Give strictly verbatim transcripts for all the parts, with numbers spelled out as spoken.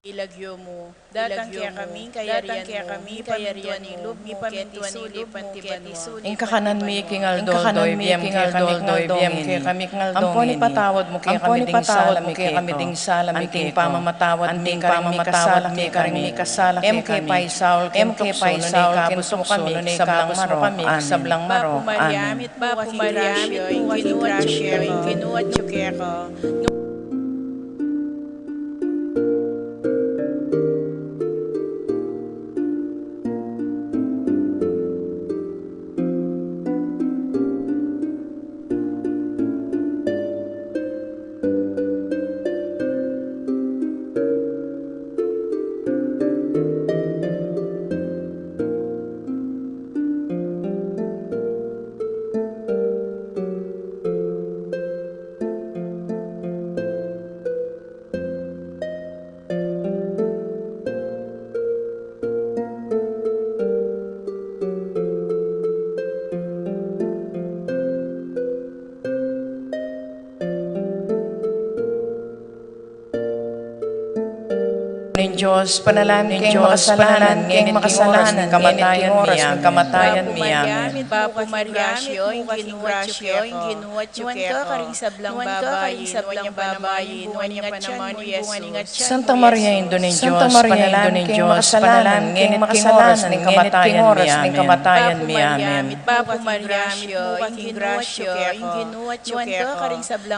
Ilagyu mu, datang kekami ing kayarian mu, mipamintuan ing lub mu, keti sulip anti banua. Ing kakanan mi king aldo-aldo ibie mu kekami king aldo ngeni. Ampon ipatawad mu kekami ding sala mi keka, anti ing pamamatawad mi karing mikasala kekami. E mu ke paisaul king tuksu, nune ikabus mu kami king sablang marok. Amen. Bapu Maria, mitmu ka king grasya, ing Ginu atyu keka. Ning Dios, panalan ning Dios, panalan king makasalanan, king oras ning kamatayan mi. Amen. Bapu Maria, mitmu ka king grasya, ing Ginu atyu keka. Nuan ka karing sablang babai, nuan ya pa naman ing bunga ning atyan mu, Jesus. Santa Maria, Indu ning Dios, panalan king makasalanan, ngeni at king oras ning kamatayan mi. Amen. Bapu Maria, mitmu ka king grasya, ing Ginu atyu keka.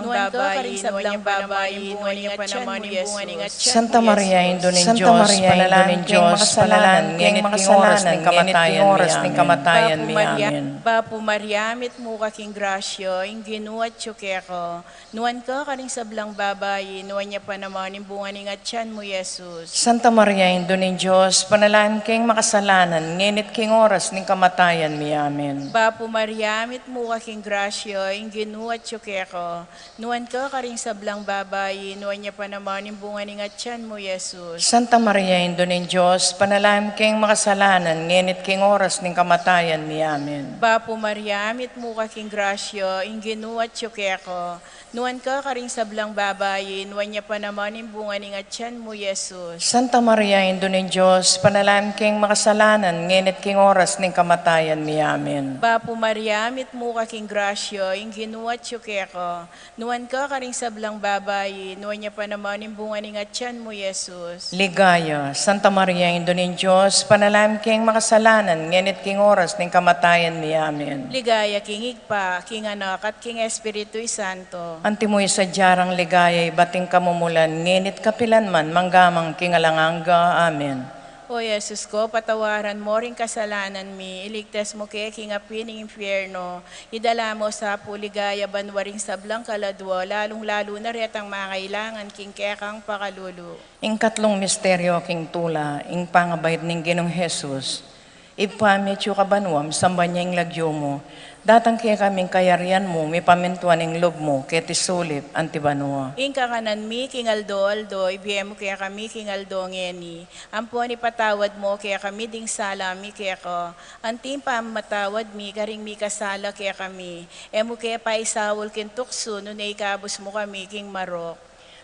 Nuan ka karing sablang babai, nuan ya pa naman ing bunga ning atyan mu, Jesus. Santa Maria, Indu ning Dios, panalan king makasalanan, ngeni at king oras ning kamatayan mi. Amen. Bapu Maria, mitmu ka king grasya, ing Ginu atyu keka. Nuan ka karing sablang babai, nuan ya pa naman ing bunga ning atyan mu, Jesus. Santa Maria, Indu ning Dios, panalan king makasalanan, ngeni at king oras ning kamatayan mi. Amen. Bapu Maria, mitmu ka king grasya, ing Ginu atyu keka. Nuan ka karing sablang babai, nuan ya pa naman ing bunga ning atyan mu, Jesus. Santa Maria, Indu ning Dios, panalan king makasalanan, ngeni at king oras ning kamatayan mi. Amen. Bapu Maria, mitmu ka king grasya, ing Ginu atyu keka. Nuan ka karing sablang babai, nuan ya pa naman ing bunga ning atyan mu, Jesus. Santa Maria, Indu ning Dios, panalan king makasalanan, ngeni at king oras ning kamatayan mi. Amen. Bapu Maria, mitmu ka king grasya, ing Ginu atyu keka. Nuan ka karing sablang babai, nuan ya pa naman ing bunga ning atyan mu, Jesus. Ligaya, Santa Maria, Indu ning Dios, panalan king makasalanan, ngeni at king oras ning kamatayan mi. Amen. Ligaya king Ibpa, king Anak, at king Espiritu Santo. Antimo ing sadya rang ligaya ibat king kamumulan, ngeni at kapilan man, manggaman king alang angga. Amen. O Jesus ko, patawaran mu ring kasalanan mi, iligtas mu ke king api ning impyerno, idala mu sa pu king ligaya banua ring sablang kaladua, lalung-lalu na retang mangailangan king kekang pakalulu. Ing katlung misteryo king tula, ing pangabait ning Ginung Jesus. Ibpa mi, atyu ka banua, misamban ya ing lagyu mu. Datang kekami ing kayarian mu, mipamintuan ing lub mu, keti sulip anti banua. Ing kakanan mi king aldo-aldo ibie mu kekami king aldo ngeni. Ampon ipatawad mu kekami ding sala mi keka, anti ing pamamatawad mi karing mikasala kekami. E mu ke paisaul king tuksu, nune ikabus mu kami king marok.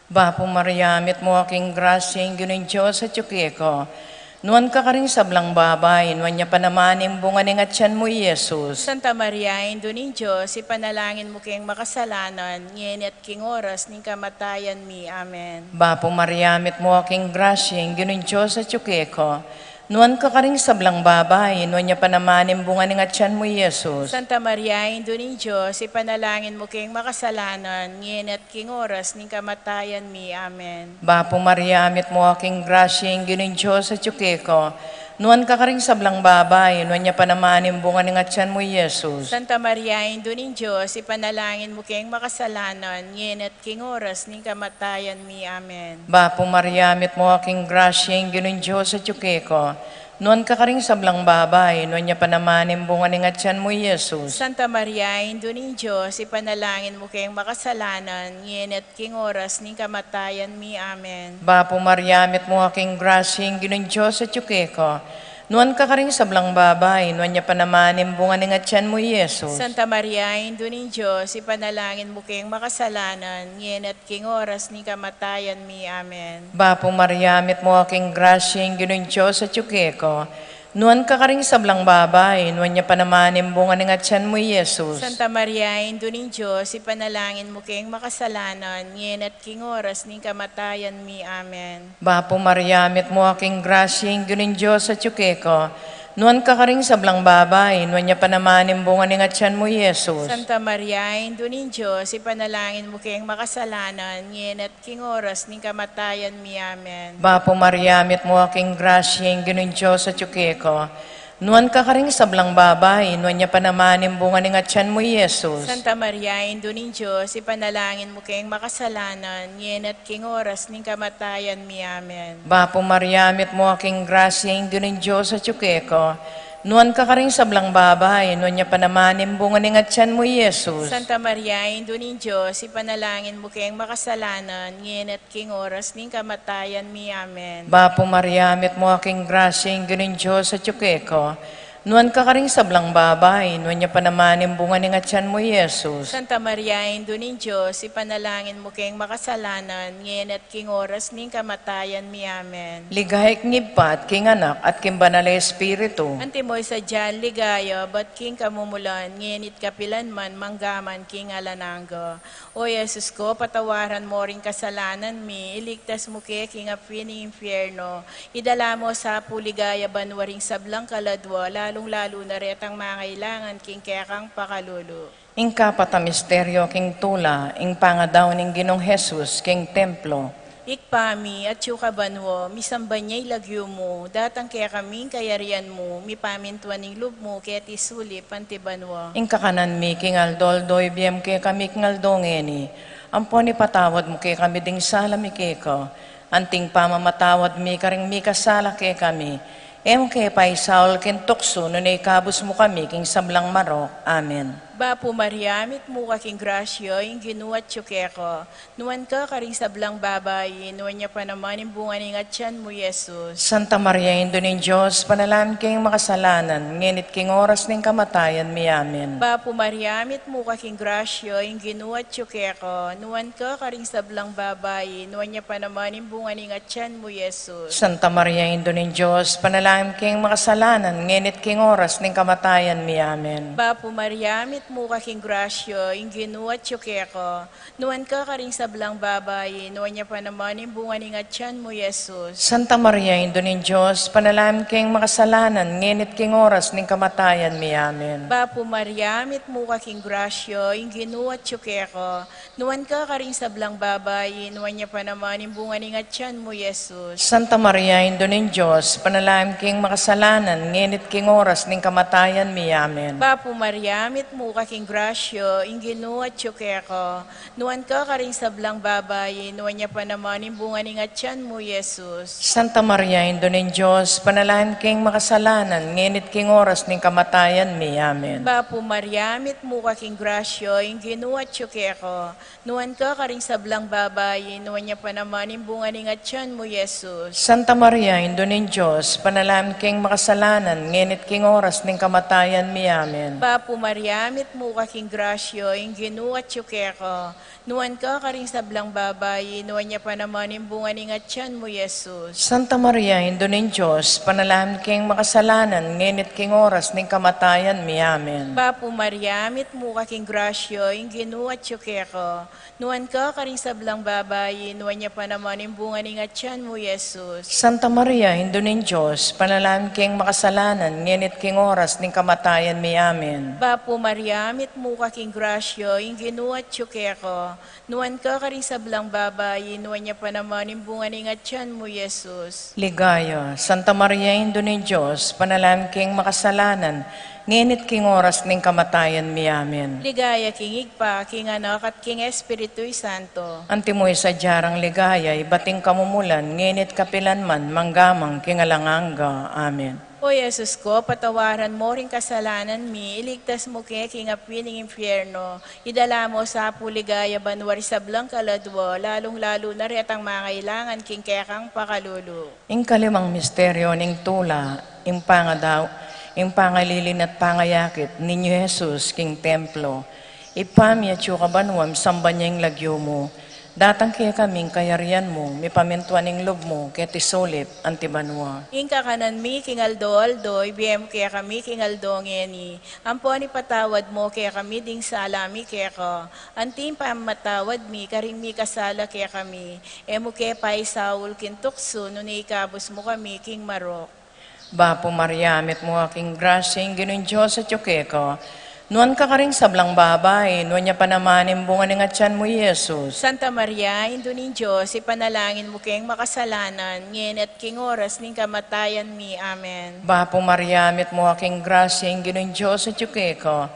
Bapu Maria, mitmu ka king grasya, ing Ginung Dios atyu keka. Nuan ka karing sablang babai, nuan ya pa naman ing bunga ning atyan mu, Jesus. Santa Maria, Indu ning Dios, ipanalangin mu keng makasalanan, ngeni at king oras ning kamatayan mi. Amen. Bapu Maria, mitmu ka king grasya, ing Ginung Dios atyu keka. Nuan ka karing sablang babai, nuan ya pa naman ing bunga ning atyan mu, Jesus. Santa Maria, Indu ning Dios, ipanalangin mu keng makasalanan, ngeni at king oras ning kamatayan mi. Amen. Bapu Maria, mitmu ka king grasya, ing Ginung Dios atyu keka. Nuan ka karing sablang babai, nuan ya pa naman ing bunga ning atyan mu, Jesus. Santa Maria, Indu ning Dios, ipanalangin mu keng makasalanan, ngeni at king oras ning kamatayan mi. Amen. Bapu Maria, mitmu ka king grasya, ing Ginung Dios atyu keka. Nuan ka karing sablang babai, nuan ya pa naman ing bunga ning atyan mu, Jesus. Santa Maria, Indu ning Dios, ipanalangin mu keng makasalanan, ngeni at king oras ning kamatayan mi. Amen. Bapu Maria, mitmu ka king grasya, ing Ginung Dios atyu keka. Nuan ka karing sablang babai, nuan ya pa naman ing bunga ning atian mu, Jesus. Santa Maria, Indu ning Dios, ipanalangin mu keng makasalanan, ngeni at king oras ning kamatayan mi. Amen. Bapu Maria, mitmu ka king grasya, ing Ginung Dios atyu keka. Nuan ka karing sablang babai, nuan ya pa naman ing bunga ning atian mu, Jesus. Santa Maria, Indu ning Dios, ipanalangin mu keng makasalanan, ngeni at king oras ning kamatayan mi. Amen. Bapu Maria, mitmu ka king grasya, ing Ginung Dios atyu keka. Nuan ka karing sablang babai, nuan ya pa naman ing bunga ning atian mu, Jesus. Santa Maria, Indu ning Dios, ipanalangin mu keng makasalanan, ngeni at king oras ning kamatayan mi. Amen. Bapu Maria, mitmu ka king grasya, ing Ginung Dios atyu keka. Nuan ka karing sablang babai, nuan ya pa naman ing bunga ning atian mu, Jesus. Santa Maria, Indu ning Dios, ipanalangin mu keng makasalanan, ngeni at king oras ning kamatayan mi. Amen. Bapu Maria, mitmu ka king grasya, ing Ginung Dios atyu keka. Nuan ka karing sablang babai, nuan ya pa naman ing bunga ning atian mu, Jesus. Santa Maria, Indu ning Dios, ipanalangin mu keng makasalanan, ngeni at king oras ning kamatayan mi. Amen. Bapu Maria, mitmu ka king grasya, ing Ginung Dios atyu keka. Nuan ka karing sablang babai, nuan ya pa naman ing bunga ning atian mu, Jesus. Santa Maria, Indu ning Dios, ipanalangin mu keng makasalanan, ngeni at king oras ning kamatayan mi. Amen. Ligaya king Ibpa, at king Anak, at king Banal a Espiritu. Antimo ing sadyang ligaya, ibat king kamumulan, ngeni at kapilan man, mangga man king alang angga. O Jesus ko, patawaran mo ring kasalanan mi, iligtas mu ke king api ning impyerno, idala mu sa pu king ligaya banua ring sablang kaladua, lalung-lalu na retang mangailangan king kekang pakalulu. Ing kapat a misteryo king tula, ing pangadaun ning Ginung Jesus king templo. Ibpa mi, atsu ka banua, misamban ya ing lagyu mu, datang kekami ing kayarian mu, mipamintuan ing lub mu keti sulip anti banua. Ing kakanan mi king aldo-aldo ibie mu kekami king aldo ngeni, ampon ipatawad mu kekami ding sala mi keka, anti ing pamamatawad mi karing mikasala kekami. E mu ke paisaul king tuksu, nune ikabus mu kami king sablang marok. Amen. Bapu Maria, mitmu ka king grasya, ing Ginu atyu keka. Nuan ka karing sablang babai, nuan ya pa naman ing bunga ning atian mu, Jesus. Santa Maria, Indu ning Dios, ipanalangin mu keng makasalanan, ngeni at king oras ning kamatayan mi. Amen. Bapu Maria, mitmu ka king grasya, ing Ginu atyu keka. Nuan ka karing sablang babai, nuan ya pa naman ing bunga ning atian mu, Jesus. Santa Maria, Indu ning Dios, ipanalangin mu keng makasalanan, ngeni at king oras ning kamatayan mi. Amen. Bapu Maria, mitmu ka king grasya, ing Ginu atyu keka. Nuan ka karing sablang babai, nuan ya pa naman ing bunga ning atian mu, Jesus. Santa Maria, Indu ning Dios, ipanalangin mu keng makasalanan, ngeni at king oras ning kamatayan mi. Amen. Bapu Maria, mitmu ka king grasya, ing Ginu atyu keka. Nuan ka karing sablang babai, nuan ya pa naman ing bunga ning atian mu, Jesus. Santa Maria, Indu ning Dios, ipanalangin mu keng makasalanan, ngeni at king oras ning kamatayan mi. Amen. Bapu Maria, mitmu ka king grasya, ing Ginu atyu keka. Nuan ka karing sablang babai, nuan ya pa naman ing bunga ning atian mu, Jesus. Santa Maria, Indu ning Dios, ipanalangin mu keng makasalanan, ngeni at king oras ning kamatayan mi. Amen. Bapu Maria, mitmu ka king grasya, ing Ginu atyu keka. Nuan ka karing sablang babai, nuan ya pa naman ing bunga ning atian mu, Jesus. Santa Maria, Indu ning Dios, ipanalangin mu keng makasalanan, ngeni at king oras ning kamatayan mi. Amen. Bapu Maria, mitmu ka king grasya, ing Ginu atyu keka. Nuan ka karing sablang babai, nuan ya pa naman ing bunga ning atian mu, Jesus. Santa Maria, Indu ning Dios, ipanalangin mu keng makasalanan, ngeni at king oras ning kamatayan mi. Amen. Bapu Maria, mitmu ka king grasya, ing Ginu atyu keka. Nuan ka karing sablang babai, nuan ya pa naman ing bunga ning atian mu, Jesus. Santa Maria, Indu ning Dios, ipanalangin mu keng makasalanan, ngeni at king oras ning kamatayan mi. Amen. Bapu Maria, mitmu ka king grasya, ing Ginu atyu keka. Nuan ka karing sablang babai, nuan ya pa naman ing bunga ning atian mu, Jesus. Ligaya, Santa Maria, Indu ning Dios, ipanalangin mu keng makasalanan, ngeni at king oras ning kamatayan mi. Amen. Ligaya king Ibpa, king Anak, at king Espiritu Santo. Antimo ing sadya rang ligaya, ibat king kamumulan, ngeni at kapilan man, mangga man king alang angga. Amen. O Jesus ko, patawaran mo ring kasalanan mi, iligtas mu ke king api ning impyerno, idala mo sa pu king ligaya banua ring sablang kaladua, lalung-lalu na retang mangailangan king kekang pakalulu. Ing kalimang misteryo ning tula, ing pangadaw, ing pangalilin at pangayakit ning Jesus king templo. Ibpa mi, atsu ka banua, misamban ya ing lagyu mu. Datang kekami ing kayarian mu, mipamintuan ing lub mu, keti sulip anti banua. Ing kakanan mi king aldo-aldo, ibie mu kekami king aldo ngeni. Ampon ipatawad mu kekami ding sala mi keka, anti ing pamamatawad mi karing mikasala kekami. E mu ke paisaul king tuksu, nune ikabus mu kami king marok. Bapu Maria, mitmu ka king grasya, ing Ginung Dios atyu keka. Nuan ka karing sablang babai, nuan ya pa naman ing bunga ning atyan mu, i Jesus. Santa Maria, Indu ning Dios, ipanalangin mu keng makasalanan, ngeni at king oras ning kamatayan mi. Amen. Bapu Maria, mitmu ka king grasya, ing Ginung Dios atyu keka.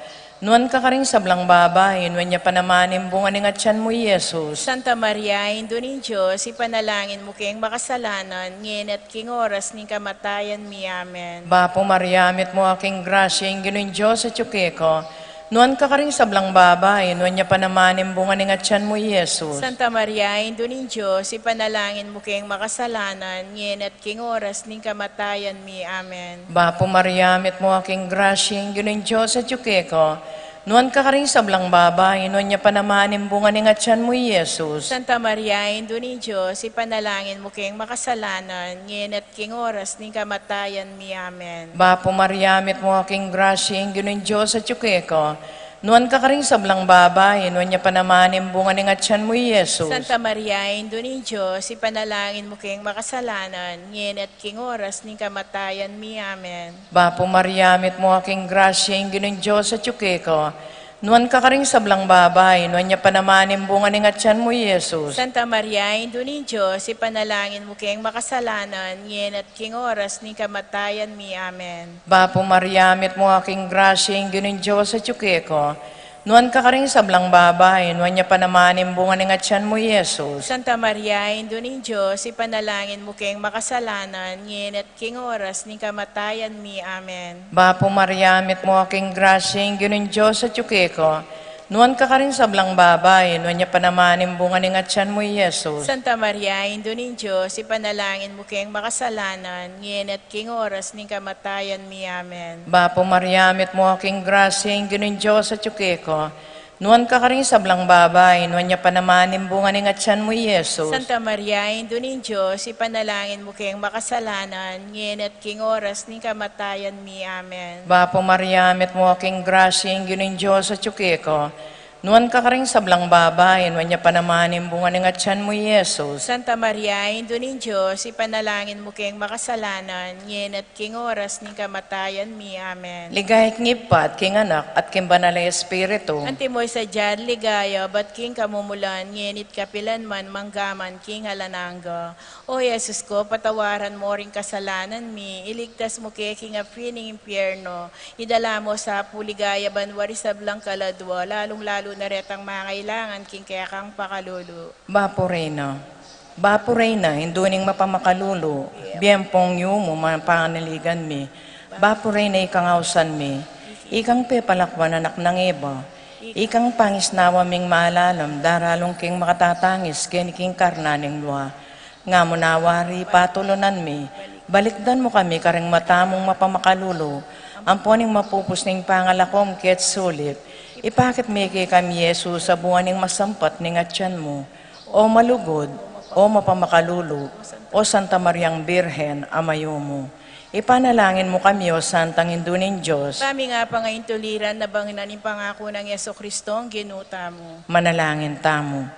Nuan ka karing sablang babai, nuan ya pa naman ing bunga ning atyan mu, i Jesus. Santa Maria, Indu ning Dios, ipanalangin mu keng makasalanan, ngeni at king oras ning kamatayan mi. Amen. Bapu Maria, mitmu ka king grasya, ing Ginung Dios atyu keka. Nuan ka karing sablang babai, nuan ya pa naman ing bunga ning atyan mu, i Jesus. Santa Maria, Indu ning Dios, ipanalangin mu keng makasalanan, ngeni at king oras ning kamatayan mi. Amen. Bapu Maria, mitmu ka king grasya, ing Ginung Dios atyu keka. Nuan ka karing sablang babai, nuan ya pa naman ing bunga ning atyan mu, i Jesus. Santa Maria, Indu ning Dios, ipanalangin mu keng makasalanan, ngeni at king oras ning kamatayan mi. Amen. Bapu Maria, mitmu ka king grasya, ing Ginung Dios atyu keka. Nuan ka karing sablang babai, nuan ya pa naman ing bunga ning atyan mu, i Jesus. Santa Maria, Indu ning Dios, ipanalangin mu keng makasalanan, ngeni at king oras ning kamatayan mi. Amen. Bapu Maria, mitmu ka king grasya, ing Ginung Dios atyu keka. Nuan ka karing sablang babai, nuan ya pa naman ing bunga ning atyan mu, i Jesus. Santa Maria, Indu ning Dios, ipanalangin mu keng makasalanan, ngeni at king oras ning kamatayan mi. Amen. Bapu Maria, mitmu ka king grasya, ing Ginung Dios atyu keka. Nuan ka karing sablang babai, nuan ya pa naman ing bunga ning atyan mu, i Jesus. Santa Maria, Indu ning Dios, ipanalangin mu keng makasalanan, ngeni at king oras ning kamatayan mi. Amen. Bapu Maria, mitmu ka king grasya, ing Ginung Dios atyu keka. Nuan ka karing sablang babai, nuan ya pa naman ing bunga ning atyan mu, i Jesus. Santa Maria, Indu ning Dios, ipanalangin mu keng makasalanan, ngeni at king oras ning kamatayan mi. Amen. Bapu Maria, mitmu ka king grasya, ing Ginung Dios atyu keka. Nuan ka karing sablang babai, nuan ya pa naman ing bunga ning atyan mu, i Jesus. Santa Maria, Indu ning Dios, ipanalangin mu keng makasalanan, ngeni at king oras ning kamatayan mi. Amen. Bapu Maria, mitmu ka king grasya, ing Ginung Dios atyu keka. Nuan ka karing sablang babai, nuan ya pa naman ing bunga ning atyan mu, i Jesus. Santa Maria, Indu ning Dios, ipanalangin mu keng makasalanan, ngeni at king oras ning kamatayan mi. Amen. Ligaya king Ibpa, at king Anak, at king Banal a Espiritu. Antimo ing sadya at ligaya, ibat king kamumulan, ngeni at kapilan man, mangga man king alang angga. O Jesus ko, patawaran mo ring kasalanan mi, iligtas mu ke king api ning impyerno, idala mo sa pu king ligaya banua ring sablang kaladua, lalung-lalu na retang mangailangan king kekang pakalulu. Bapu Reyna, Bapu Reyna, Indu ning mapamakalulu, bie ampong yumu mapanaligan mi. Bapu Reyna, ikang ausan mi, ikang pepalakwan anak nang Eva, ikang pangisnawa ming malalam, daralung king makatatangis keni king karna ning lua. Nga mu na wari patulunan mi, balikdan mu kami karing mata mung mapamakalulu, ampon ing mapupus ning pangalako mu keti sulip, ipakit mu kekami i Jesus a bunga ning masampat ning atyan mu. O malugud, o mapamakalulu, o Santa Mariang Birhen a mayumu, ipanalangin mu kami, o Santang Indu ning Dios. Kami nga pangaintuliran na bangnan ing pangaku nang Jesucristong Ginu tamu. Manalangin tamu.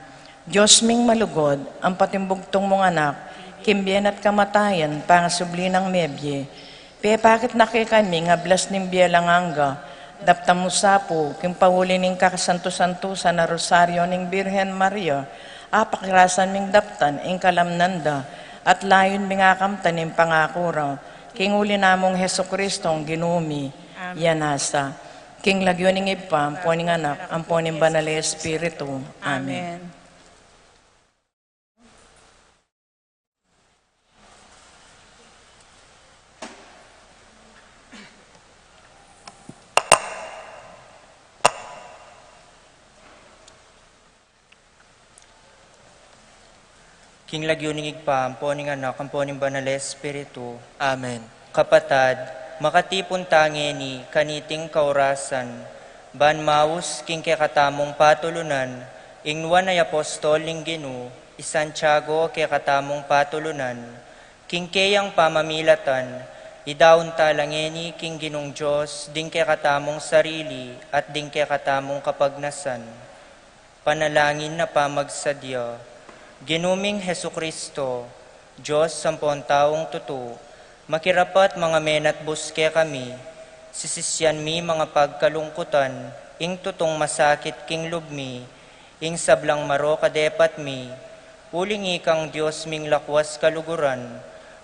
Dios ming malugud, ampat ing bugtung mung Anak, king bie na't kamatayan, pangasubli nang mebie, pepakit na kekami ing ablas ning bie alang angga, daptan mu sa pu, king pauli ning kakasantu-santusan a Rosario ning Birhen Maria, apakirasan ming daptan ing kalamnan da, at layun ming akamtan ing pangaku ra, king uli na mung Jesucristong Ginu mi. Amen. Iya na sa. King lagyu ning Ibpa, ampo ning Anak, ampo ning Banal a Espiritu. Amen. Amen. King lagyu ning Ibpa, ampo ning Anak, ampo ning Banal a Espiritu. Amen. Kapatad, makatipun ta ngeni kaniting kaurasan, ban maus king kekatamung patulunan, ing nuan a apostol ning Ginu, i Santiago kekatamung patulunan, king keyang pamamilatan, idaun ta la ngeni king Ginung Dios, ding kekatamung sarili, at ding kekatamung kapagnasan. Panalangin a pamagsadya. Ginu ming Jesucristo, Dios ampon taung tutu, makirapat mangamenatbus kekami, sisisyan mi mangapagkalungkutan, ing tutung masakit king lub mi, ing sablang marok a depat mi, uling ikang Dios ming lakwas kaluguran,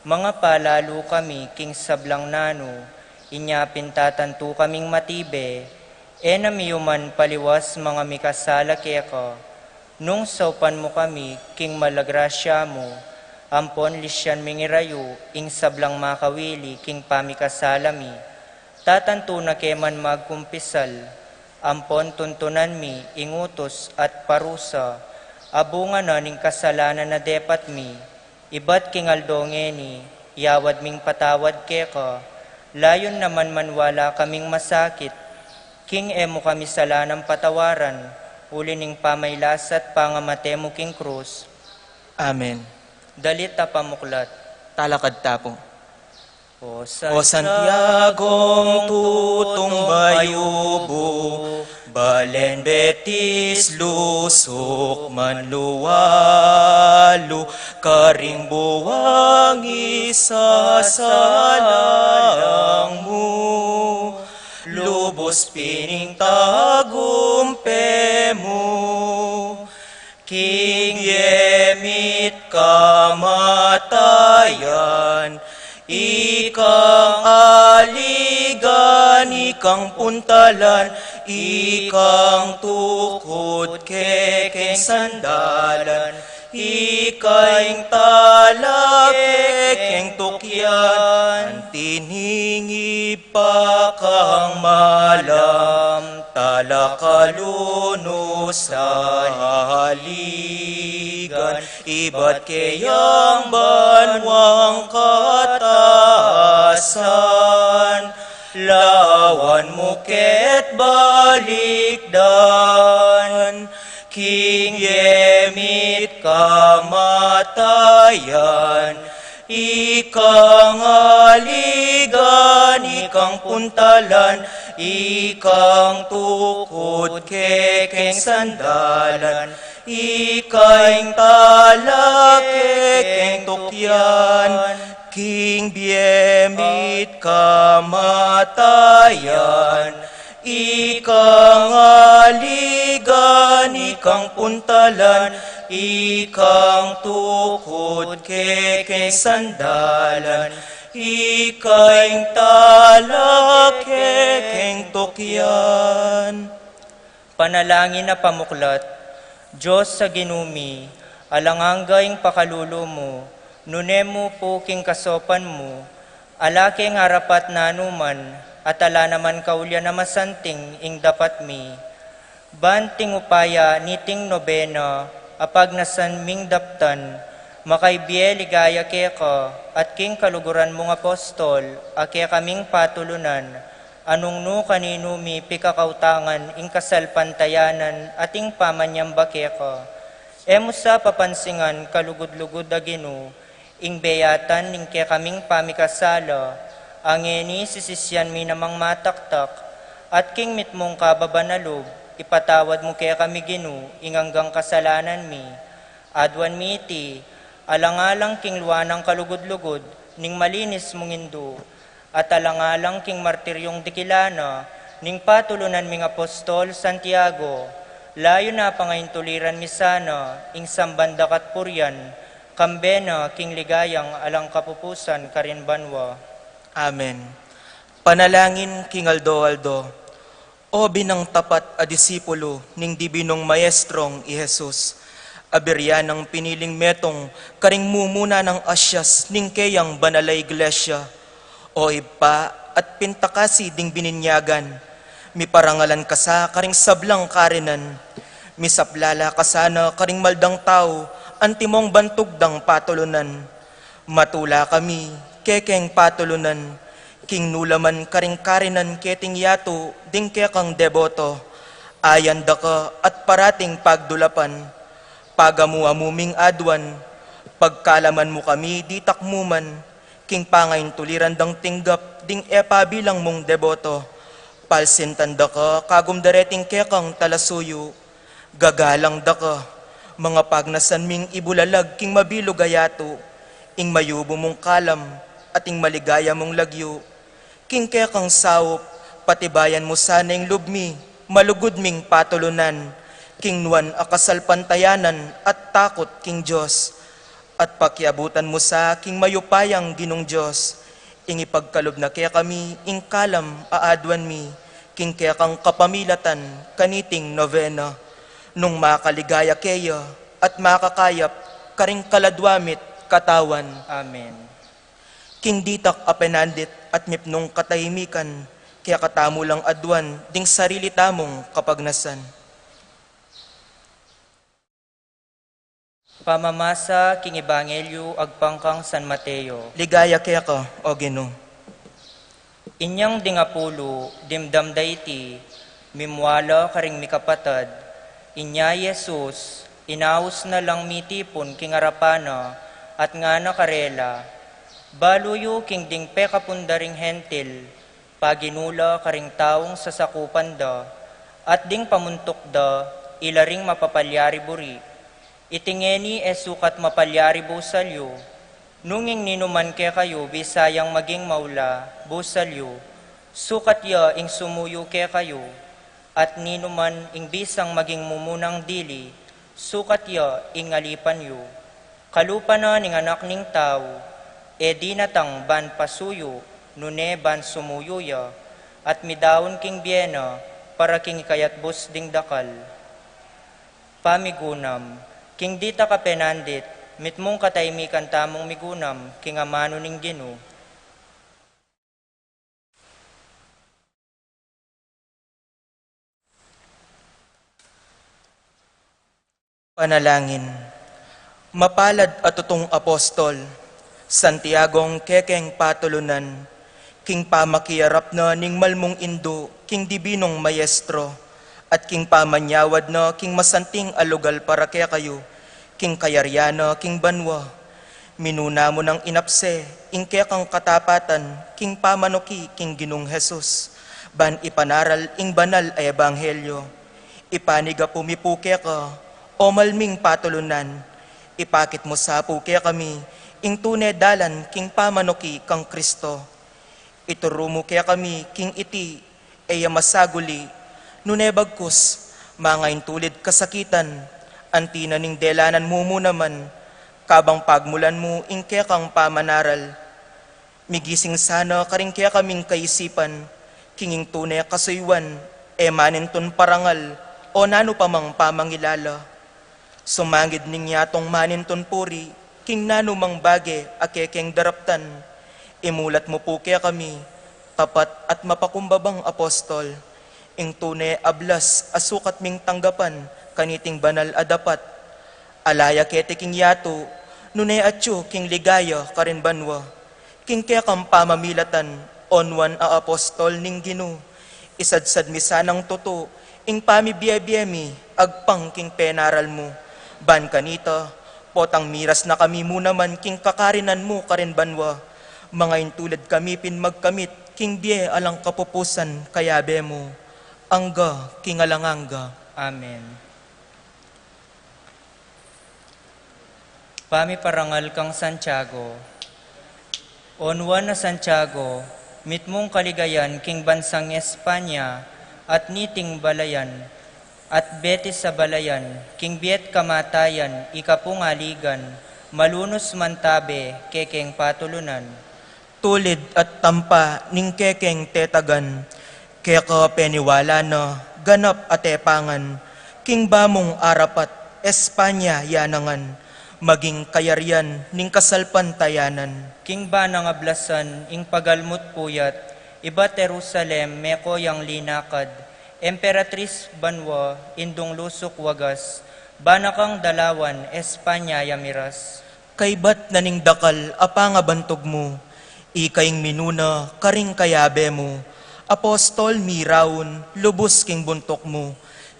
mangapalalu kami king sablang nanu, inya pin tatantu kaming matibe, e na mi uman paliwas mangamikasala keka, nung saupan mu kami king mal a grasya mu, ampon lisyan ming irayu ing sablang makawili king pamikasala mi. Tatantu na ke man magkumpisal, ampon tuntunan mi ing utus at parusa, a bunga na ning kasalanan a depat mi, ibat king aldo ngeni, iawad ming patawad keka, layun naman maniwala kaming masakit, king e mu kami salanang patawaran, uli ning pamailas at pangamate mu king krus. Amen. Dalit a pamuklat. Talakad ta pu. O Santiagong tutung mayubu, balen Betis, lusuk man lualu, karing buang isasalang mu, lubus pin ing tagumpe mu. King bie mit kamatayan, ikang aligan, ikang puntalan, ikang tukud kekeng sandalan, ika ing tala kekeng tukyan, tiningib pakang malam, talakalunusan, aligan, ibat keyang banuang kataasan, lawan mu ket balikdan, king bie mit kamatayan, ikang aligan, ikang puntalan, ikang tukud kekeng sandalan, ika ing tala kekeng tukyan, king bie mit kamatayan, ikang aligan, ikang puntalan, ikang tukud kekeng sandalan, ika ing tala kekeng tukyan. Panalangin a pamuklat. Dios a Ginu mi, alang angga ing pakalulu mu, nune mu pu king kasaupan mu, ala keng arapat nanu man, at ala naman kaulian a masanting ing dapat mi. Ban king upaya niting nobena a pagnasan ming daptan, makaibie ligaya keka, at king kaluguran mung apostol, a kekaming patulunan, a nung nu kaninu mi pikakautangan ing kasalpantayanan at ing pamanyamba keka. E mu sa papansingan kalugud-lugud a Ginu, ing beyatan ning kekaming pamikasala, a ngeni sisisyan mi namang mataktak, at king mitmung kababan a lub, ipatawad mu kekami Ginu, ing anggang kasalanan mi. Aduan mi iti, alang-alang king luanang kalugud-lugud, ning malinis mung indu, at alang-alang king martiryung dikilan na, ning patulunan ming apostol Santiago, layun a pangaintuliran mi sana, ing samban da kat purian, kambe na king ligayang alang kapupusan karin banua. Amen. Panalangin king aldo-aldo. O binang tapat a disipulu ning Dibinung Maestrong i Jesus, a buri nang piniling metung karing mumuna nang asyas ning keyang banal a Iglesia. O Ibpa at pintakasi ding bininyagan, miparangalan ka sa karing sablang karinan, misaplala ka sana karing maldang tau Antimong bantug dang patulunan, matula kami kekeng patulunan, king nulaman karing karinan keting yatu ding kekang deboto, ayan da ka at parating pagdulapan, pagamu-amu ming aduan, pagkalaman mu kami ditak muman, king pangaintuliran dang tinggap ding e pa bilang mung deboto, palsintan da ka kagum dareting kekang talasuyu, gagalang da ka, manga pagnasan ming ibulalag king mabilug a yatu, ing mayubu mung kalam, at ing maligaya mung lagyu, king kekang saup, patibayan mu sana ing lub mi, malugud ming patulunan, king nuan a kasalpantayanan at takut king Dios, at pakiabutan mu sa king mayupayang Ginung Dios, ing ipagkalub na kekami ing kalam a aduan mi, king kekang kapamilatan kaniting novena, nung makaligaya keya at makakayap karing kaladua mit katawan. Amen. King ditak a penandit at mipnung katahimikan, kekatamu lang aduan ding sarili tamung kapagnasan. Pamamasa king Ebanghelyu agpang kang San Mateo. Ligaya keka, O Ginu. Inyang ding apulu, dimdam da iti, mimwala karing mikapatad, inya i Jesus, inaus na lang mitipun king arapan na, at ngana karela, balu yu king ding pekapun da ring Hentil, paginula karing taung sasakupan da, at ding pamuntuk da, ila ring mapapalyari buri. Iti ngeni e sukat mapalyari busal yu, nung ing ninuman kekayu bisa yang maging maula busal yu, sukat ya ing sumuyu kekayu, at ninuman ing bisang maging mumunang dili, sukat ya ing alipan yu. Kalupa na ning Anak ning Tau, e dinatang ban pasuyu, nune ban sumuyu ya, at midaun king bie na, para king ikayatbus ding dakal. Pamigunam. King ditak a penandit, mitmung katahimikan tamung migunam king amanu ning Ginu. Panalangin. Mapalad a tutung apostol, Santiagong kekeng patulunan, king pamakiarap na ning malmung indu king dibinung mayestro, at king pamanyawad na king masanting a lugal para kekayu, king kayarian na king banua. Minuna mu nang inapse ing kekang katapatan king pamanuki king Ginung Jesus, ban ipanaral ing banal a ebanghelyo. Ipanigapu mi pu keka, o malming patulunan, ipakit mu sa pu kekami ing tune dalan king pamanuki kang Kristo. Ituru mu kekami king iti, e ya masaguli, nune bagkus, mangaintulid kasakitan, anti na ning delanan mu mu naman, kabang pagmulan mu ing kekang pamanaral. Migising sana karing kekaming kaisipan, king ing tune kasuyuan, e manintun parangal, o nanu pa mang pamangilala. Sumangid ning yatung manintun puri, king nanu mang bage a kekeng daraptan. Imulat mu pu kekami, tapat at mapakumbabang apostol, ing tune a blas a sukat ming tanggapan, kaniting banal a dapat. Ala ya keti king yatu, nune atyu king ligaya karin banua. King kekang pamamilatan, o nuan a apostol ning Ginu, isadsad mi sanang tutu ing pamibie-bie mi agpang king penaral mu. Ban kanita, potang miras na kami mu naman king kakarinan mu karin banua, mangaintulid kami pin magkamit king bie alang kapupusan kayabe mu, angga king alang angga. Amen. Pamiparangal kang Santiago. O nuan a Santiago, mitmung kaligayan king bansang Espanya, at niting balayan, at Betis a balayan, king bie't kamatayan, ikapung aligan, malunus mantabe, kekeng patulunan. Tulid at tampa ning kekeng tetagan, keka peniwala na ganap a tepangan, king bamung arapat Espanya yanangan, maging kayarian ning kasalpantayanan. King banang ablasan ing pagalmu't puyat, ibat Jerusalem meko yang linakad, Emperatris banua, indung lusuk wagas, Bana kang dalawan, Espanya ya miras. Kaybat na ning dakal a pangabantug mu, ika ing minuna karing kayabe mu, apostol miraun, lubus king buntuk mu,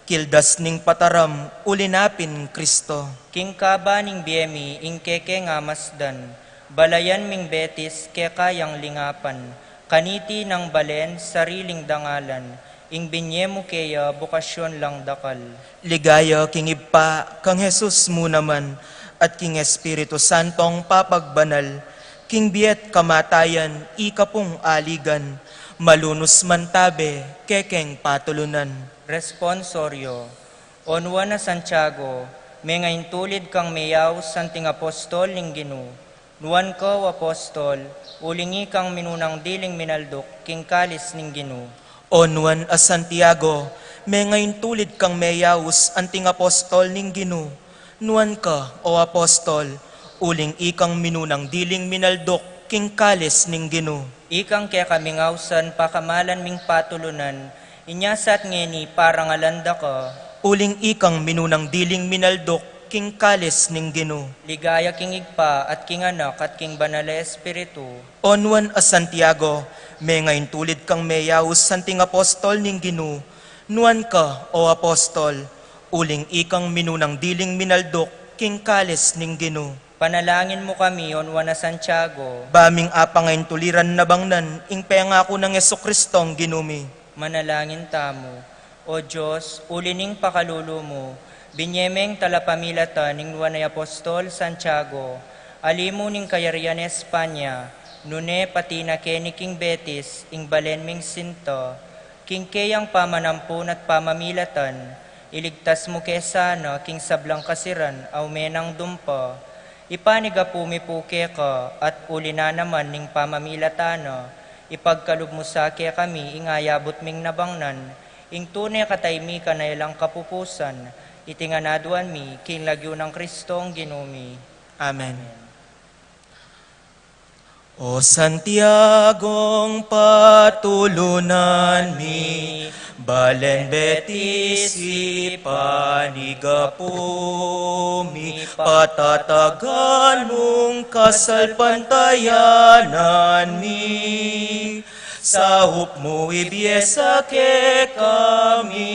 kildas ning pataram, uli na pin Kristo. King kaba ning bie mi, ing kekeng amasdan, balayan ming Betis, keka yang lingapan, kaniti nang balen, sariling dangalan, ing binye mu keya, bukasyon lang dakal. Ligaya king Ibpa, kang Jesus mu naman, at king Espiritu Santong papagbanal, king bie at kamatayan, ika pung aligan, malunus man tabe, kekeng patulunan. Responsorio. O nuan a Santiago, mengaintulid kang meyaus anting apostol ning Ginu, nuan ka, o apostol, uling ikang minunang diling minalduk king kalis ning Ginu. O nuan a Santiago, mengaintulid kang meyaus anting apostol ning Ginu, nuan ka, o apostol, uling ikang minunang diling minalduk king kalis ning Ginu. Ikang kekaming ausan pakamalan ming patulunan, inya sa at ngeni parangalan da ka. Uling ikang minunang diling minalduk king kalis ning Ginu. Ligaya king Ibpa, at king Anak, at king Banal a Espiritu. O nuan a Santiago, mengaintulid kang meyaus anting apostol ning Ginu, nuan ka, o apostol, uling ikang minunang diling minalduk king kalis ning Ginu. Panalangin mu kami, o nuan a Santiago. Ba ming apangaintuliran nabangnan ing pengaku nang Jesucristong Ginu mi. Manalangin tamu. O Dios, uli ning pakalulu mu, binye meng talapamilatan ning nuan a apostol Santiago, ali mu ning kayarian Espanya, nune pati na keni king Betis, ing balen ming sinta, king keyang pamanampu at pamamilatan, iligtas mu ke sana king sablang kasiran a ume nang dumpa. Ipanigapu mi pu keka, at uli na naman ning pamamilatan na, ipagkalub mu sa kekami ing ayabut ming nabangnan, ing tune katahimikan a alang kapupusan, iti ngan aduan mi, king lagyu nang Kristong Ginu mi. Amen. O Santiagong patulunan mi, balen Betis ipanigapu mi, patatagan mung kasalpantayanan mi, saup mu ibie sa kekami.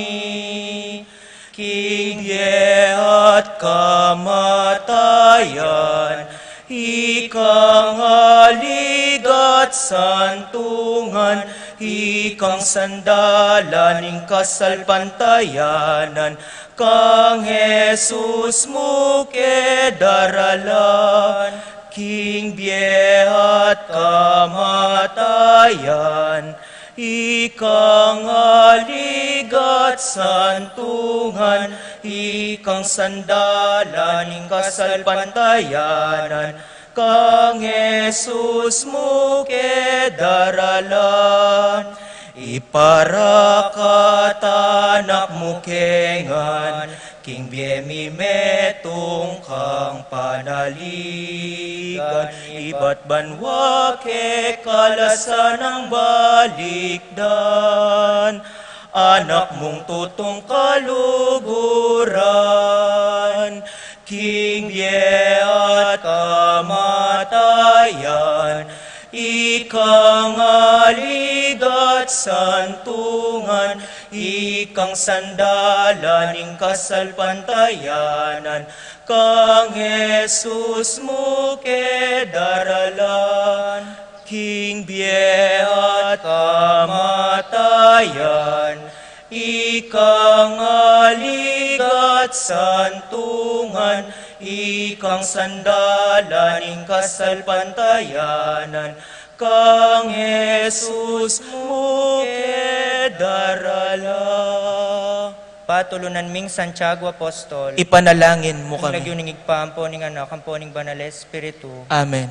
King bie at kamatayan, ikang aligat santungan, ikang sandalan ning kasalpantayanan, kang Jesus mu ke daralan. King bie at kamatayan, ikang aligat santungan, ikang sandalan ning kasalpantayanan, kang Jesus mu ke daralan. Iparakatanak mu ke ngan, king bie mi metung kang panaligan, ibat banua ke kalasan nang balikdan, anak mung tutung kaluguran, king bie at kamatayan, ikang aligat santungan, ikang sandalan ning kasalpantayanan, kang Jesus mu ke daralan. King bie at kamatayan, ikang aligat santungan, ikang sandalan ning kasalpantayanan, kang Jesus mu ke darala. Patulunan ming Santiago Apostol. Ipanalangin mu kami. King lagyu ning Ibpa, ampo ning Anak, ampo ning Banal a Espiritu. Amen.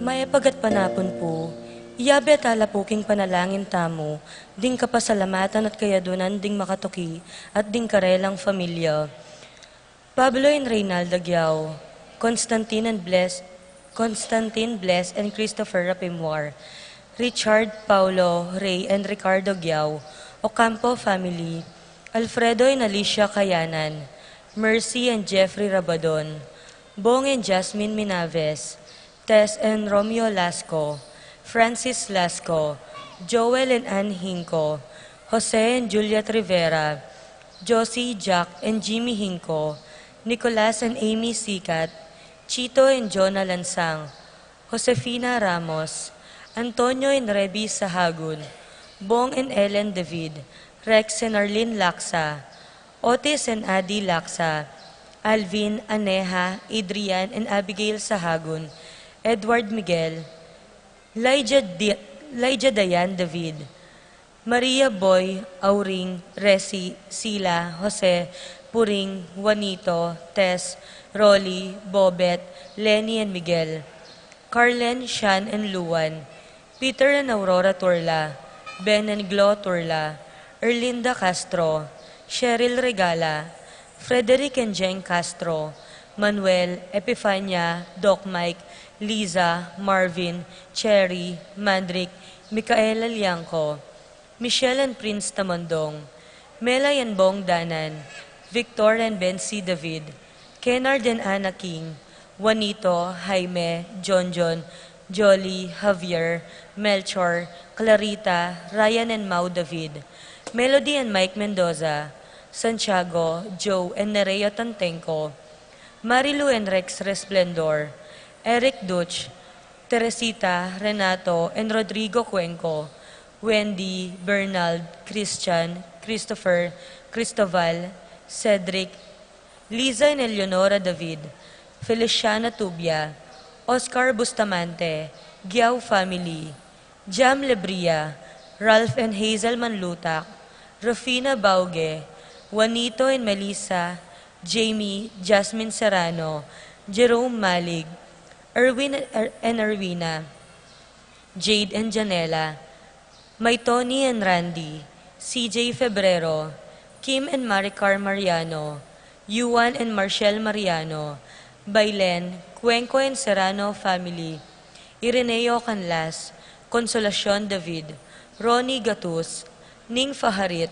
Mayap a gatpanapun pu, iyabe tala pu king panalangin tamu ding kapasalamatan at kayadunan ding makatuki at ding karelang familia. Pablo and Reynalda Giao, Constantine and Bles-, Constantine, Bles, and Christopher Rapimuar, Richard, Paulo, Rey, and Ricardo Giao, Ocampo family, Alfredo and Alicia Kayanan, Mercy and Jeffrey Rabadon, Bong and Jasmine Minaves, Tess and Romeo Lasco, Francis Lasco, Joel and Ann Hinco, Jose and Juliet Rivera, Josie, Jack, and Jimmy Hinco, Nicolas and Amy Sicat, Chito and Jonah Lansang, Josefina Ramos, Antonio and Reby Sahagun, Bong and Ellen David, Rex and Arlene Laksa, Otis and Adi Laksa, Alvin, Aneha, Adrian, and Abigail Sahagun, Edward Miguel, Laija Di-, Laija Dayan David, Maria Boy, Auring, Resi, Sila, Jose, Puring, Juanito, Tess, Rolly, Bobet, Lenny, and Miguel, Carlen, Shan, and Luan, Peter and Aurora Turla, Ben and Glo Turla, Erlinda Castro, Cheryl Regala, Frederick and Jeng Castro, Manuel, Epifania, Doc Mike, Liza, Marvin, Cherry, Mandrick, Micaela Liangco, Michelle and Prince Tamandong, Melay and Bong Danan, Victor and Bensi David, Kennard and Anna King, Juanito, Jaime, Jonjon, Jolly, Javier, Melchor, Clarita, Ryan and Mau David, Melody and Mike Mendoza, Santiago, Joe and Nerea Tantenco, Marilu and Rex Resplendor, Eric Duch, Teresita, Renato and Rodrigo Cuenco, Wendy, Bernald, Christian, Christopher, Cristobal, Cedric, Liza and Eleonora David, Feliciana Tubia, Oscar Bustamante, Giao family, Jam Lebria, Ralph and Hazel Manlutak, Rufina Bauge, Juanito and Melissa, Jamie, Jasmine Serrano, Jerome Malig, Erwin Er-, and Erwina, Jade and Janela, May Tony and Randy, C J Febrero, Kim and Maricar Mariano, Yuan and Marshall Mariano, Bailen, Cuenco and Serrano family, Ireneo Canlas, Consolacion David, Ronnie Gatus, Ning Faharit,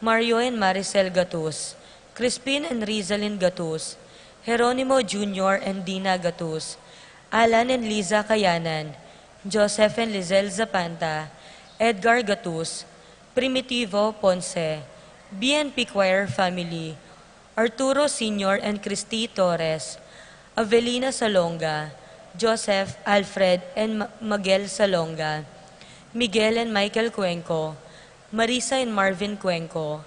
Mario and Maricel Gatus, Crispin and Rizalin Gatus, Jeronimo Junior and Dina Gatus, Alan and Liza Kayanan, Joseph and Lizelle Zapanta, Edgar Gatus, Primitivo Ponce, B N P Choir family, Arturo Senior and Christy Torres, Avelina Salonga, Joseph, Alfred, and Ma-, Miguel Salonga, Miguel and Michael Cuenco, Marisa and Marvin Cuenco,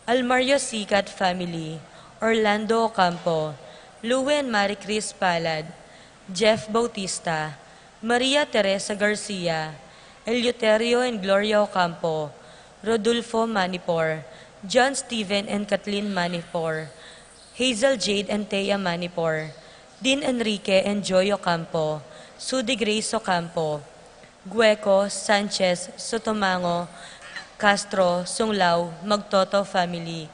Almario Sicat family, Orlando Ocampo, Lue and Marie Chris Palad, Jeff Bautista, Maria Teresa Garcia, Eleuterio and Gloria Ocampo, Rodolfo Manipor, John Steven and Kathleen Manipor, Hazel Jade and Thea Manipor, Dean Enrique and Joy Ocampo, Sudi Grace Ocampo, Gueco, Sanchez, Sotomango, Castro, Sunglao, Magtoto family,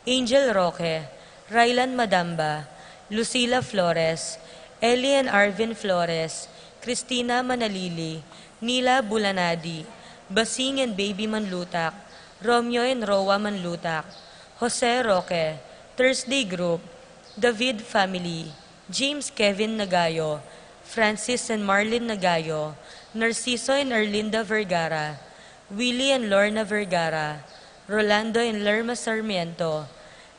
Angel Roque, Rylan Madamba, Lucila Flores, Ellie and Arvin Flores, Christina Manalili, Nila Bulanadi, Basing and Baby Manlutak, Romeo and Roa Manlutak, Jose Roque, Thursday Group, David family, James Kevin Nagayo, Francis and Marlin Nagayo, Narciso and Erlinda Vergara, Willie and Lorna Vergara, Rolando and Lerma Sarmiento,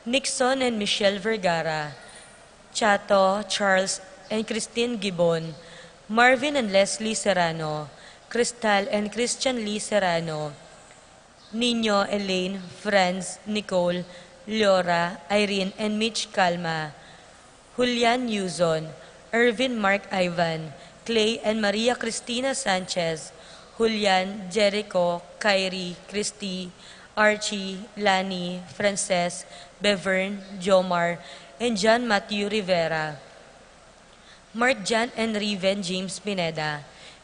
Nixon and Michelle Vergara, Chato, Charles and Christine Gibon, Marvin and Leslie Serrano, Cristal and Christian Lee Serrano, Nino, Elaine, Franz, Nicole, Leora, Irene, and Mitch Calma, Julian Yuzon, Ervin Mark Ivan, Clay and Maria Cristina Sanchez, Julian, Jericho, Kyrie, Christy, Archie, Lani, Frances, Bevern, Jomar, and John Matthew Rivera. Mark John and Riven James Pineda,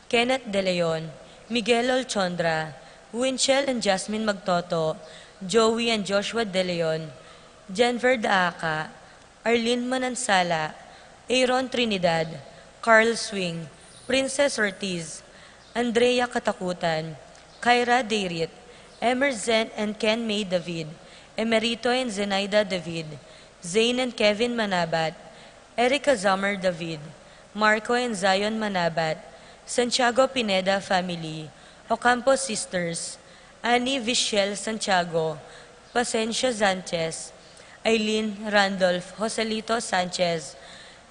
Kenneth De Leon, Miguel Olchondra, Winchell and Jasmine Magtoto, Joey and Joshua De Leon, Jenver Daaca, Arlene Manansala, Aaron Trinidad, Carl Swing, Princess Ortiz, Andrea Katakutan, Kyra Deirit, Emerson and Ken May David, Emerito and Zenaida David, Zane and Kevin Manabat, Erica Zamar David, Marco and Zion Manabat, Santiago Pineda family, Ocampo sisters, Annie Vishel Santiago, Pasensia Sanchez, Aileen Randolph, Joselito Sanchez,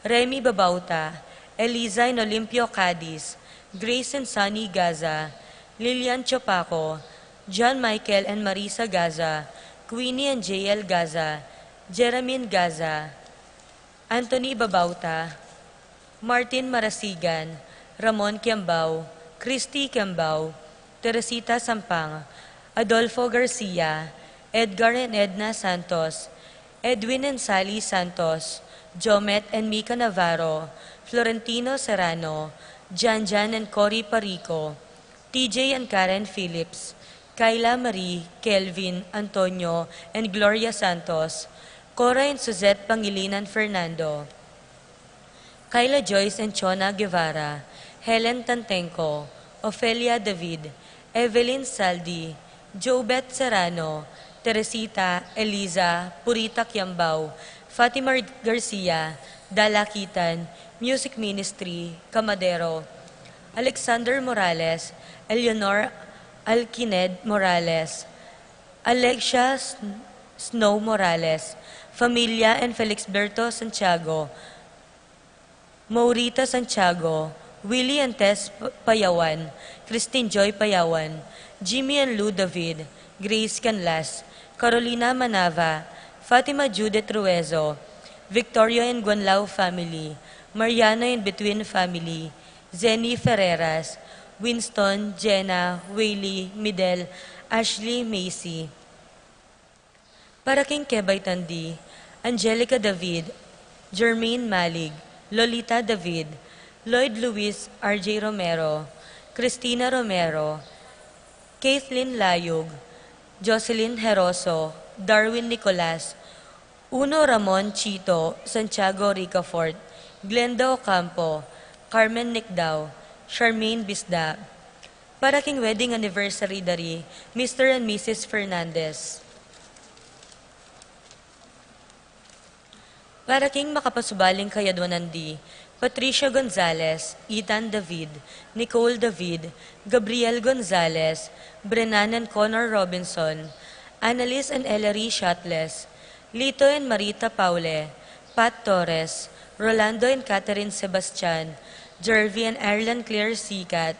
Remy Babauta, Eliza and Olimpio Cadiz, Grace and Sonny Gaza, Lilian Chopaco, John Michael and Marisa Gaza, Queenie and J L Gaza, Jeramin Gaza, Anthony Babauta, Martin Marasigan, Ramon Kiambao, Christy Kiambao, Teresita Sampang, Adolfo Garcia, Edgar and Edna Santos, Edwin and Sally Santos, Jomet and Mika Navarro, Florentino Serrano, Janjan and Cory Parico, T J and Karen Phillips, Kyla Marie, Kelvin, Antonio, and Gloria Santos, Cora and Suzette Pangilinan Fernando, Kyla Joyce and Chona Guevara, Helen Tantenco, Ofelia David, Evelyn Saldi, Jobet Serrano, Teresita, Eliza, Purita Kiambao, Fatima Garcia, Dalakitan, Music Ministry, Kamadero, Alexander Morales, Eleanor Alkined Morales, Alexia S-, Snow Morales, Familia and Felixberto Santiago, Maurita Santiago, Willie and Tess P-, Payawan, Christine Joy Payawan, Jimmy and Lou David, Grace Canlas, Carolina Manava, Fatima Judith Ruezo, Victoria and Guanlao family, Mariano and Between family, Zenny Ferreras, Winston, Jenna, Whaley, Midel, Ashley, Macy. Para king kebaytan di, Angelica David, Jermaine Malig, Lolita David, Lloyd Luis, R J Romero, Christina Romero, Kathleen Layug, Jocelyn Heroso, Darwin Nicolas, Uno Ramon Chito, Santiago Ricafort, Glenda Ocampo, Carmen Nicdao, Charmaine Bisda. Para king wedding anniversary da ri Mister and Missus Fernandez. Para king makapasubaling kayadwanan di, Patricia Gonzalez, Ethan David, Nicole David, Gabriel Gonzalez, Brenan and Connor Robinson, Annalise and Ellery Shatles, Lito and Marita Paule, Pat Torres, Rolando and Catherine Sebastian, Jervy and Ireland Claire Sicat,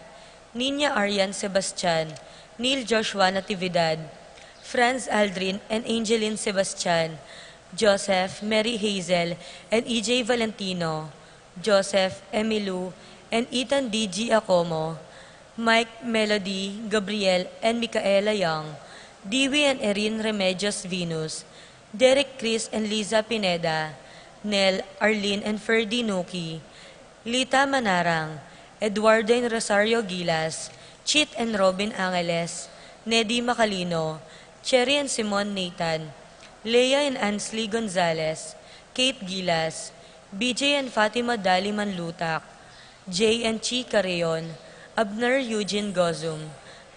Nina Arian Sebastian, Neil Joshua Natividad, Franz Aldrin and Angeline Sebastian, Joseph, Mary Hazel, and E J Valentino, Joseph, Emilu, and Ethan D G Acomo, Mike, Melody, Gabriel, and Micaela Young, Dewey and Erin Remedios Venus, Derek, Chris, and Liza Pineda, Nel, Arlene, and Ferdy Nuki, Lita Manarang, Eduardo and Rosario Gilas, Chit and Robin Angeles, Nedi Macalino, Cherry and Simon Nathan, Leia and Ansley Gonzalez, Kate Gilas, B J and Fatima Dali Manlutak, Jay and Chi Carreon, Abner Eugene Gozum,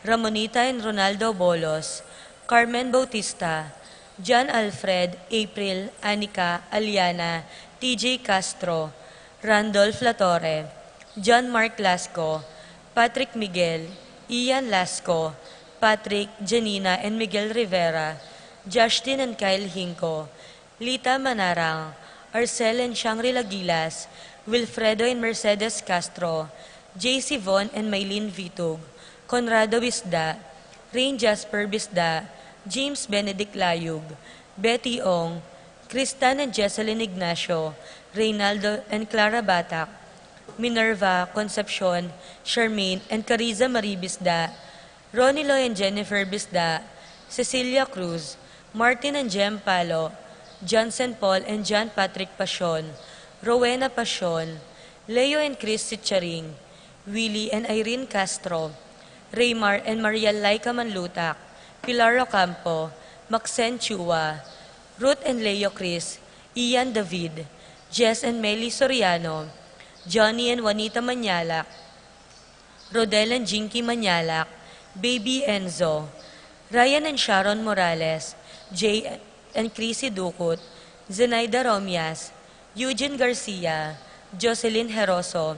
Ramonita and Ronaldo Bolos, Carmen Bautista, John Alfred, April, Anika, Aliana, T J Castro, Randolph Latorre, John Mark Lasco, Patrick Miguel, Ian Lasco, Patrick, Janina, and Miguel Rivera, Justin and Kyle Hinco, Lita Manarang, Arcel and Shangri-La Gilas, Wilfredo and Mercedes Castro, J C Von and Maylene Vitug, Conrado Bisda, Rain Jasper Bisda, James Benedict Layug, Betty Ong, Kristan and Jesselyn Ignacio, Reynaldo and Clara Batak, Minerva, Concepcion, Charmaine, and Cariza Marie Bisda, Ronilo and Jennifer Bisda, Cecilia Cruz, Martin and Jem Palo, Johnson Paul and John Patrick Pasion, Rowena Pasion, Leo and Chris Sicharing, Willie and Irene Castro, Raymar and Mariel Laika Manlutak, Pilar Ocampo, Maxen Chua, Ruth and Leo Chris, Ian David, Jess and Melly Soriano, Johnny and Juanita Manyalak, Rodel and Jinky Manyalak, Baby Enzo, Ryan and Sharon Morales, Jay and Chrissy Ducut, Zenaida Romias, Eugene Garcia, Jocelyn Heroso,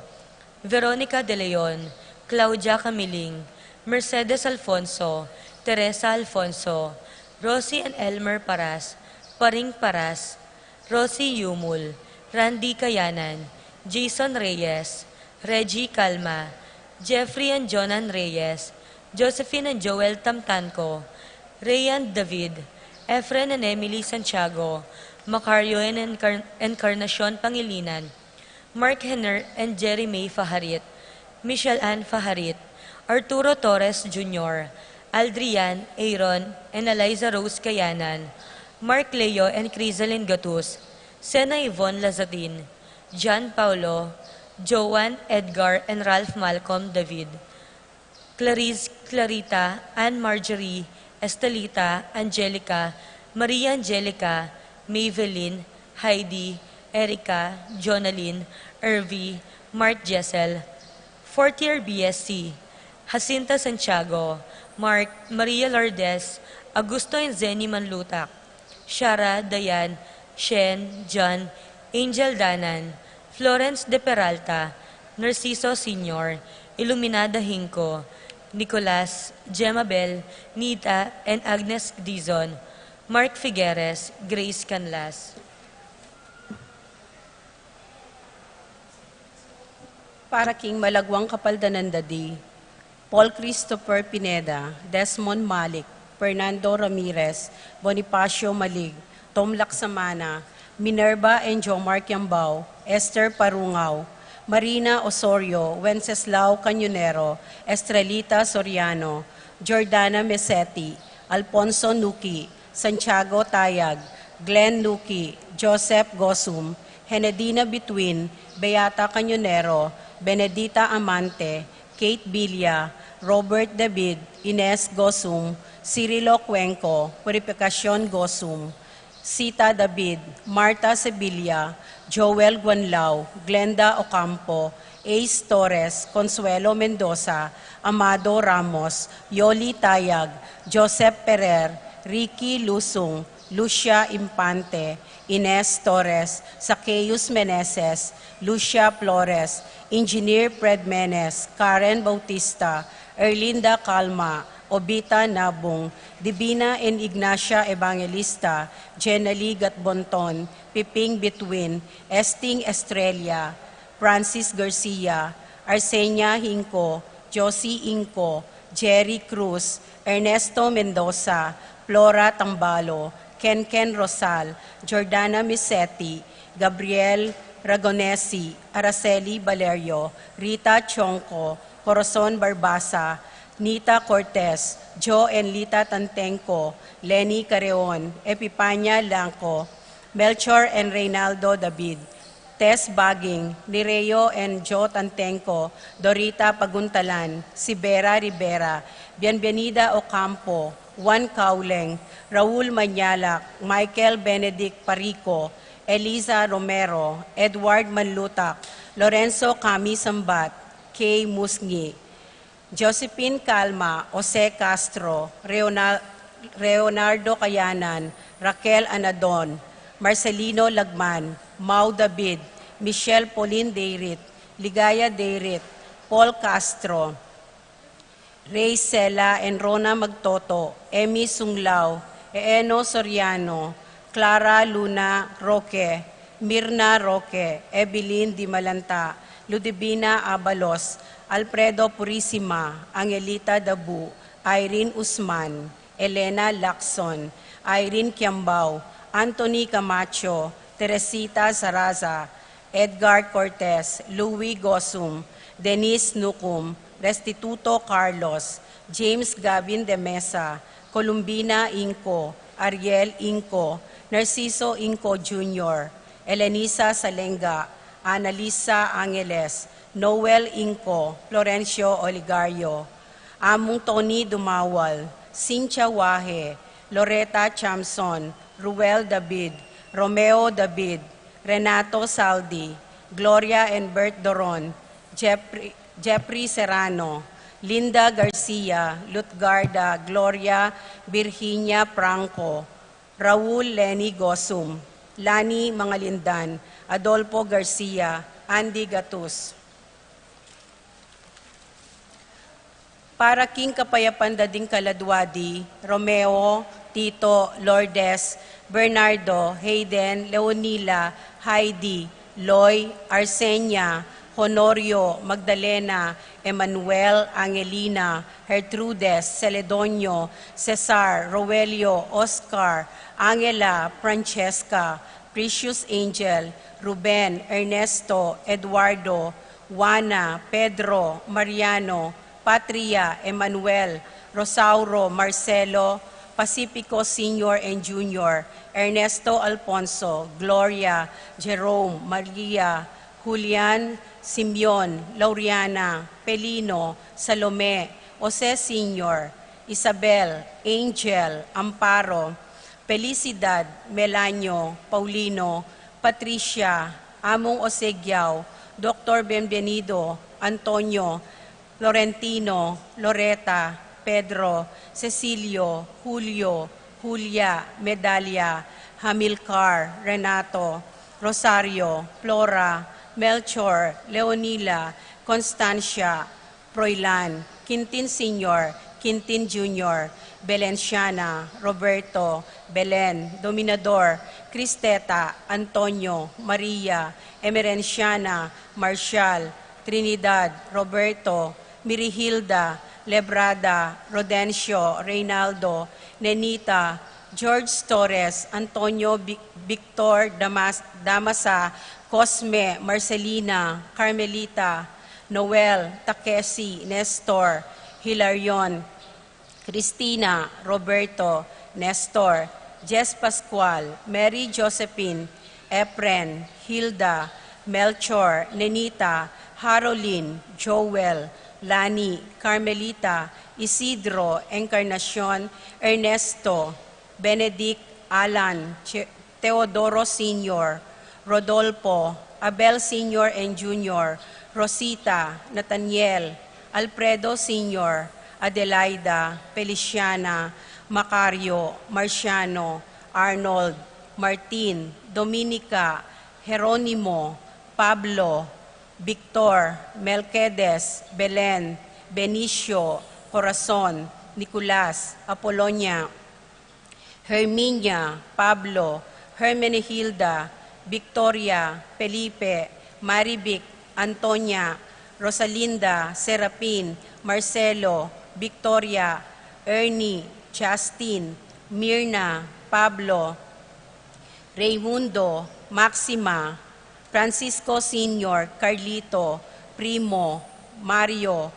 Veronica De Leon, Claudia Camiling, Mercedes Alfonso, Teresa Alfonso, Rosie and Elmer Paras, Paring Paras, Rosie Yumul, Randy Kayanan, Jason Reyes, Reggie Calma, Jeffrey and Jonan Reyes, Josephine and Joel Tamtanco, Rayan David, Efren and Emily Santiago, Macario and Encar-, Encarnacion Pangilinan, Mark Henner and Jerry May Fajarit, Michelle Ann Fajarit, Arturo Torres Junior, Aldrian, Aaron, and Eliza Rose Kayanan, Mark Leo and Crisalin Gatus, Sena Yvonne Lazatin, John Paulo, Joan, Edgar, and Ralph Malcolm David, Clarice, Clarita, Ann Marjorie, Estelita, Angelica, Maria Angelica, Maybelline, Heidi, Erica, Jonalyn, Irvi, Mark Jessel, fourth year B S C, Jacinta Santiago, Mark, Maria Lourdes, Augusto and Zenny Manlutak, Shara, Dayan, Shen, John, Angel Danan, Florence de Peralta, Narciso Senior, Iluminada Hinco, Nicolas, Gemma Bell, Nita, and Agnes Dizon, Mark Figueres, Grace Canlas. Para king malagwang kapaldanan da di, Paul Christopher Pineda, Desmond Malik, Fernando Ramirez, Bonifacio Malig, Tom Laksamana, Minerva and Jomar Kiambao, Esther Parungao, Marina Osorio, Wenceslao Cañonero, Estrelita Soriano, Jordana Meseti, Alfonso Nuki, Santiago Tayag, Glenn Nuki, Joseph Gosum, Henedina Bituin, Beata Cañonero, Benedita Amante, Kate Villa, Robert David, Ines Gosum, Cirilo Cuenco, Purificacion Gosum, Sita David, Martha Sevilla, Joel Guanlao, Glenda Ocampo, Ace Torres, Consuelo Mendoza, Amado Ramos, Yoli Tayag, Joseph Ferrer, Ricky Lusung, Lucia Impante, Ines Torres, Zacchaeus Meneses, Lucia Flores, Engineer Fred Menes, Karen Bautista, Erlinda Calma, Obita Nabung, Divina and Ignacia Evangelista, Jenali Gatbonton, Piping Bituin, Esting Estrella, Francis Garcia, Arsenia Hinco, Josie Inco, Jerry Cruz, Ernesto Mendoza, Flora Tambalo, Kenken Rosal, Jordana Misetti, Gabriel Ragonesi, Araceli Valerio, Rita Chonco, Corazon Barbaza, Nita Cortez, Jo and Lita Tantenco, Lenny Careon, Epipania Blanco, Melchor and Reynaldo David, Tess Baging, Nireo and Jo Tantenco, Dorita Paguntalan, Sibera Rivera, Bienvenida Ocampo, Juan Cauleng, Raul Mañalak, Michael Benedict Parico, Eliza Romero, Edward Manlutak, Lorenzo Cami Sambat, Kay Musngi, Josephine Calma, Jose Castro, Reona-, Leonardo Cayanan, Raquel Anadon, Marcelino Lagman, Mau David, Michelle Pauline Deirit, Ligaya Deirit, Paul Castro, Rey Sela and Rona Magtoto, Emmy Sunglao, Eeno Soriano, Clara Luna Roque, Mirna Roque, Evelyn Dimalanta, Ludivina Abalos, Alfredo Purisima, Angelita Dabu, Irene Usman, Elena Lacson, Irene Kiambao, Anthony Camacho, Teresita Zaraza, Edgar Cortez, Louis Gosum, Denise Nucum, Restituto Carlos, James Gavin de Mesa, Columbina Inco, Ariel Inco, Narciso Inco Junior, Elenisa Salenga, Annalisa Angeles, Noel Inco, Florencio Oligario, Among Tony Dumawal, Cynthia Wahe, Loretta Chamson, Ruel David, Romeo David, Renato Saldi, Gloria and Bert Doron, Jeffrey, Jeffrey Serrano, Linda Garcia, Lutgarda Gloria Virginia Franco, Raul Lenny Gosum, Lani Mangalindan, Adolfo Garcia, Andy Gatus. Para king kapayapan da ding kaladua di, Romeo, Tito, Lourdes, Bernardo, Hayden, Leonila, Heidi, Loy, Arsenia, Honorio, Magdalena, Emmanuel, Angelina, Gertrudes, Celedonio, Cesar, Roelio, Oscar, Angela, Francesca, Precious Angel, Ruben, Ernesto, Eduardo, Juana, Pedro, Mariano, Patria, Emmanuel, Rosauro, Marcelo, Pacifico Senior and Junior, Ernesto, Alfonso, Gloria, Jerome, Maria, Julian, Simeon, Lauriana, Pelino, Salome, Jose Senior, Isabel, Angel, Amparo, Felicidad, Melanio, Paulino, Patricia, Among Osegiao, Doktor Bienvenido, Antonio, Florentino, Loreta, Pedro, Cecilio, Julio, Julia, Medalia, Hamilcar, Renato, Rosario, Flora, Melchor, Leonila, Constancia, Froilan, Quintin Senior, Quintin Junior, Belenciana, Roberto, Belen, Dominador, Cristeta, Antonio, Maria, Emerenciana, Marshall, Trinidad, Roberto, Mirihilda, Lebrada, Rodencio, Reynaldo, Nenita, George Torres, Antonio, Bi- Victor, Damas- Damasa, Cosme, Marcelina, Carmelita, Noel, Takesi, Nestor, Hilarion, Cristina, Roberto, Nestor, Jess Pascual, Mary Josephine, Efren, Hilda, Melchor, Nenita, Harolin, Joel, Lani, Carmelita, Isidro, Encarnacion, Ernesto, Benedict, Alan, Che- Teodoro Senior, Rodolfo, Abel Senior and Junior, Rosita, Nathaniel, Alfredo Senior, Adelaida, Feliciana, Macario, Marciano, Arnold, Martin, Dominica, Jeronimo, Pablo, Victor, Melquiades, Belen, Benicio, Corazon, Nicolas, Apolonia, Herminia, Pablo, Hermenegilda, Victoria, Felipe, Marivic, Antonia, Rosalinda, Serafin, Marcelo, Victoria, Ernie, Justin, Mirna, Pablo, Raymundo, Maxima, Francisco Senior, Carlito, Primo, Mario,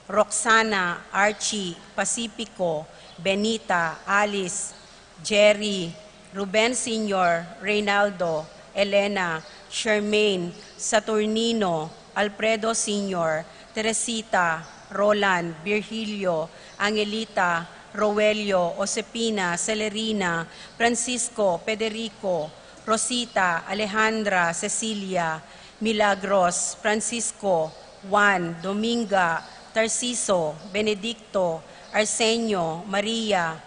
Roxana, Archie, Pacifico, Benita, Alice, Jerry, Ruben Senior, Reynaldo, Elena, Charmaine, Saturnino, Alfredo Senior, Teresita, Roland, Virgilio, Angelita, Roelio, Josefina, Celerina, Francisco, Federico, Rosita, Alejandra, Cecilia, Milagros, Francisco, Juan, Dominga, Tarciso, Benedicto, Arsenio, Maria,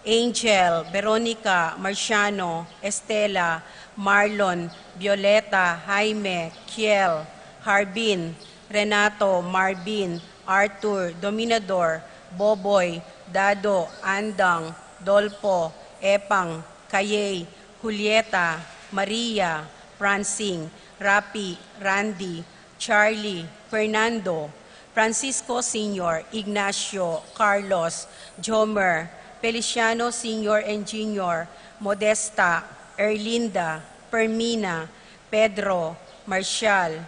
Angel, Veronica, Marciano, Estela, Marlon, Violeta, Jaime, Kiel, Harbin, Renato, Marvin, Arthur, Dominador, Boboy, Dado, Andang, Dolpo, Epang, Kayey, Julieta, Maria, Francine, Rapi, Randy, Charlie, Fernando, Francisco Senior, Ignacio, Carlos, Jomer, Feliciano Senior and Junior, Modesta, Erlinda, Fermina, Pedro, Marcial,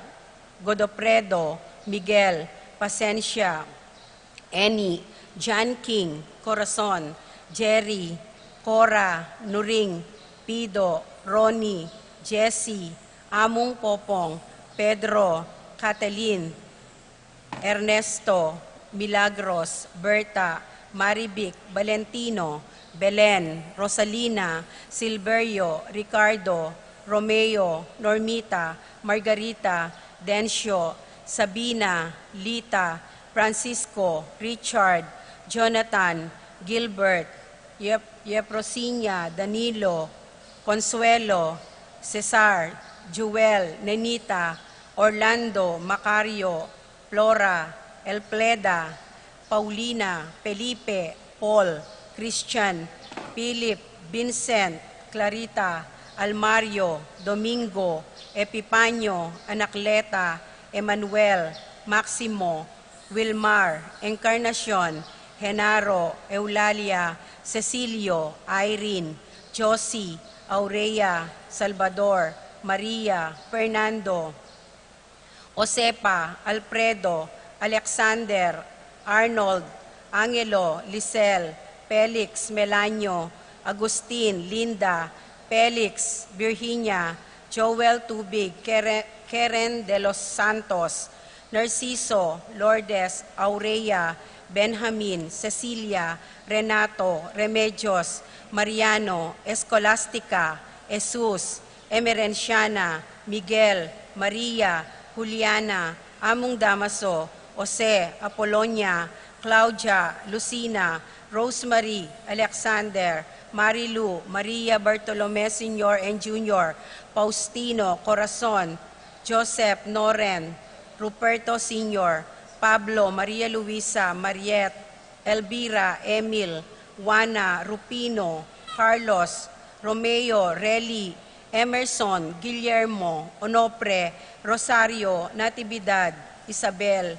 Godofredo, Miguel, Pasensia, Annie, John King, Corazon, Jerry, Cora, Nuring, Pido, Ronnie, Jesse, Among Popong, Pedro, Kathleen, Ernesto, Milagros, Berta, Marivic, Valentino, Belen, Rosalina, Silverio, Ricardo, Romeo, Normita, Margarita, Dencio, Sabina, Lita, Francisco, Richard, Jonathan, Gilbert, Yep- Yeprosinia, Danilo, Consuelo, Cesar, Joel, Nenita, Orlando, Macario, Flora, Elfreda, Paulina, Felipe, Paul, Christian, Philip, Vincent, Clarita, Almario, Domingo, Epifanio, Anacleta, Emmanuel, Maximo, Wilmar, Encarnacion, Genaro, Eulalia, Cecilio, Irene, Josie, Aurea, Salvador, Maria, Fernando, Josefa, Alfredo, Alexander, Arnold, Angelo, Lisel, Felix, Melanio, Agustin, Linda, Felix, Virginia, Joel Tubig, Kere- Keren de los Santos, Narciso, Lourdes, Aurea, Benjamin, Cecilia, Renato, Remedios, Mariano, Escolastica, Jesus, Emerenciana, Miguel, Maria, Juliana, Among Damaso, Jose, Apolonia, Claudia, Lucina, Rosemary, Alexander, Marilu, Maria, Bartolome Senior and Junior, Faustino, Corazon, Joseph, Noren, Ruperto Senior, Pablo, Maria Luisa, Mariette, Elvira, Emil, Juana, Rufino, Carlos, Romeo, Relly, Emerson, Guillermo, Onofre, Rosario, Natividad, Isabel,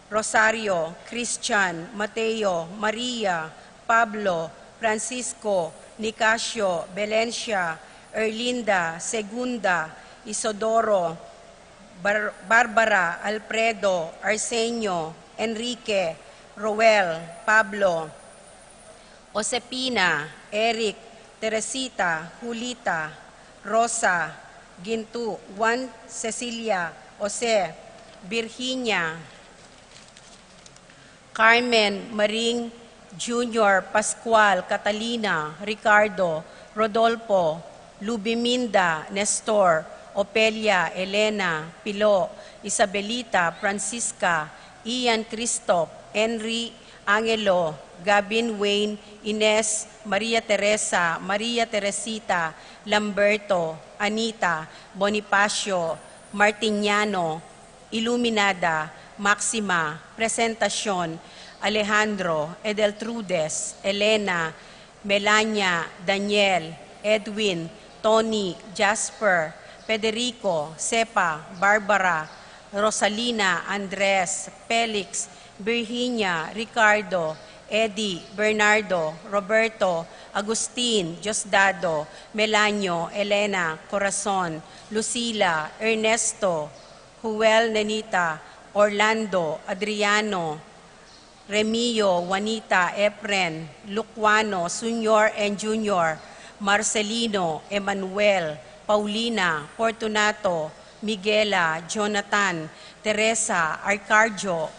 Rosario, Christian, Mateo, Maria, Pablo, Francisco, Nicasio, Belencia, Erlinda, Segunda, Isidoro, Bar- Barbara, Alfredo, Arsenio, Enrique, Roel, Pablo, Josefina, Eric, Teresita, Julita, Rosa, Gintu, Juan, Cecilia, Jose, Virginia, Carmen, Maring, Junior, Pascual, Catalina, Ricardo, Rodolfo, Lubiminda, Nestor, Opelia, Elena, Pilo, Isabelita, Francisca, Ian, Christoph, Henry, Angelo, Gavin, Wayne, Ines, Maria Teresa, Maria Teresita, Lamberto, Anita, Bonifacio, Martiniano, Iluminada, Maxima, Presentacion, Alejandro, Edeltrudes, Elena, Melania, Daniel, Edwin, Tony, Jasper, Federico, Sepa, Barbara, Rosalina, Andres, Felix, Virginia, Ricardo, Eddie, Bernardo, Roberto, Agustin, Diosdado, Melanio, Elena, Corazon, Lucila, Ernesto, Joel, Nenita, Orlando, Adriano, Remio, Juanita, Efren, Lucuano, Senior and Junior, Marcelino, Emmanuel, Paulina, Fortunato, Miguela, Jonathan, Teresa, Arcarjo,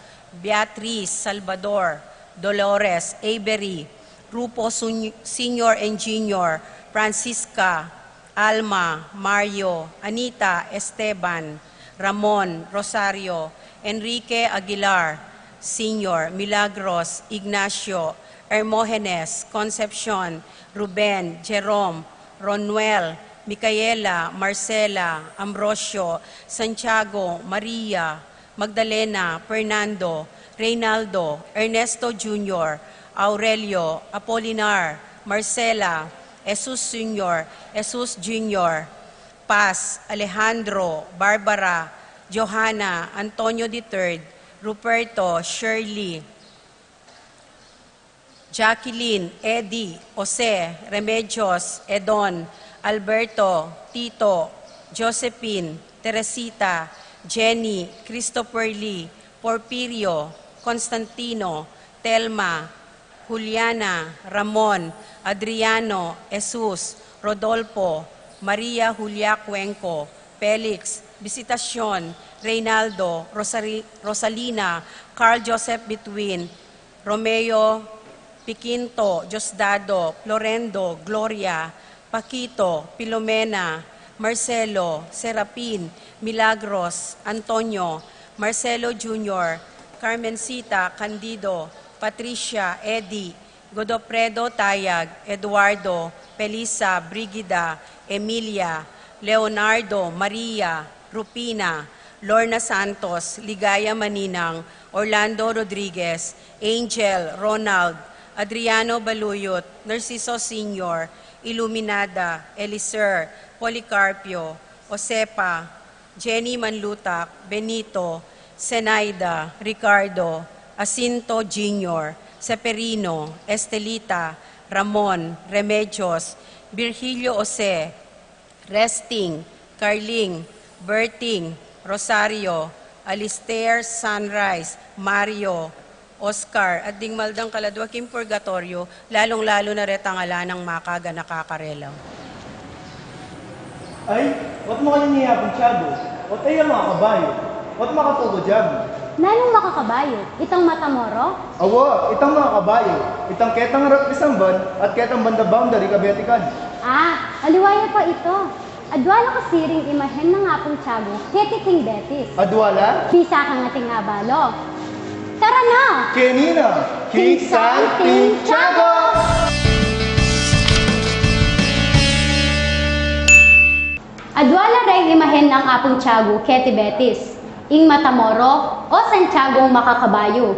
Beatriz, Salvador, Dolores, Avery, Rupo, Sun- Senior and Junior, Francisca, Alma, Mario, Anita, Esteban, Ramon, Rosario, Enrique Aguilar Senior, Milagros, Ignacio, Hermogenes, Concepcion, Ruben, Jerome, Ronuel, Micaela, Marcela, Ambrosio, Santiago, Maria, Magdalena, Fernando, Reynaldo, Ernesto Junior, Aurelio, Apolinar, Marcela, Jesus Senior, Jesus Junior, Paz, Alejandro, Barbara, Johanna, Antonio the third, Ruperto, Shirley, Jacqueline, Eddie, Jose, Remedios, Edon, Alberto, Tito, Josephine, Teresita, Jenny, Christopher Lee, Porfirio, Constantino, Telma, Juliana, Ramon, Adriano, Jesus, Rodolfo, Maria Julia Cuenco, Felix, Visitacion, Reynaldo, Rosari- Rosalina, Carl Joseph Between, Romeo, Piquinto, Diosdado, Florendo, Gloria, Paquito, Filomena, Marcelo, Serapin, Milagros, Antonio, Marcelo Junior, Carmencita, Candido, Patricia, Eddie, Godofredo, Tayag, Eduardo, Felisa, Brigida, Emilia, Leonardo, Maria, Rufina, Lorna Santos, Ligaya Maninang, Orlando Rodriguez, Angel, Ronald, Adriano Baluyot, Narciso Senior, Iluminada, Eliser, Policarpio, Josefa, Jenny Manlutak, Benito, Zenaida, Ricardo, Jacinto Junior, Seferino, Estelita, Ramon, Remedios, Virgilio Jose, Resting, Carling, Berting, Rosario, Alistair, Sunrise, Mario, Oscar, at ding maldang kaladwa king purgatoryo, lalong-lalo na retang ala nang makaganaka karela. Ay, o't makanyan ya pung tiyagu, o't e ya makakabayu, o't makatukod ya mu. Nanung makakabayu? Itang Matamoro? Awa, itang makakabayu, itang ketang arap Kisamban at ketang banda boundary Kabetikan. Ah, aliwa ya pa ita. Adwa la kasi ring imahen nang Apung Tiago keti King Betis. Adwa la? Bisa kang ating abalu. Tara na! Keni na, King Santing Tiago! Adwa la reng imahen nang Apung Tiago keti Betis, ing Matamoro o Santiagong makakabayu.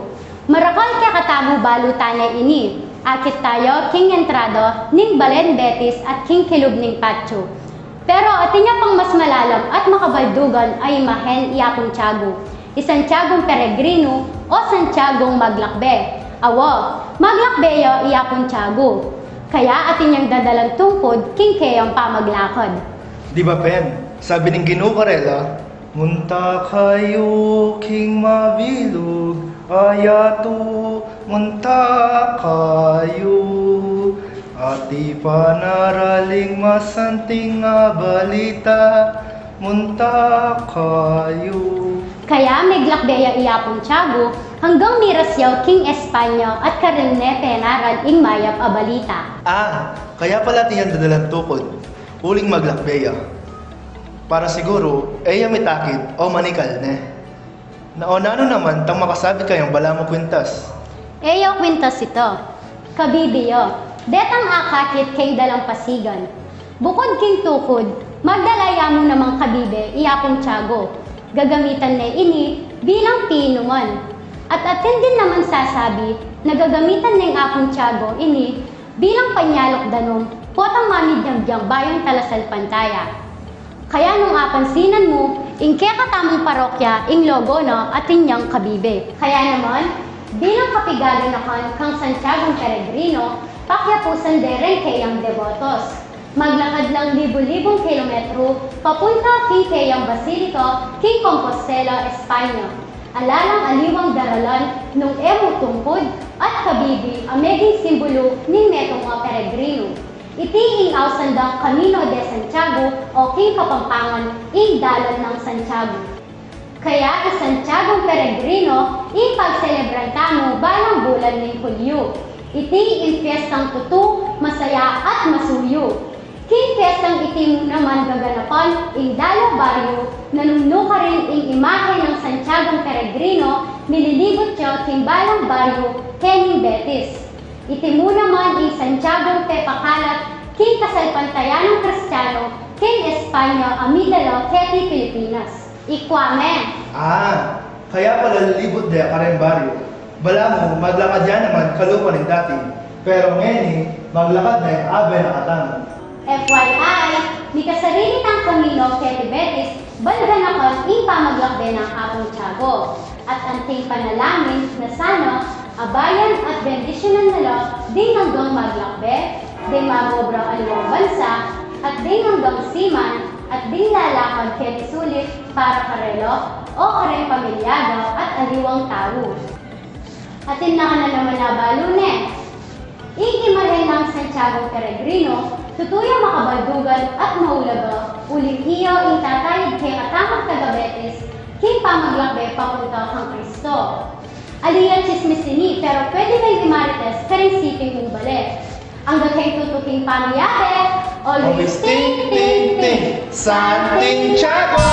Marakal kekatamu balu tane ini. Akit tayu king entrada ning balen Betis at king kilub ning patio. Pero atin ya pang mas malalam at makabaldugan a imahen i Apung Tiago, i Santiagong Peregrino o Santiagong Maglakbe. Awa, maglakbe ya i Apung Tiago. Kaya atin yang dadalang tungkud king keyang pamaglakad. Di ba, Pen? Sabi ning Ginu karela, munta kayu king mabilug a yatu, munta kayu. Ati panaraling masanting a balita, munta kayu. Kaya meglakbe ya i Apung Tiago, hanggang miras ya king Espanya at karin ne penaral ing mayap a balita. Ah, kaya pala atin yang dadalang tungkud uling maglakbe ya. Para siguru, e ya mitakit o manikal ne. Na o nanu naman tang makasabit kayang balamu kwintas? E ya kwintas ita. Kabibe ya. Detang akakit king dalampasigan. Bukud king tukud, magdala ya mu namang kabibe i Apung Tiago. Gagamitan ne ini bilang pinuman. At atin din naman sasabi na gagamitan neng Apung Tiago ini bilang panyaluk danum potang mamidyang-byang bayung talasalpantaya. Kaya nung apansinan mu, ing kekatamung parokya ing logo na atin yang kabibe. Kaya naman, bilang kapigalu na kang Santiagong Peregrino, pakyapusan de reng keyang debotos. Maglakad lang libu-libung kilometro papunta king keyang Basilica king Compostela, Espanya. Ala lang aliwang daralan nung e mu tungkud at kabibe a meging simbulu ning metung a peregrino. Iti ing ausan dang Camino de Santiago o king Kapampangan ing dalan nang Santiago. Kaya i Santiagong Peregrino ing pagselebran tamu balang bulan ning Hulyo. Iti ing piestang tutu, masaya at masuyu. King piestang iti mu naman gaganapan ing dalu baryu, nanu nukarin ing imahe nang Santiagong Peregrino, mililibut ya king balang baryu kening Betis. Iti mu naman ing Santiagong pepakalat king kasalpantayanang Kristiano king Espanya a midala keti Pilipinas. Ikwa me. Ah, kaya pala lilibut de kareng baryu. Balamu, maglakad ya naman kalupa ning dati. Pero ngeni, maglakad ne abe na katamu. F Y I, mikasarili tang Camino keti Betis, ban ganapan ing pamaglakbe nang Apung Tiago. At anting panalangin na sana abayan at bendisyunan na la ding anggang maglakbe, ding mag-obra aliwang bansa, at ding anggang seaman, at ding lalakad keti sulit para karela o kareng pamilya da at aliwang tau. Atin na ka na naman abalu ne. Ing imahe nang Santiagong Peregrino, tutu yang makabaldugan at maulaga, uling iya ing tatayid kekatamung taga-Betis king pamaglakbe papunta kang Kristo. Ali yang tsismis ini, pero pwede kayung i-marites karing siping mung bale. Angga keng tutuking pamiyabe, always think, think, think, Santing Tiago!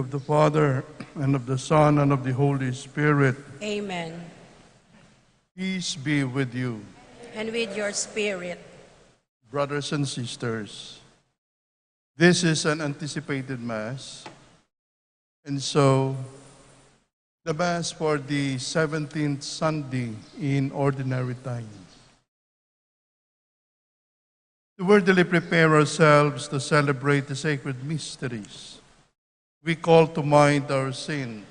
The Father, and of the Son, and of the Holy Spirit. Amen. Peace be with you. And with your spirit. Brothers and sisters, this is an anticipated Mass, and so the Mass for the seventeenth Sunday in Ordinary Times. To worthily prepare ourselves to celebrate the sacred mysteries, we call to mind our sins.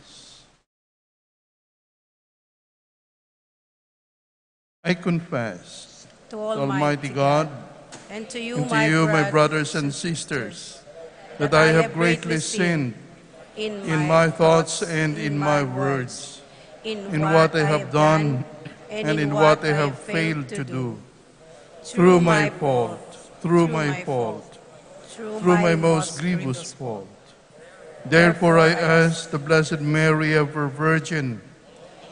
I confess to Almighty God and to you, my brothers and sisters, that I have greatly sinned in my thoughts and in my words, in what I have done and in what I have failed to do. Through my fault, through my fault, through my most grievous fault. Therefore I ask the Blessed Mary, ever Virgin,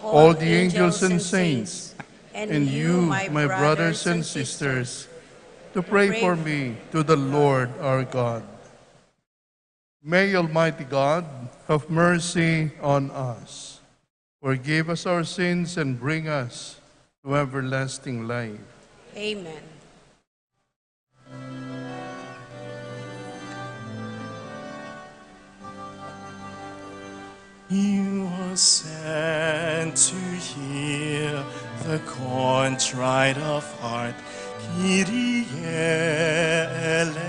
all the angels and saints, and you, my brothers and sisters, to pray for me to the Lord our God. May Almighty God have mercy on us, forgive us our sins, and bring us to everlasting life. Amen. You are sent to heal the contrite of heart. Kyrie eleison.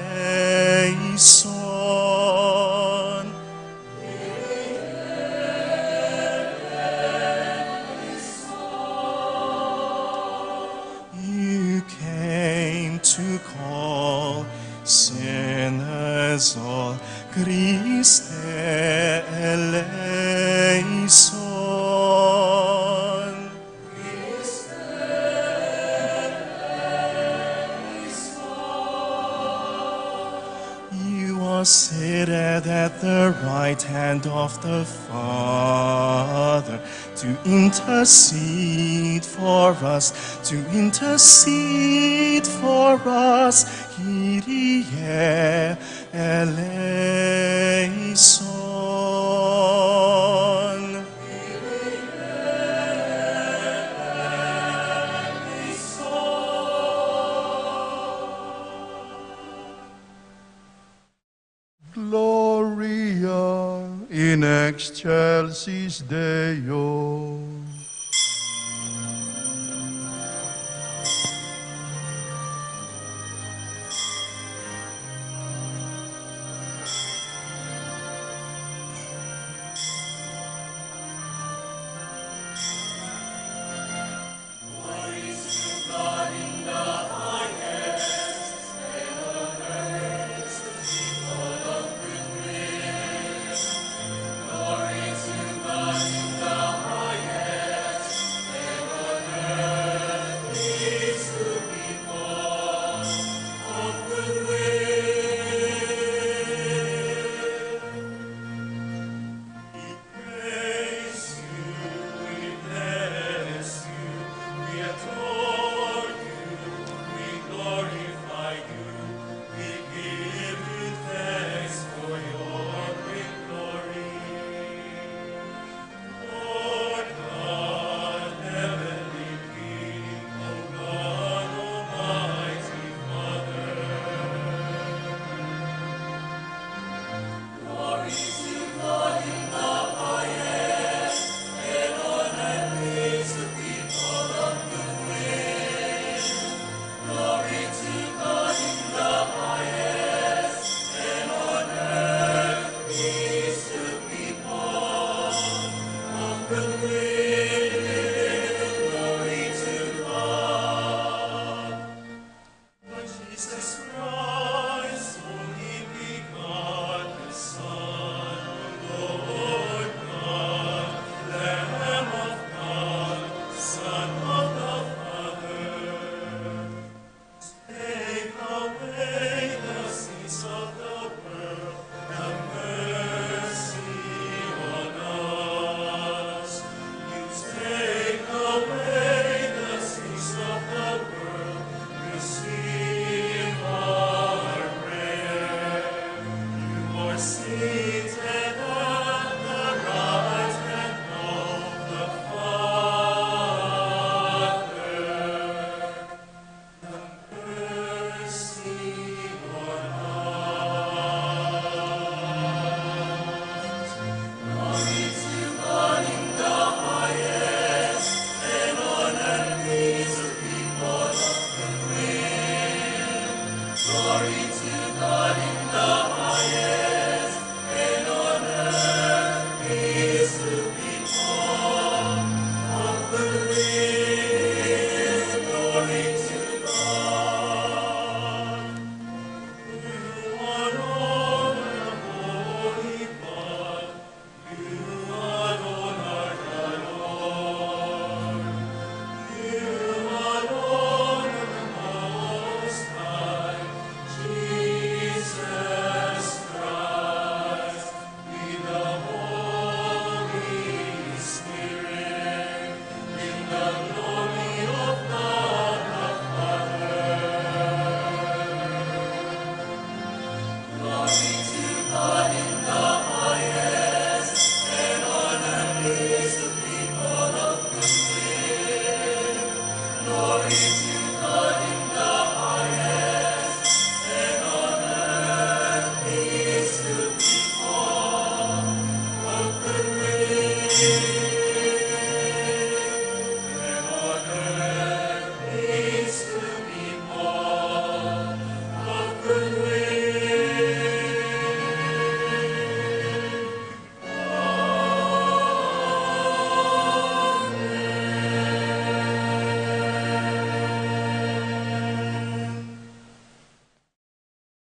You came to call sinners all. Christe eleison. You are seated at the right hand of the Father to intercede for us, to intercede for us. Kyrie eleison. Gloria in excelsis Deo.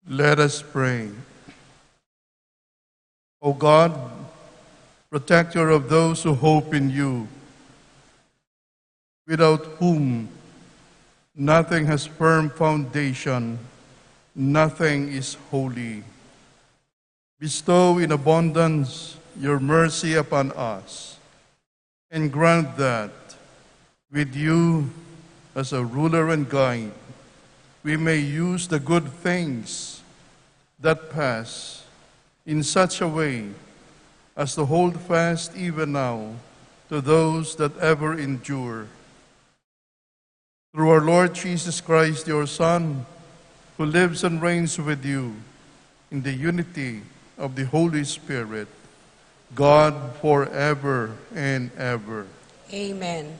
Let us pray. O God, protector of those who hope in you, without whom nothing has firm foundation, nothing is holy. Bestow in abundance your mercy upon us, and grant that, with you as a ruler and guide, we may use the good things that pass in such a way as to hold fast even now to those that ever endure. Through our Lord Jesus Christ, your Son, who lives and reigns with you in the unity of the Holy Spirit, God, forever and ever. Amen.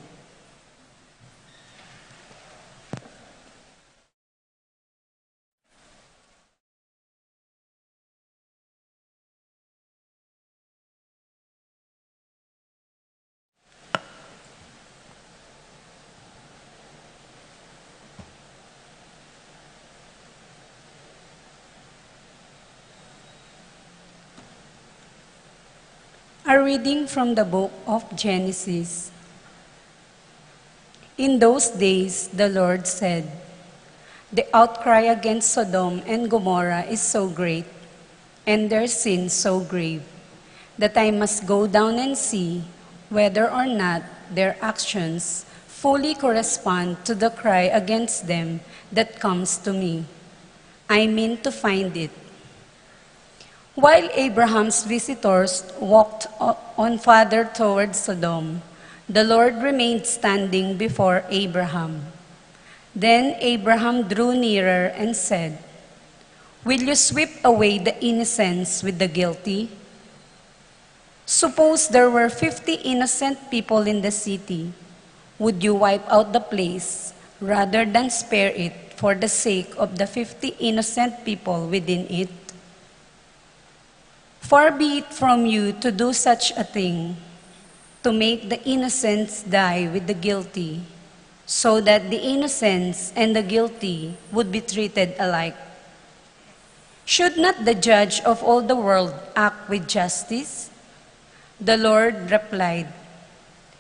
A reading from the book of Genesis. In those days, the Lord said, "The outcry against Sodom and Gomorrah is so great, and their sin so grave, that I must go down and see whether or not their actions fully correspond to the cry against them that comes to me. I mean to find it." While Abraham's visitors walked o-, on farther toward Sodom, the Lord remained standing before Abraham. Then Abraham drew nearer and said, "Will you sweep away the innocents with the guilty? Suppose there were fifty innocent people in the city. Would you wipe out the place rather than spare it for the sake of the fifty innocent people within it? Far be it from you to do such a thing, to make the innocents die with the guilty, so that the innocents and the guilty would be treated alike. Should not the judge of all the world act with justice?" The Lord replied,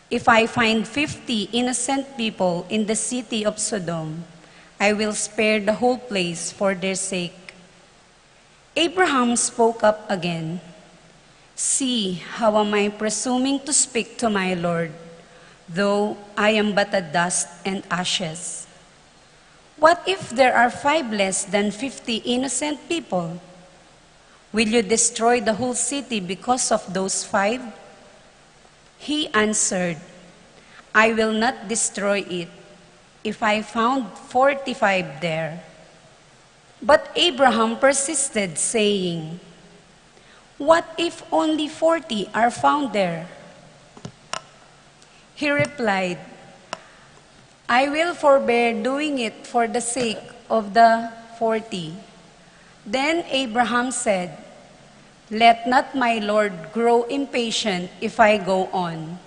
"If I find fifty innocent people in the city of Sodom, I will spare the whole place for their sake." Abraham spoke up again, "See, how am I presuming to speak to my Lord, though I am but a dust and ashes? What if there are five less than fifty innocent people? Will you destroy the whole city because of those five?" He answered, "I will not destroy it if I found forty-five there." But Abraham persisted, saying, "What if only forty are found there?" He replied, "I will forbear doing it for the sake of the forty. Then Abraham said, "Let not my Lord grow impatient if I go on.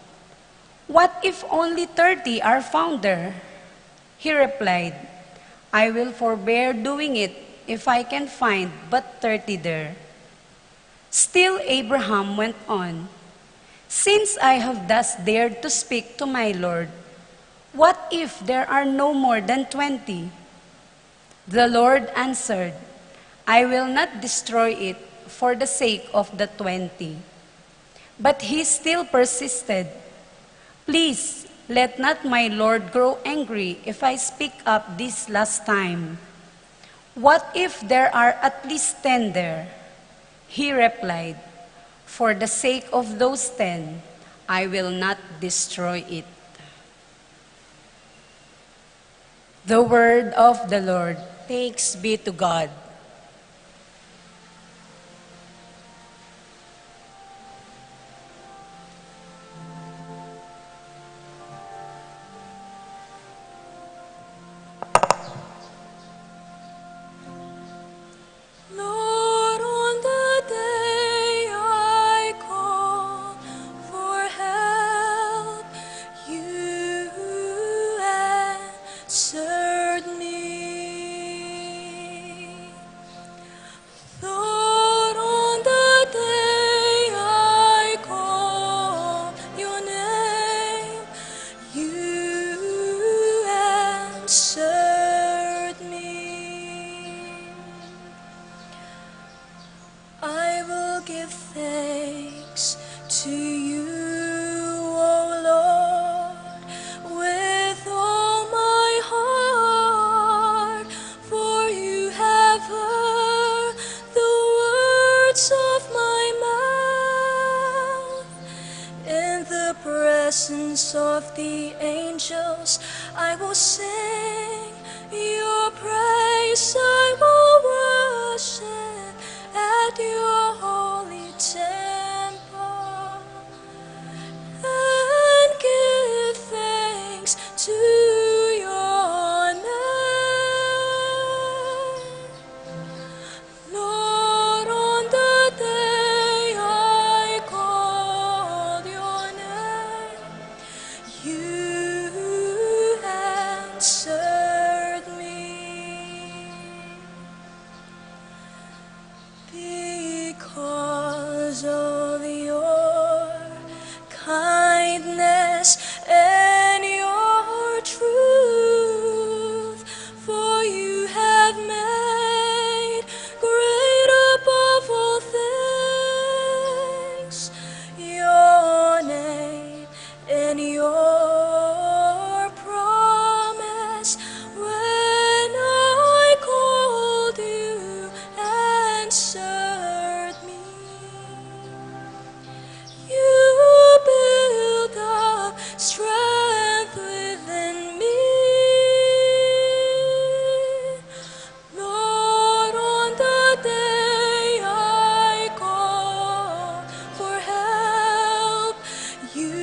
What if only thirty are found there?" He replied, "I will forbear doing it if I can find but thirty there." Still Abraham went on, "Since I have thus dared to speak to my Lord, what if there are no more than twenty?" The Lord answered, "I will not destroy it for the sake of the twenty." But he still persisted, "Please, let not my Lord grow angry if I speak up this last time. What if there are at least ten there?" He replied, "For the sake of those ten, I will not destroy it." The word of the Lord. Thanks be to God. Lord, on the day I call for help, you answered me. Lord, on the day I call your name, you answered me. I will give thanks to you, O Lord, with all my heart, for you have heard the words of my mouth. In the presence of the angels, I will sing your praise. I will worship at your holy temple and give thanks to your name. Lord, on the day I called your name, you answered me. Because of your kindness and your truth, for you have made great above all things your name and your promise. When I called, you answered me. You build up strength within me. Lord, on the day I call for help, you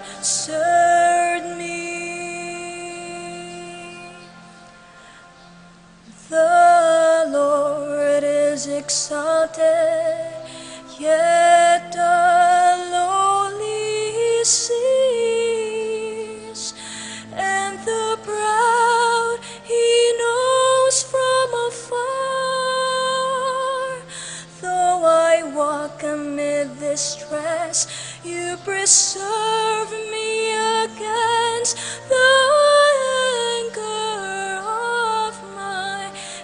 answered me. The Lord is exalted, yet the lowly he sees, and the proud he knows from afar. Though I walk amid distress, you preserve me against the anger of my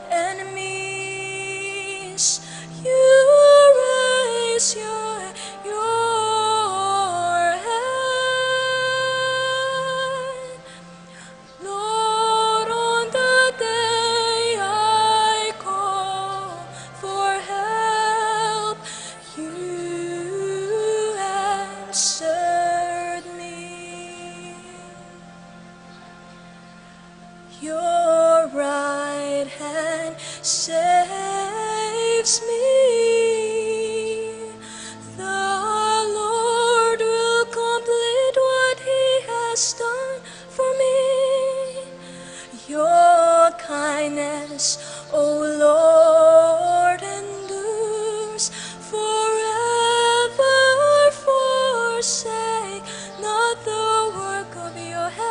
enemies. You raise your, your hand. Lord, on the day I call for help, you answered me. Your right hand saves me. The Lord will complete what he has done for me. Your kindness O Lord, and does forever forsake not the work of your hands.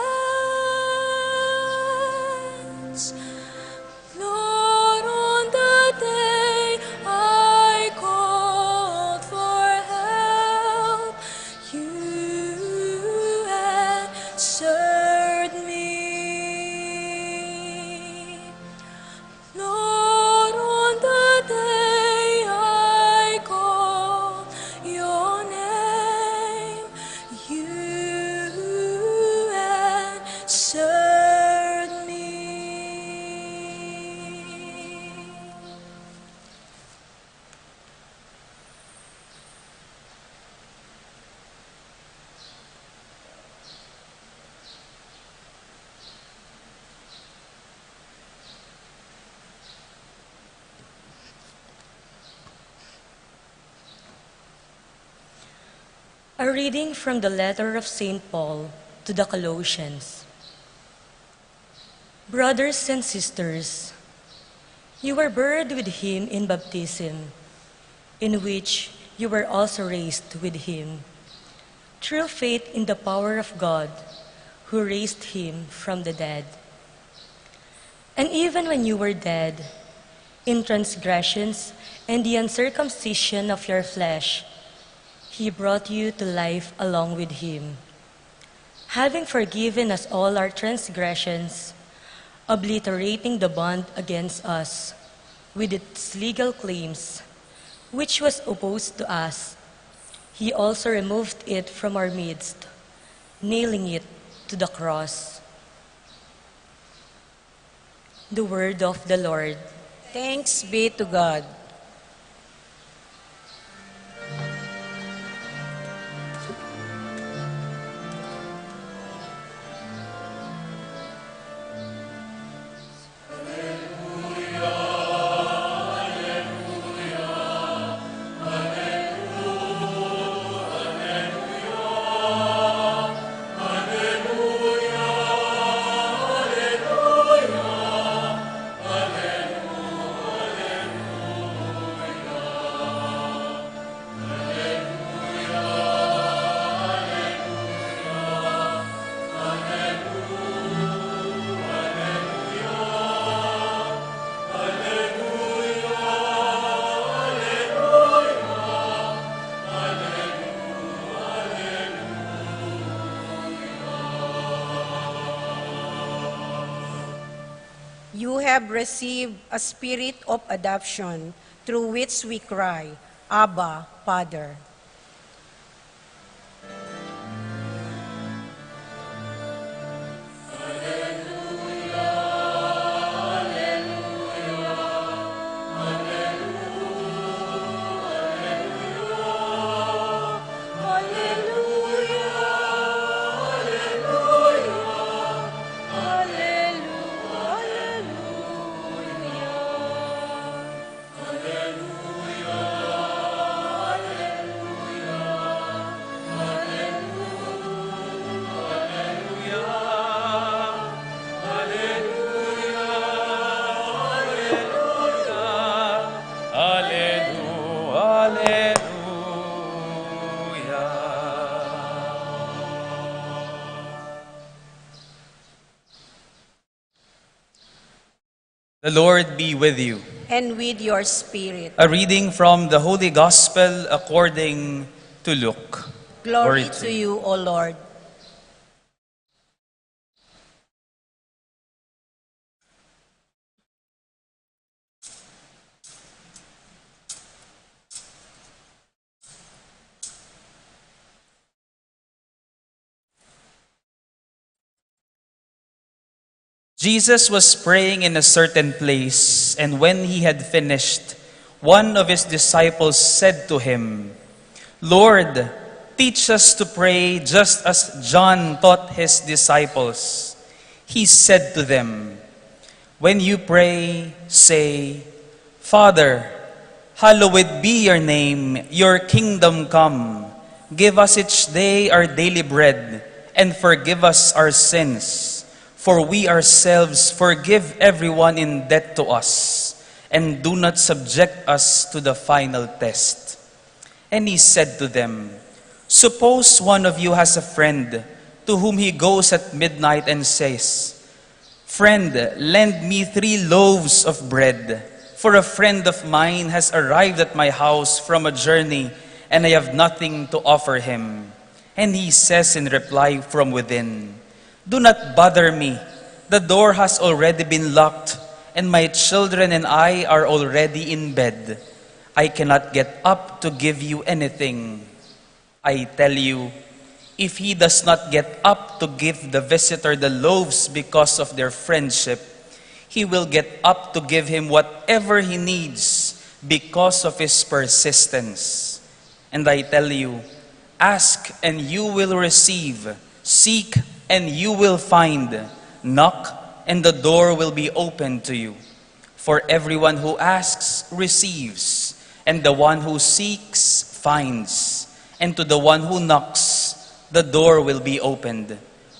Lord, on the day I called for help, you answered me. Lord, on the day I call your name, you answered me. A reading from the letter of Saint Paul to the Colossians. Brothers and sisters, you were buried with him in baptism, in which you were also raised with him, through faith in the power of God, who raised him from the dead. And even when you were dead in transgressions and the uncircumcision of your flesh, he brought you to life along with him, having forgiven us all our transgressions, obliterating the bond against us with its legal claims, which was opposed to us. He also removed it from our midst, nailing it to the cross. The word of the Lord. Thanks be to God. You have received a spirit of adoption, through which we cry, "Abba, Father." The Lord be with you. And with your spirit. A reading from the Holy Gospel according to Luke. Glory to you, O Lord. Jesus was praying in a certain place, and when he had finished, one of his disciples said to him, "Lord, teach us to pray just as John taught his disciples." He said to them, "When you pray, say, 'Father, hallowed be your name, your kingdom come. Give us each day our daily bread, and forgive us our sins, for we ourselves forgive everyone in debt to us. and do not subject us to the final test." And he said to them, "Suppose one of you has a friend to whom he goes at midnight and says, 'Friend, lend me three loaves of bread, for a friend of mine has arrived at my house from a journey, and I have nothing to offer him.' And he says in reply from within, 'Do not bother me. The door has already been locked, and my children and I are already in bed. I cannot get up to give you anything.' I tell you, if he does not get up to give the visitor the loaves because of their friendship, he will get up to give him whatever he needs because of his persistence. And I tell you, ask and you will receive, seek and you will find, knock and the door will be opened to you. For everyone who asks receives, and the one who seeks finds, and to the one who knocks, the door will be opened.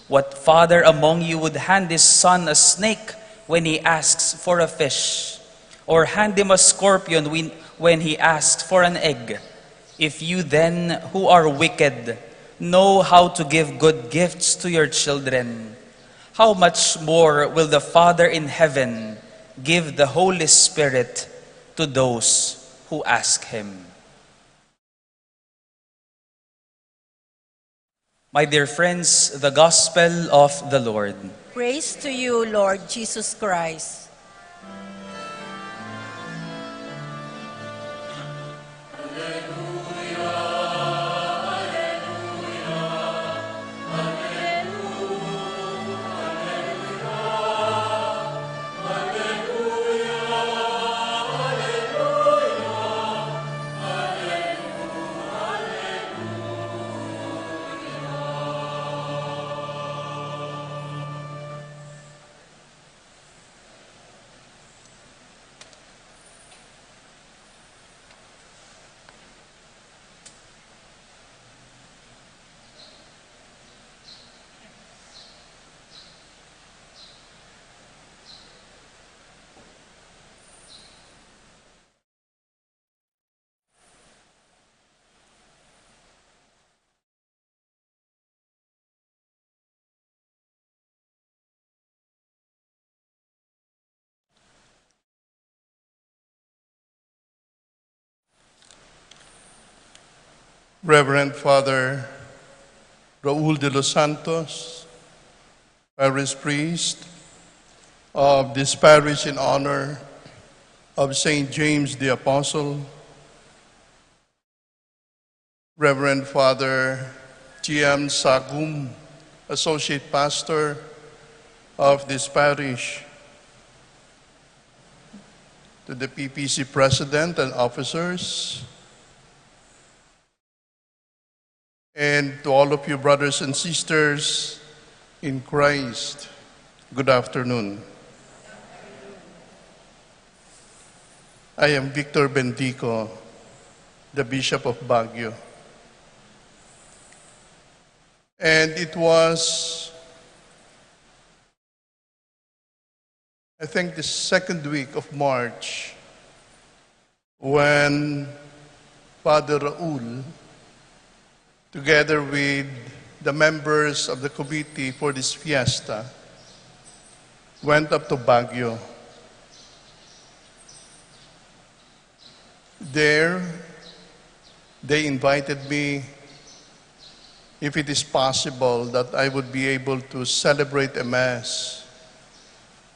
What father among you would hand his son a snake when he asks for a fish, or hand him a scorpion when, when he asks for an egg? If you then, who are wicked, know how to give good gifts to your children, how much more will the Father in heaven give the Holy Spirit to those who ask him?" My dear friends, the gospel of the Lord. Praise to you, Lord Jesus Christ. Reverend Father Raul de los Santos, parish priest of this parish in honor of Saint James the Apostle, Reverend Father G M Sagum, Associate Pastor of this parish, to the P P C President and officers, and to all of you brothers and sisters in Christ, good afternoon. I am Victor Bendico, the Bishop of Baguio. And it was, I think, the second week of March when Father Raul, together with the members of the committee for this fiesta, went up to Baguio. There, they invited me if it is possible that I would be able to celebrate a Mass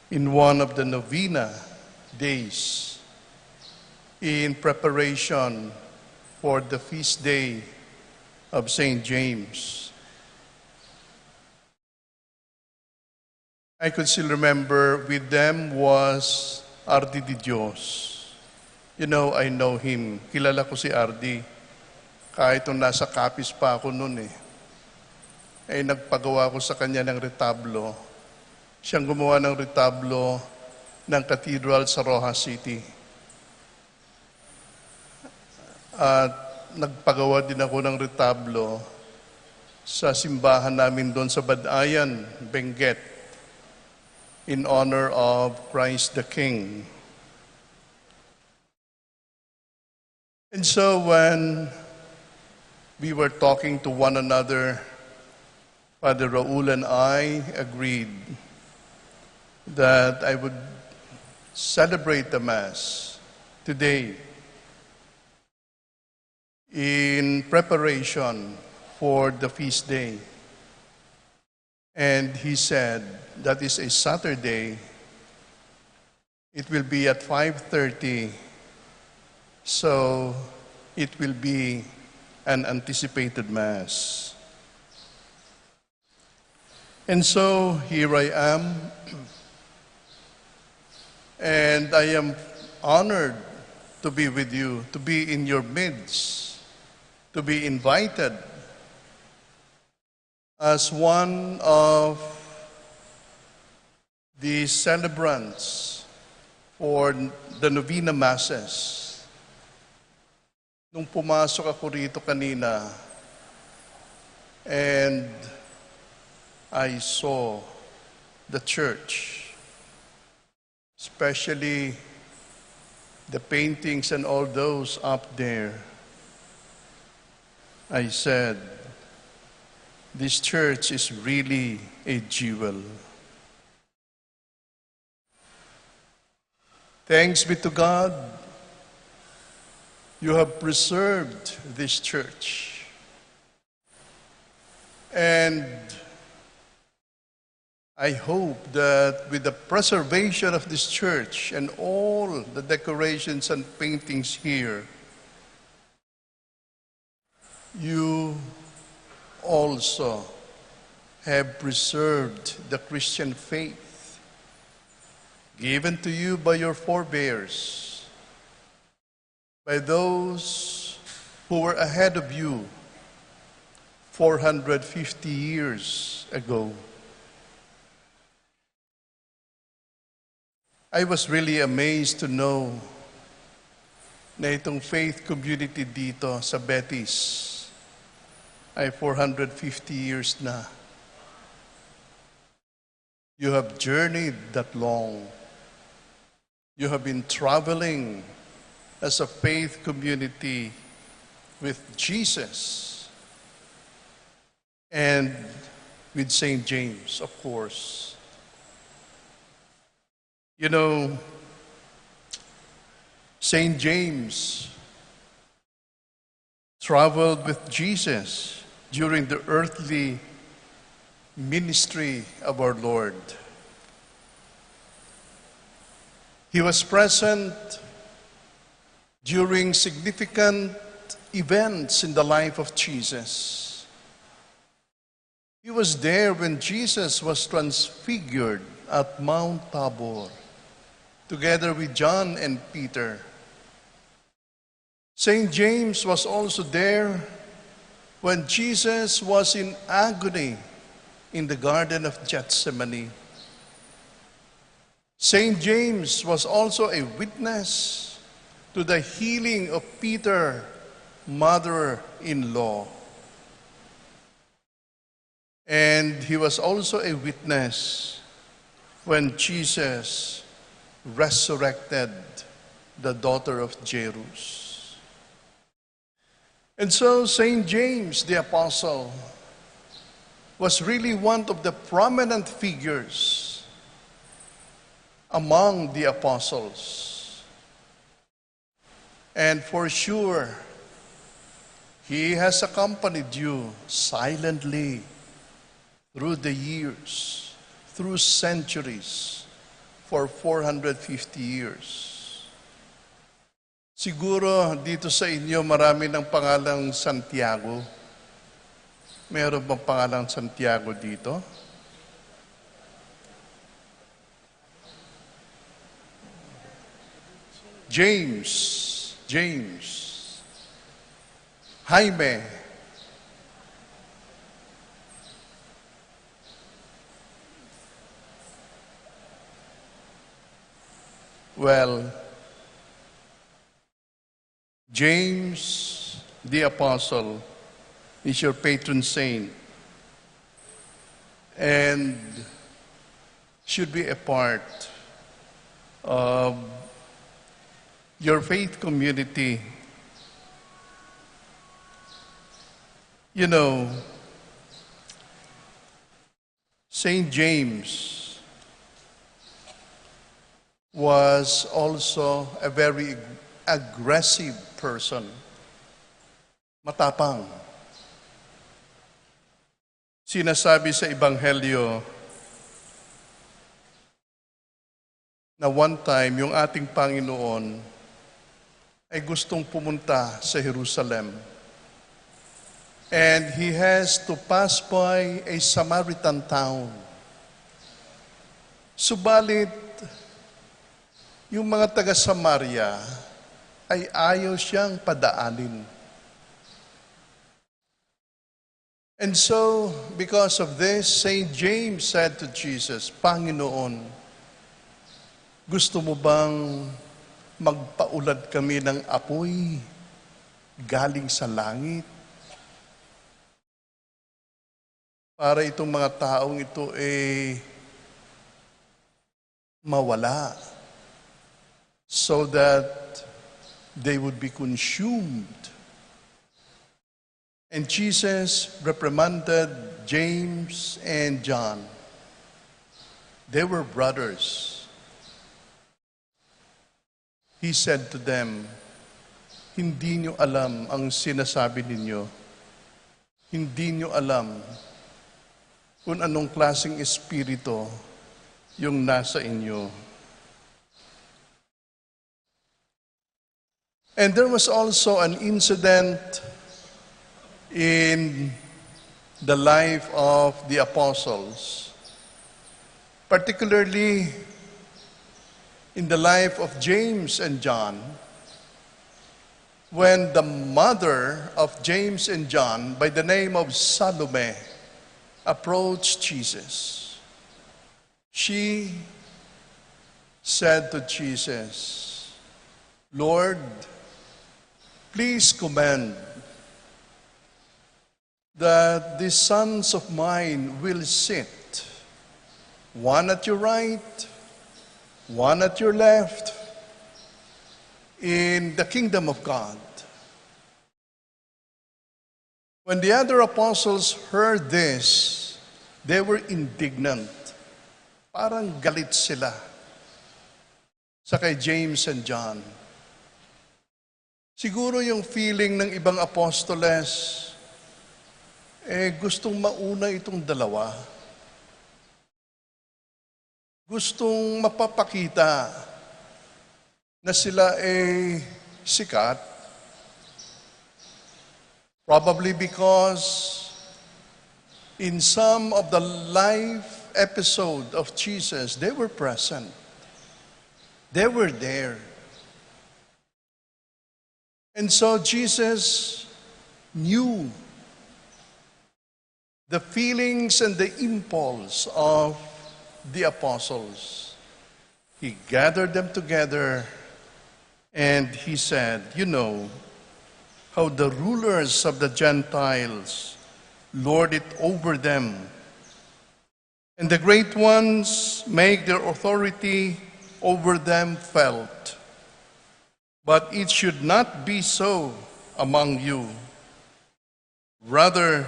in one of the novena days in preparation for the feast day of Saint James. I could still remember with them was R D Di Dios. You know, I know him. Kilala ko si R D. Kahit nung nasa Capiz pa ako nun eh. Ay nagpagawa ko sa kanya ng retablo. Siyang gumawa ng retablo ng cathedral sa Roxas City. At nagpagawa din ako ng retablo sa simbahan namin doon sa Bad-ayan, Benguet, in honor of Christ the King. And so when we were talking to one another, Father Raul and I agreed that I would celebrate the Mass today in preparation for the feast day. And he said, "That is a Saturday. It will be at five thirty, so it will be an anticipated Mass." And so here I am, and I am honored to be with you, to be in your midst, to be invited as one of the celebrants for the Novena Masses. Nung pumasok ako rito kanina, and I saw the church, especially the paintings and all those up there, I said, "This church is really a jewel." Thanks be to God, you have preserved this church. And I hope that with the preservation of this church and all the decorations and paintings here, you also have preserved the Christian faith given to you by your forebears, by those who were ahead of you four hundred fifty years ago. I was really amazed to know na itong faith community dito sa Betis ay four hundred fifty years na. You have journeyed that long. You have been traveling as a faith community with Jesus and with Saint James, of course. You know, Saint James traveled with Jesus during the earthly ministry of our Lord. He was present during significant events in the life of Jesus. He was there when Jesus was transfigured at Mount Tabor, together with John and Peter. Saint James was also there when Jesus was in agony in the Garden of Gethsemane. Saint James was also a witness to the healing of Peter mother-in-law. And he was also a witness when Jesus resurrected the daughter of Jairus. And so Saint James the Apostle was really one of the prominent figures among the apostles. And for sure, he has accompanied you silently through the years, through centuries, for four hundred fifty years. Siguro dito sa inyo marami ng pangalang Santiago. Meron bang pangalang Santiago dito? James, James, Jaime. Well, James the Apostle is your patron saint and should be a part of your faith community You know, Saint James was also a very aggressive person. Matapang. Sinasabi sa Ebanghelyo na one time, yung ating Panginoon ay gustong pumunta sa Jerusalem. And he has to pass by a Samaritan town. Subalit, yung mga taga Samaria ay ayaw siyang padaanin. And so, because of this, Saint James said to Jesus, "Panginoon, gusto mo bang magpaulad kami ng apoy galing sa langit?" Para itong mga taong ito, eh, mawala, so that they would be consumed. And Jesus reprimanded James and John. They were brothers. He said to them, "Hindi nyo alam ang sinasabi ninyo. Hindi nyo alam kung anong klaseng espiritu yung nasa inyo." And there was also an incident in the life of the apostles, particularly in the life of James and John, when the mother of James and John, by the name of Salome, approached Jesus. She said to Jesus, "Lord, please command that these sons of mine will sit, one at your right, one at your left, in the kingdom of God." When the other apostles heard this, they were indignant. Parang galit sila sa kay James and John. Siguro yung feeling ng ibang apostoles, eh, gustong mauna itong dalawa. Gustong mapapakita na sila ay sikat, probably because in some of the life episode of Jesus, they were present. They were there. And so Jesus knew the feelings and the impulse of the apostles. He gathered them together and he said, "You know how the rulers of the Gentiles lord it over them, and the great ones make their authority over them felt. But it should not be so among you. Rather,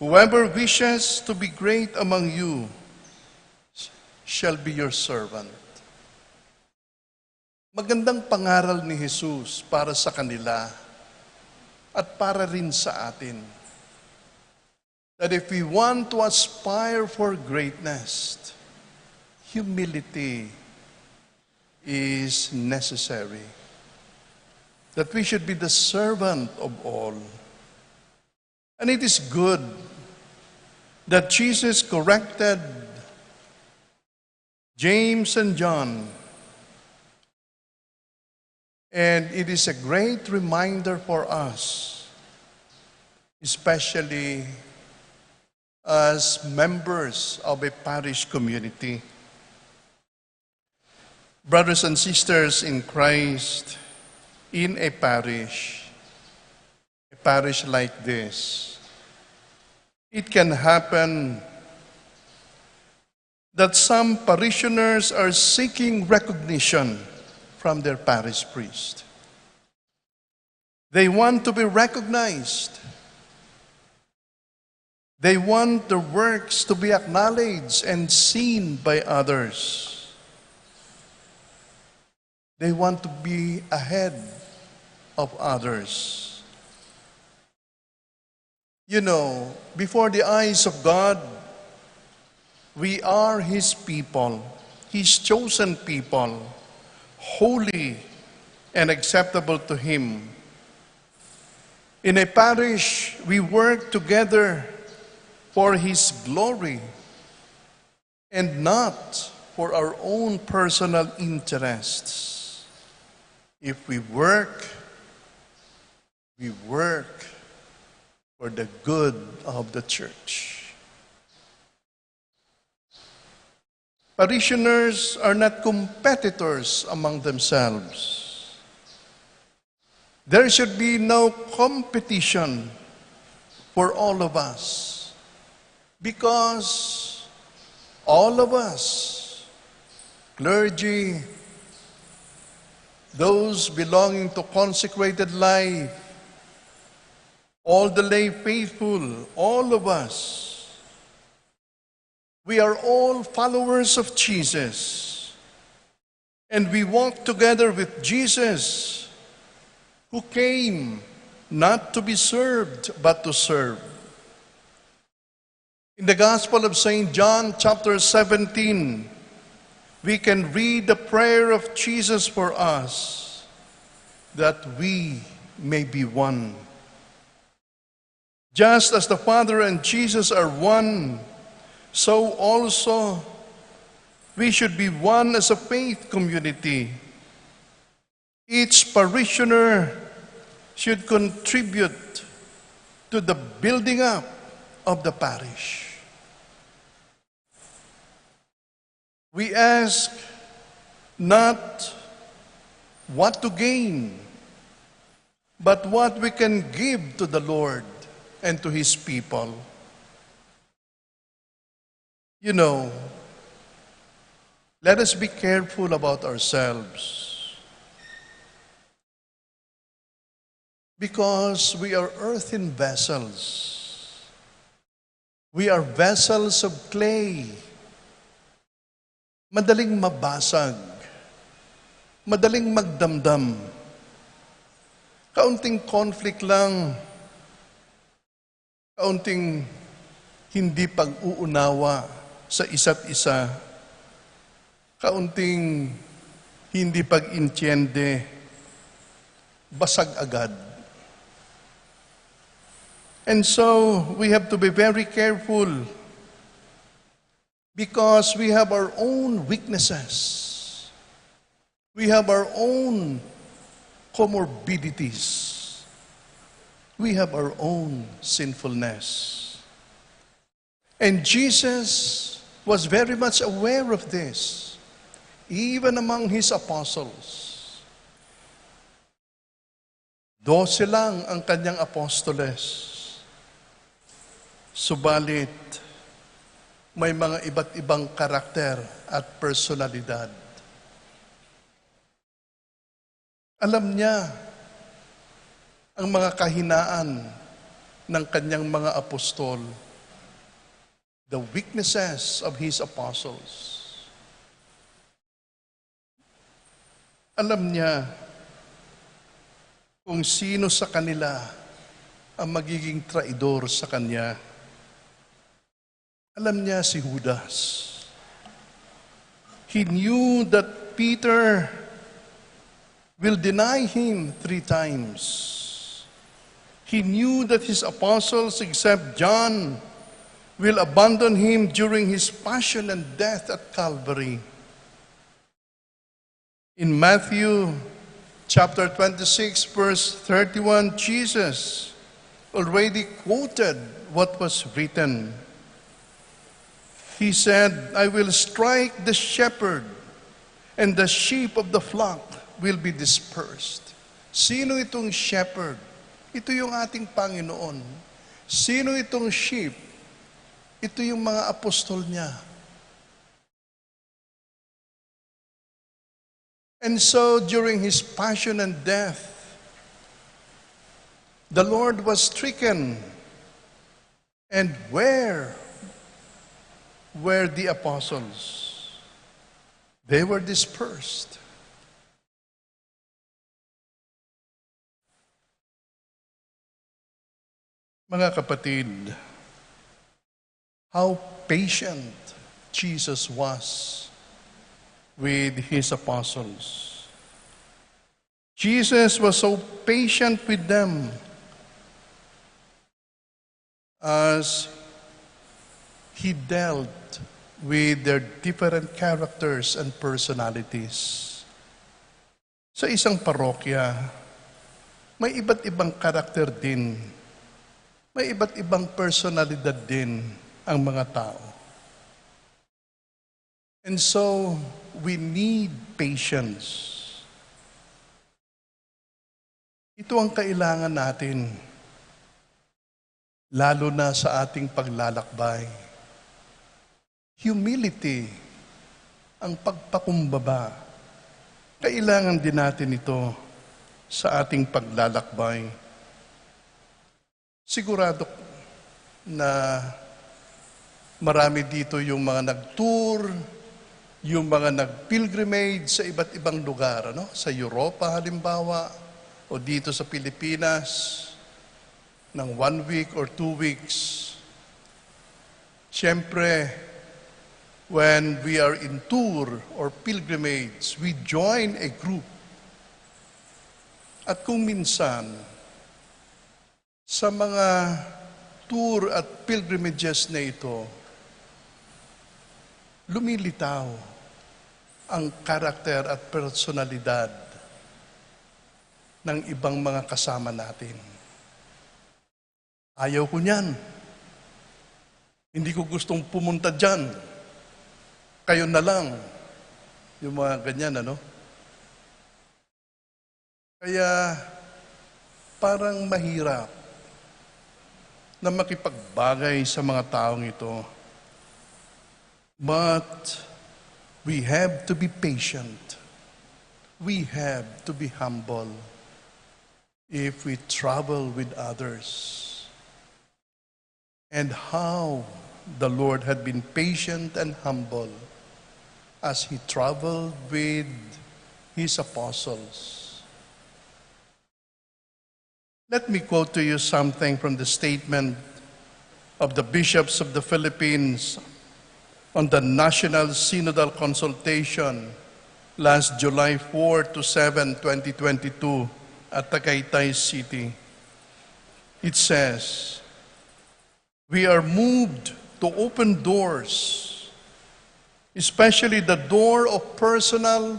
whoever wishes to be great among you shall be your servant." Magandang pangaral ni Jesus para sa kanila at para rin sa atin. That if we want to aspire for greatness, humility is necessary. That we should be the servant of all. And it is good that Jesus corrected James and John. And it is a great reminder for us, especially as members of a parish community. Brothers and sisters in Christ, in a parish, a parish like this, it can happen that some parishioners are seeking recognition from their parish priest. They want to be recognized. They want their works to be acknowledged and seen by others. They want to be ahead of others. You know, before the eyes of God, we are His people, His chosen people, holy and acceptable to Him. In a parish, we work together for His glory and not for our own personal interests. If we work, we work for the good of the church. Parishioners are not competitors among themselves. There should be no competition for all of us, because all of us, clergy, those belonging to consecrated life, all the lay faithful, all of us, we are all followers of Jesus. And we walk together with Jesus, who came not to be served, but to serve. In the Gospel of Saint John, chapter seventeen, we can read the prayer of Jesus for us, that we may be one. Just as the Father and Jesus are one, so also we should be one as a faith community. Each parishioner should contribute to the building up of the parish. We ask not what to gain, but what we can give to the Lord and to His people. You know, let us be careful about ourselves, because we are earthen vessels. We are vessels of clay. Madaling mabasag. Madaling magdamdam. Kaunting conflict lang, kaunting hindi pag-uunawa sa isa't isa, kaunting hindi pag-intiende, basag agad. And so, we have to be very careful, because we have our own weaknesses. We have our own comorbidities. We have our own sinfulness. And Jesus was very much aware of this, even among his apostles. Dose lang ang kanyang apostoles. Subalit, may mga iba't ibang karakter at personalidad. Alam niya ang mga kahinaan ng kanyang mga apostol, the weaknesses of his apostles. Alam niya kung sino sa kanila ang magiging traidor sa kanya. Alam niya si Judas. He knew that Peter will deny him three times. He knew that his apostles, except John, will abandon him during his passion and death at Calvary. In Matthew chapter twenty-six, verse thirty-one, Jesus already quoted what was written. He said, "I will strike the shepherd, and the sheep of the flock will be dispersed." Sino itong shepherd? Ito yung ating Panginoon. Sino itong sheep? Ito yung mga apostol niya. And so, during his passion and death, the Lord was stricken And where were the apostles? They were dispersed. Mga kapatid, how patient Jesus was with his apostles. Jesus was so patient with them as he dealt with their different characters and personalities. Sa isang parokya, may iba't ibang karakter din, may iba't ibang personalidad din ang mga tao. And so, we need patience. Ito ang kailangan natin, lalo na sa ating paglalakbay. Humility, ang pagpakumbaba. Kailangan din natin ito sa ating paglalakbay. Sigurado na marami dito yung mga nag-tour, yung mga nag-pilgrimage sa iba't ibang lugar, ano? Sa Europa, halimbawa, o dito sa Pilipinas, ng one week or two weeks. Siyempre, when we are in tour or pilgrimage, we join a group. At kung minsan, sa mga tour at pilgrimages na ito, lumilitaw ang karakter at personalidad ng ibang mga kasama natin. Ayaw ko niyan. Hindi ko gustong pumunta diyan. Kayo na lang. Yung mga ganyan, ano? Kaya parang mahirap na makipagbagay sa mga taong ito. But we have to be patient. We have to be humble if we travel with others. And how the Lord had been patient and humble as he traveled with his apostles. Let me quote to you something from the statement of the bishops of the Philippines on the National Synodal Consultation last July four to seven, twenty twenty-two, at Tagaytay City. It says, "We are moved to open doors, especially the door of personal,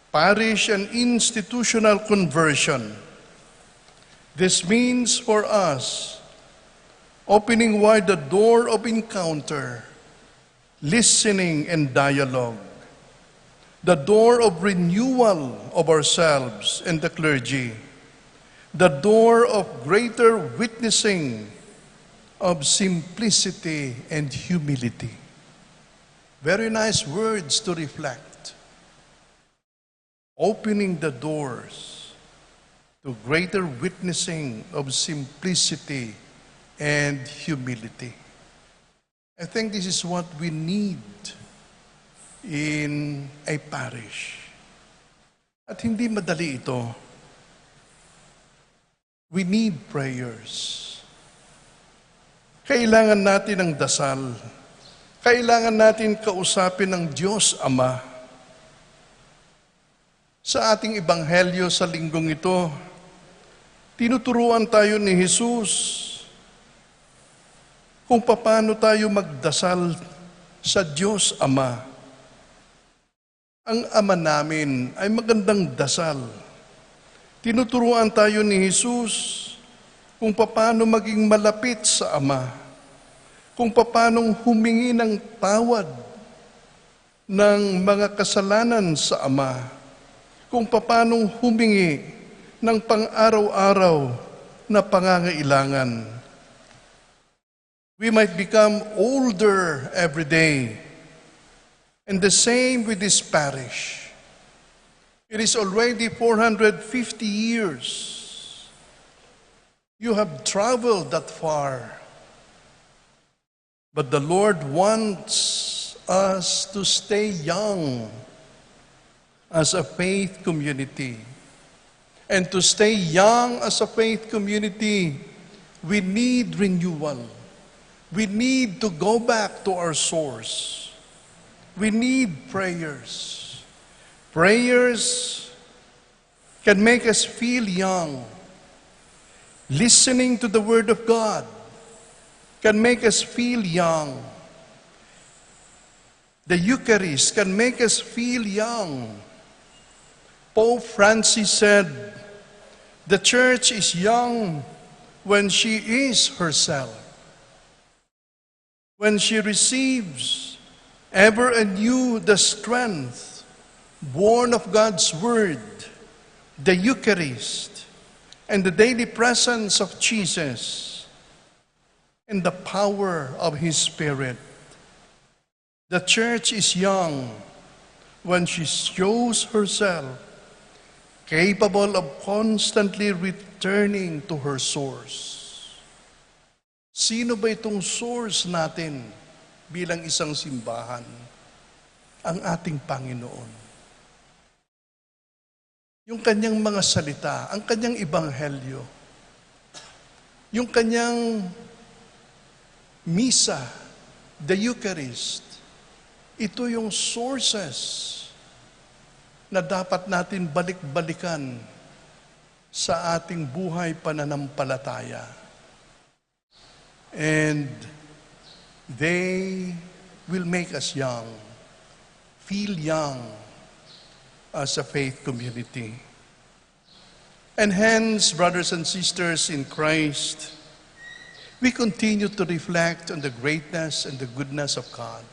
parish, and institutional conversion. This means for us opening wide the door of encounter, listening, and dialogue, the door of renewal of ourselves and the clergy, the door of greater witnessing of simplicity and humility." Very nice words to reflect. Opening the doors to greater witnessing of simplicity and humility. I think this is what we need in a parish. At hindi madali ito. We need prayers. Kailangan natin ng dasal. Kailangan natin kausapin ng Diyos Ama. Sa ating ebanghelyo sa linggong ito, tinuturuan tayo ni Jesus kung papaano tayo magdasal sa Diyos Ama. Ang Ama namin ay magandang dasal. Tinuturuan tayo ni Jesus kung papaano maging malapit sa Ama, kung papanong humingi ng tawad ng mga kasalanan sa Ama, kung papanong humingi ng pang-araw-araw na pangangailangan. We might become older every day. And the same with this parish. It is already four hundred fifty years. You have traveled that far. But the Lord wants us to stay young as a faith community. And to stay young as a faith community, we need renewal. We need to go back to our source. We need prayers. Prayers can make us feel young. Listening to the Word of God can make us feel young. The Eucharist can make us feel young. Pope Francis said, "The Church is young when she is herself, when she receives ever anew the strength born of God's Word, the Eucharist, and the daily presence of Jesus, and the power of His Spirit." The Church is young when she shows herself capable of constantly returning to her source. Sino ba itong source natin bilang isang simbahan? Ang ating Panginoon. Yung kanyang mga salita, ang kanyang ebanghelyo, yung kanyang misa, the Eucharist, ito yung sources na dapat natin balik-balikan sa ating buhay pananampalataya. And they will make us young, feel young as a faith community. And hence, brothers and sisters in Christ, we continue to reflect on the greatness and the goodness of God.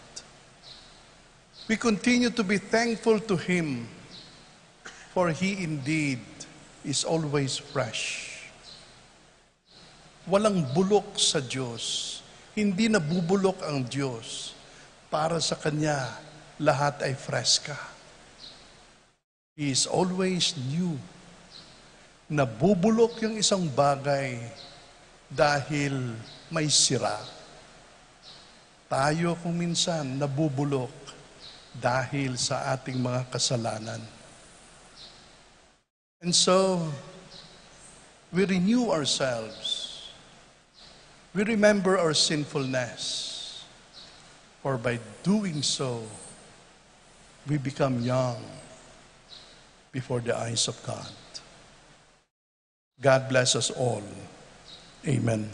We continue to be thankful to Him, for He indeed is always fresh. Walang bulok sa Diyos. Hindi nabubulok ang Diyos. Para sa Kanya, lahat ay freska. He is always new. Nabubulok yung isang bagay dahil may sira. Tayo kung minsan nabubulok dahil sa ating mga kasalanan. And so, we renew ourselves. We remember our sinfulness. For by doing so, we become young before the eyes of God. God bless us all. Amen.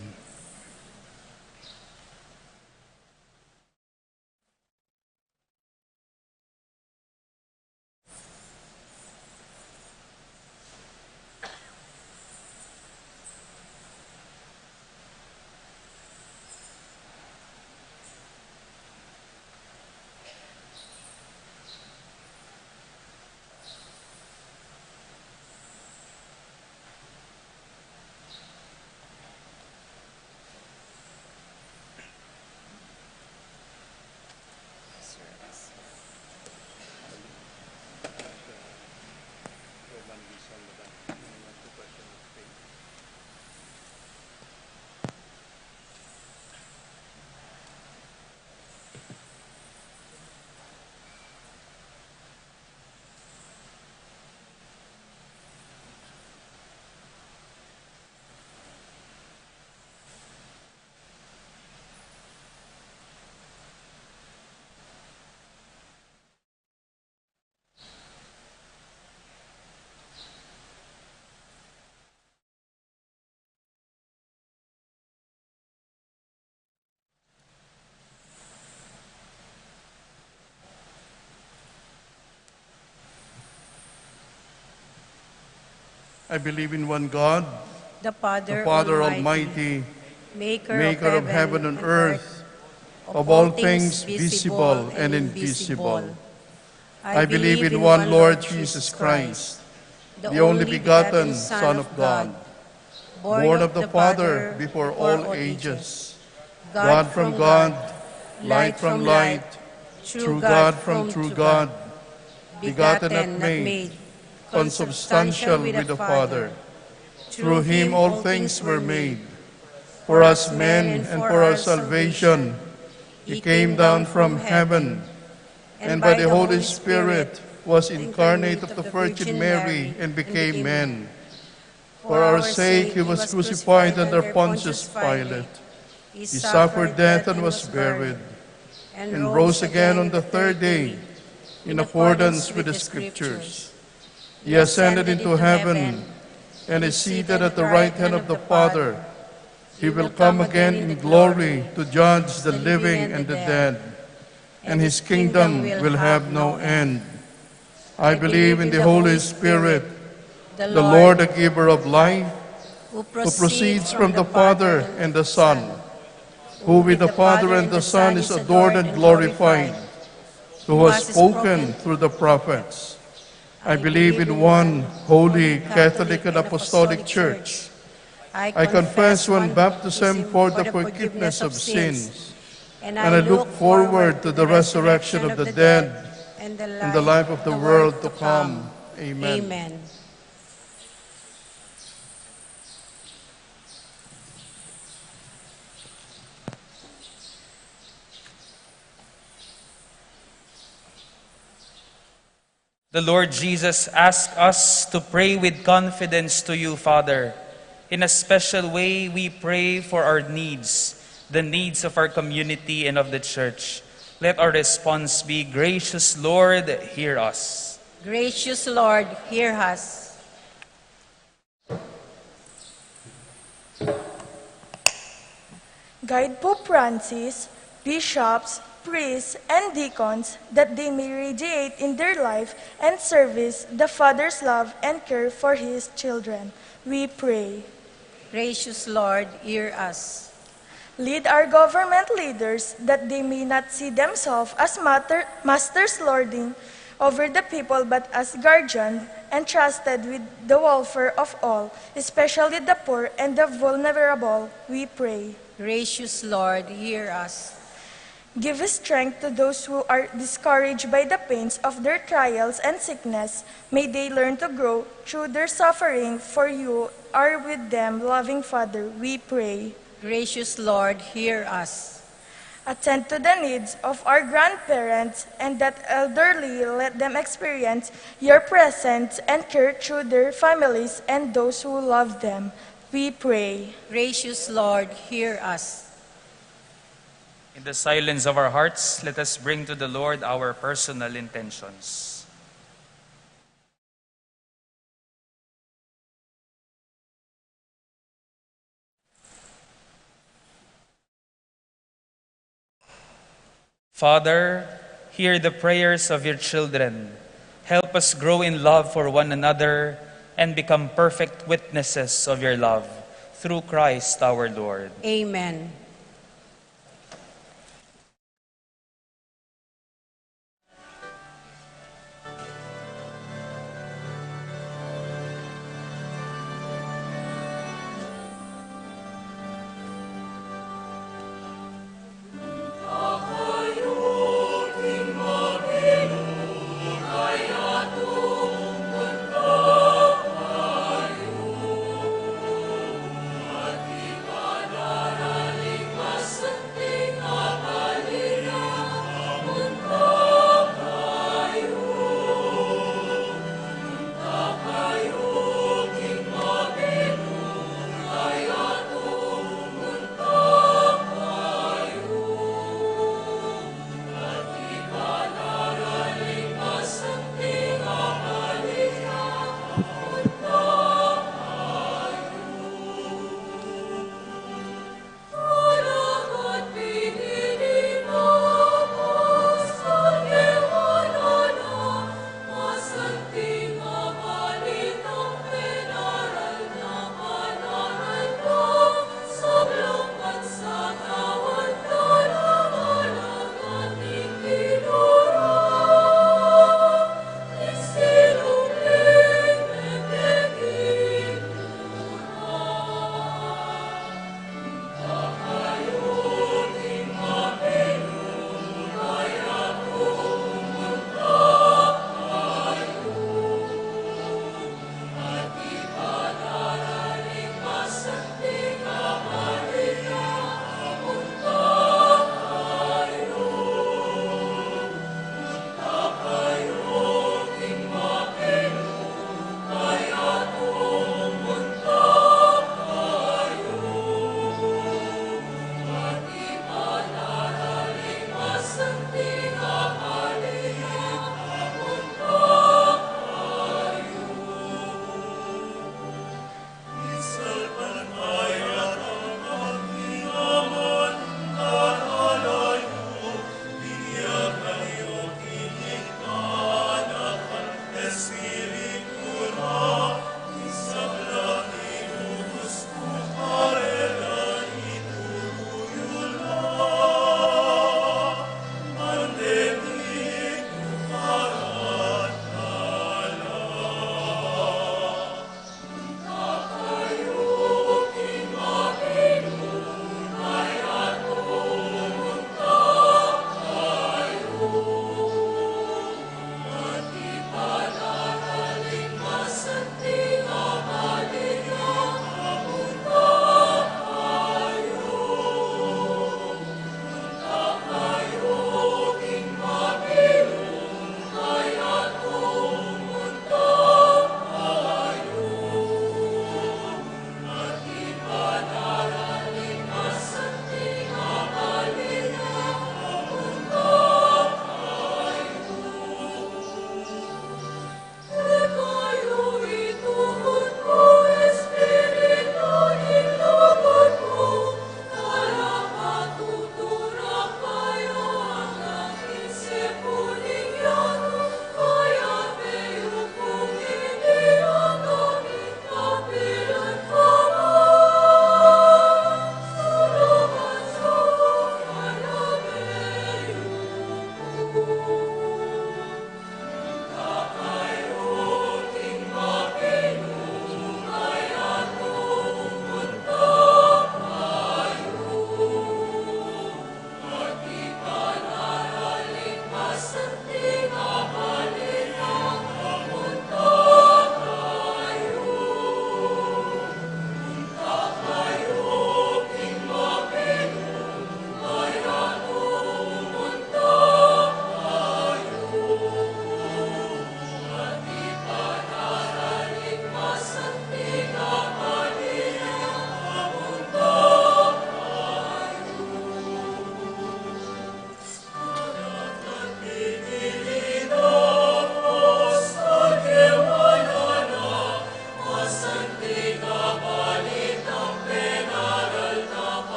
I believe in one God, the Father, the Father Almighty, Almighty, maker, maker of heaven and earth, of all things visible and invisible. I believe in one Lord Jesus Christ, the only begotten Son of God, born of the Father before all ages, God from God, light from light, true God from true God, begotten, not made, consubstantial with the Father. Through him all things were made. For us men and for our salvation, He came down from heaven, and by the Holy Spirit was incarnate of the Virgin Mary and became man. For our sake he was crucified under Pontius Pilate. He suffered death and was buried, and rose again on the third day, in accordance with the Scriptures. He ascended into heaven, and is seated at the right hand of the Father. He will come again in glory to judge the living and the dead, and his kingdom will have no end. I believe in the Holy Spirit, the Lord, the giver of life, who proceeds from the Father and the Son, who with the Father and the Son is adored and glorified, who has spoken through the prophets. I believe in one holy, Catholic, and Apostolic Church. I confess one baptism for the forgiveness of sins, and I look forward to the resurrection of the dead and the life of the world to come. Amen. The Lord Jesus asks us to pray with confidence to you, Father. In a special way, we pray for our needs, the needs of our community and of the church. Let our response be, "Gracious Lord, hear us." Gracious Lord, hear us. Guide Pope Francis, bishops, priests, and deacons that they may radiate in their life and service the Father's love and care for his children, we pray. Gracious Lord, hear us. Lead our government leaders that they may not see themselves as master, masters lording over the people, but as guardian entrusted with the welfare of all, especially the poor and the vulnerable, we pray. Gracious Lord, hear us. Give strength to those who are discouraged by the pains of their trials and sickness. May they learn to grow through their suffering, for you are with them, loving Father, we pray. Gracious Lord, hear us. Attend to the needs of our grandparents and that elderly. Let them experience your presence and care through their families and those who love them, we pray. Gracious Lord, hear us. In the silence of our hearts, let us bring to the Lord our personal intentions. Father, hear the prayers of your children. Help us grow in love for one another and become perfect witnesses of your love. Through Christ our Lord. Amen.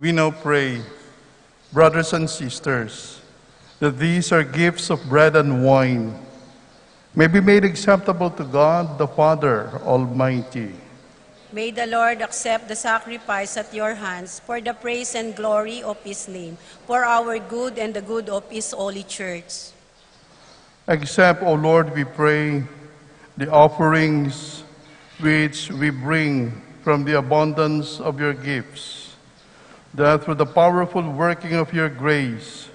We now pray, brothers and sisters, that these our gifts of bread and wine may be made acceptable to God the Father Almighty. May the Lord accept the sacrifice at your hands for the praise and glory of his name, for our good and the good of his holy church. Accept, O Lord, we pray, the offerings which we bring from the abundance of your gifts, that through the powerful working of your grace,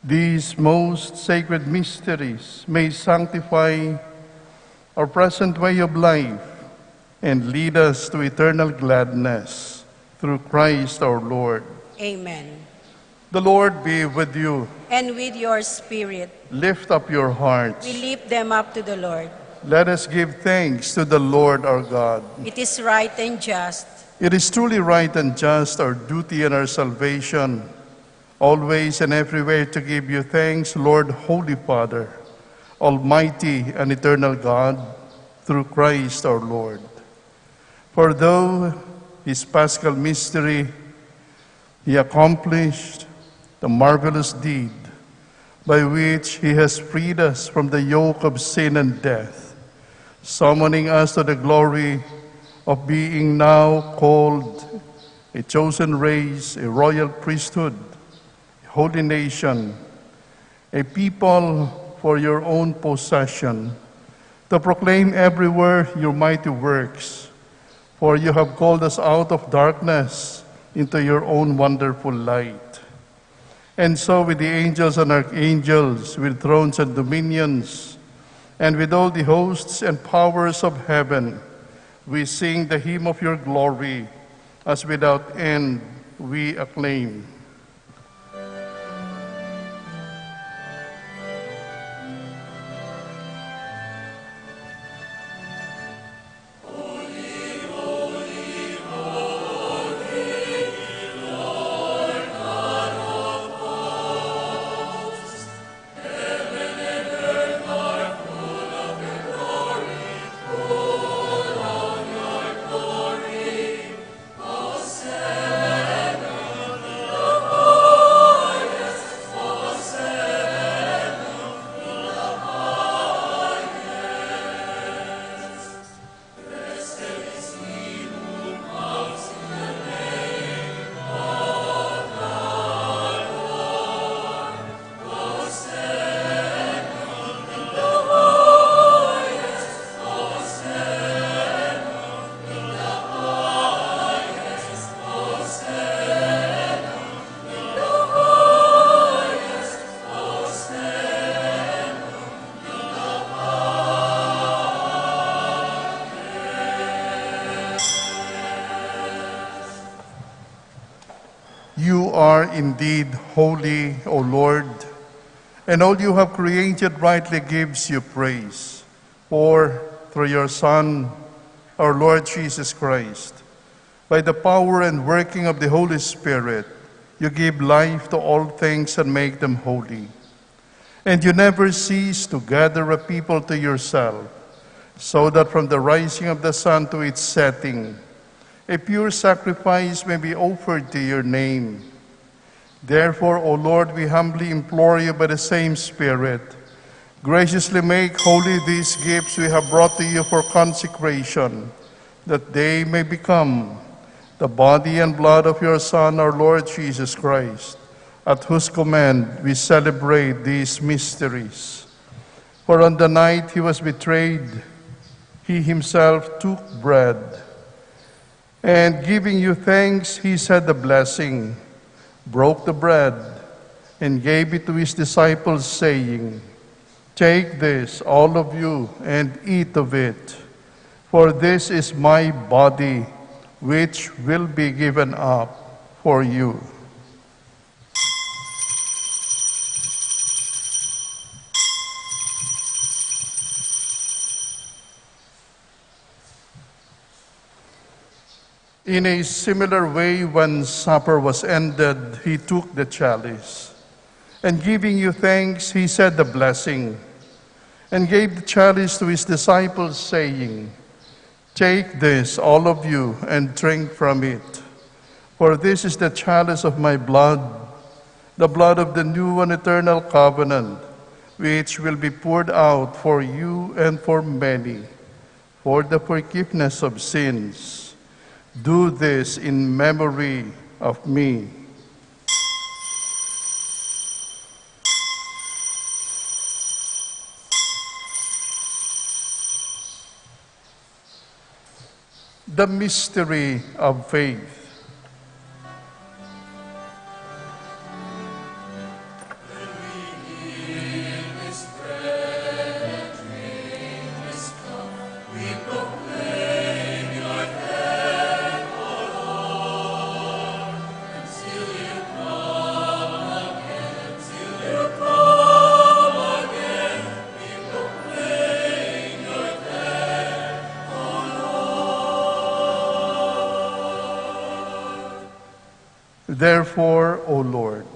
these most sacred mysteries may sanctify our present way of life and lead us to eternal gladness through Christ our Lord. Amen. The Lord be with you. And with your spirit. Lift up your hearts. We lift them up to the Lord. Let us give thanks to the Lord our God. It is right and just. It is truly right and just, our duty and our salvation, always and everywhere to give you thanks, Lord, Holy Father, Almighty and eternal God, through Christ our Lord. For through his Paschal mystery, he accomplished the marvelous deed by which he has freed us from the yoke of sin and death, summoning us to the glory of being now called a chosen race, a royal priesthood, a holy nation, a people for your own possession, to proclaim everywhere your mighty works. For you have called us out of darkness into your own wonderful light. And so, with the angels and archangels, with thrones and dominions, and with all the hosts and powers of heaven, we sing the hymn of your glory, as without end we acclaim. You are indeed holy, O Lord, and all you have created rightly gives you praise. For through your Son, our Lord Jesus Christ, by the power and working of the Holy Spirit, you give life to all things and make them holy. And you never cease to gather a people to yourself, so that from the rising of the sun to its setting, a pure sacrifice may be offered to your name. Therefore, O Lord, we humbly implore you by the same Spirit, graciously make holy these gifts we have brought to you for consecration, that they may become the body and blood of your Son, our Lord Jesus Christ, at whose command we celebrate these mysteries. For on the night he was betrayed, he himself took bread, and giving you thanks, he said a blessing, broke the bread, and gave it to his disciples, saying, "Take this, all of you, and eat of it, for this is my body, which will be given up for you." In a similar way, when supper was ended, he took the chalice, and giving you thanks, he said the blessing, and gave the chalice to his disciples, saying, "Take this, all of you, and drink from it. For this is the chalice of my blood, the blood of the new and eternal covenant, which will be poured out for you and for many for the forgiveness of sins. Do this in memory of me. The mystery of faith. Therefore, O Lord,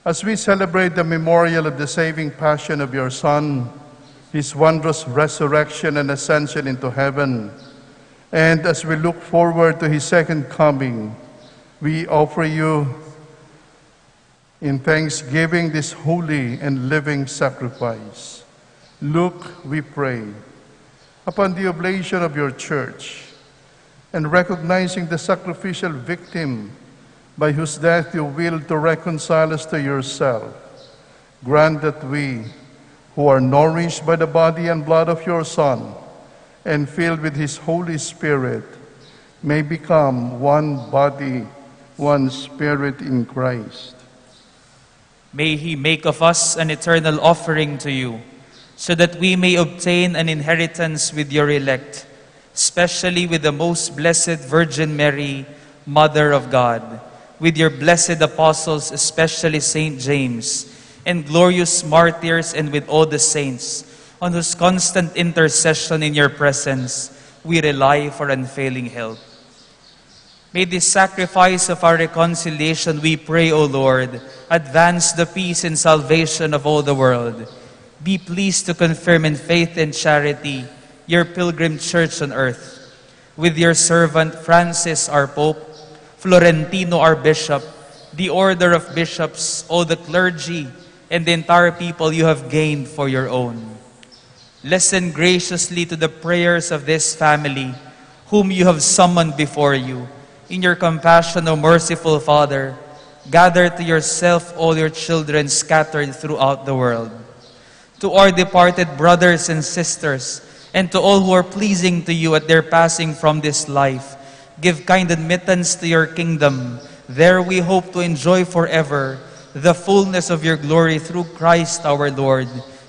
as we celebrate the memorial of the saving passion of your Son, his wondrous resurrection and ascension into heaven, and as we look forward to his second coming, we offer you in thanksgiving this holy and living sacrifice. Look, we pray, upon the oblation of your church, and recognizing the sacrificial victim by whose death you willed to reconcile us to yourself, grant that we, who are nourished by the body and blood of your Son, and filled with his Holy Spirit, may become one body, one spirit in Christ. May he make of us an eternal offering to you, so that we may obtain an inheritance with your elect, especially with the most blessed Virgin Mary, Mother of God, with your blessed apostles, especially Saint James, and glorious martyrs, and with all the saints, on whose constant intercession in your presence we rely for unfailing help. May this sacrifice of our reconciliation, we pray, O Lord, advance the peace and salvation of all the world. Be pleased to confirm in faith and charity your pilgrim church on earth, with your servant Francis, our Pope, Florentino, our Bishop, the order of bishops, all the clergy, and the entire people you have gained for your own. Listen graciously to the prayers of this family, whom you have summoned before you. In your compassion, O merciful Father, gather to yourself all your children scattered throughout the world. To our departed brothers and sisters, and to all who are pleasing to you at their passing from this life, give kind admittance to your kingdom. There we hope to enjoy forever the fullness of your glory through Christ our Lord,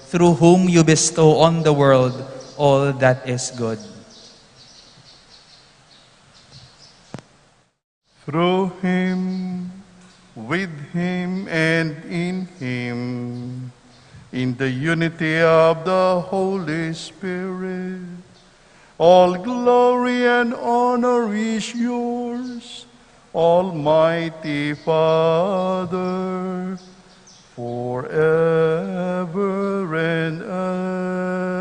through whom you bestow on the world all that is good. Through him, with him, and in him, in the unity of the Holy Spirit, all glory and honor is yours, Almighty Father, forever and ever.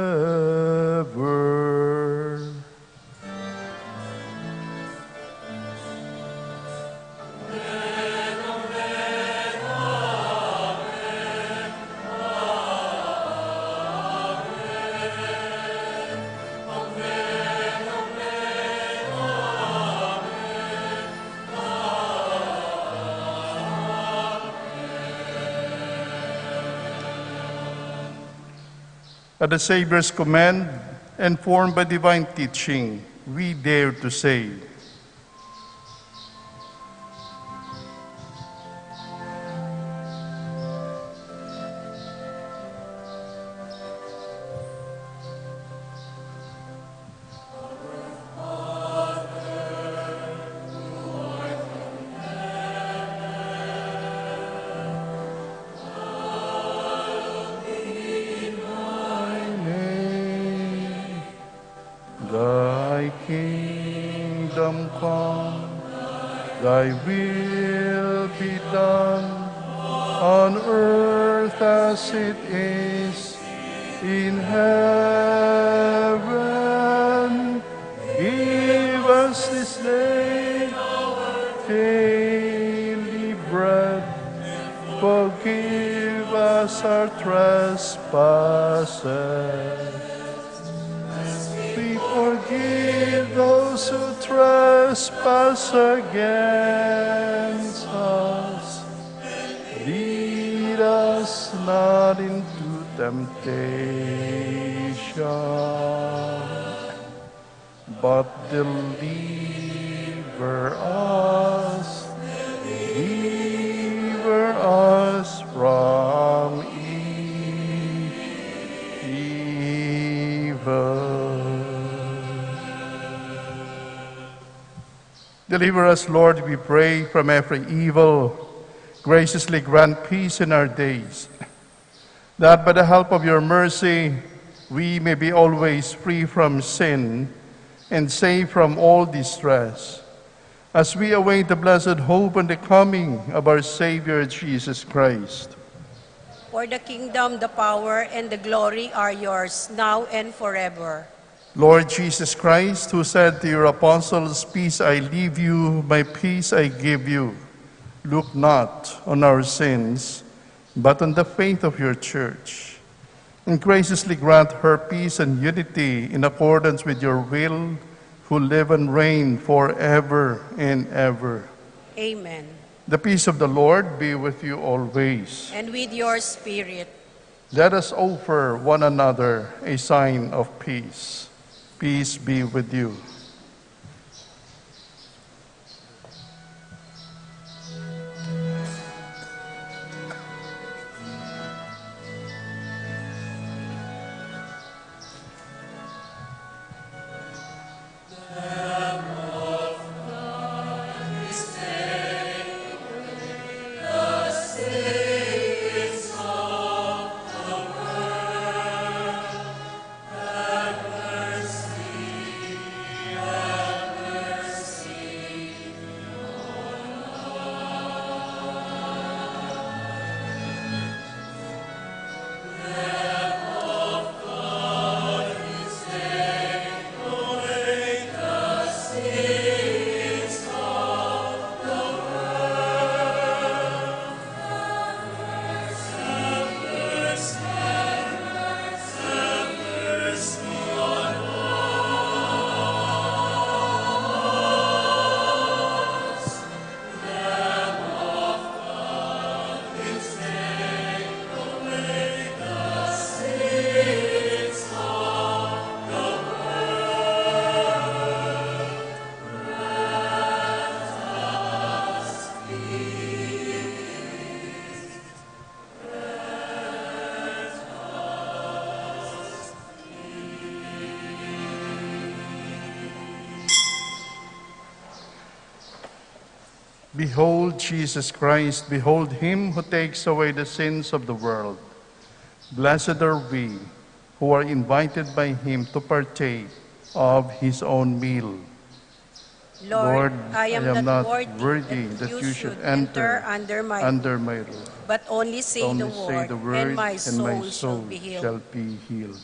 At the Savior's command, and formed by divine teaching, we dare to say, Thy kingdom come, thy will be done on earth as it is in heaven. Give us this day our daily Forgive us our trespasses, as we forgive those who trespass against us. Lead us not into temptation, but deliver us, deliver us from e-, evil. Deliver us, Lord, we pray, from every evil. Graciously grant peace in our days, that by the help of your mercy we may be always free from sin and safe from all distress, as we await the blessed hope and the coming of our Savior Jesus Christ. For the kingdom, the power, and the glory are yours, now and forever. Lord Jesus Christ, who said to your apostles, "Peace I leave you, my peace I give you," look not on our sins, but on the faith of your church, and graciously grant her peace and unity in accordance with your will, who live and reign forever and ever. Amen. The peace of the Lord be with you always. And with your spirit. Let us offer one another a sign of peace. Peace be with you. Behold Jesus Christ, behold him who takes away the sins of the world. Blessed are we who are invited by him to partake of his own meal. Lord, I am not worthy that you should enter under my roof, but only say the word, and my soul shall be healed.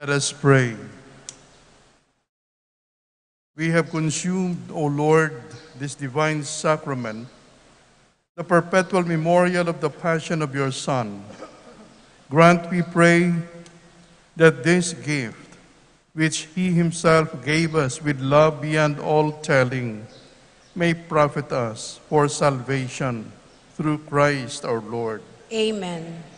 Let us pray. We have consumed, O Lord, this divine sacrament, the perpetual memorial of the passion of your Son. Grant, we pray, that this gift, which he himself gave us with love beyond all telling, may profit us for salvation through Christ our Lord. Amen.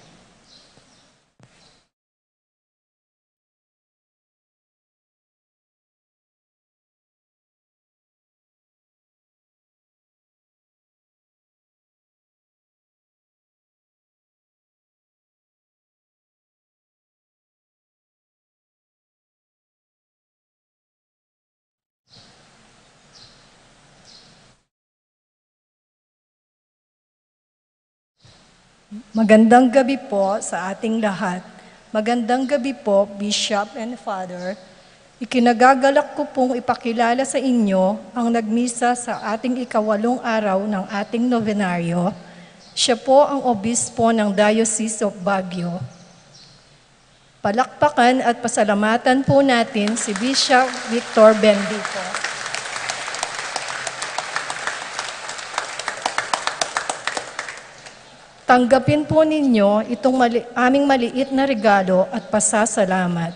Magandang gabi po sa ating lahat. Magandang gabi po, Bishop and Father. Ikinagagalak ko pong ipakilala sa inyo ang nagmisa sa ating ikawalong araw ng ating nobenaryo. Siya po ang obispo ng Diocese of Baguio. Palakpakan at pasalamatan po natin si Bishop Victor Bendico. Tanggapin po ninyo itong mali-, aming maliit na regalo at pasasalamat.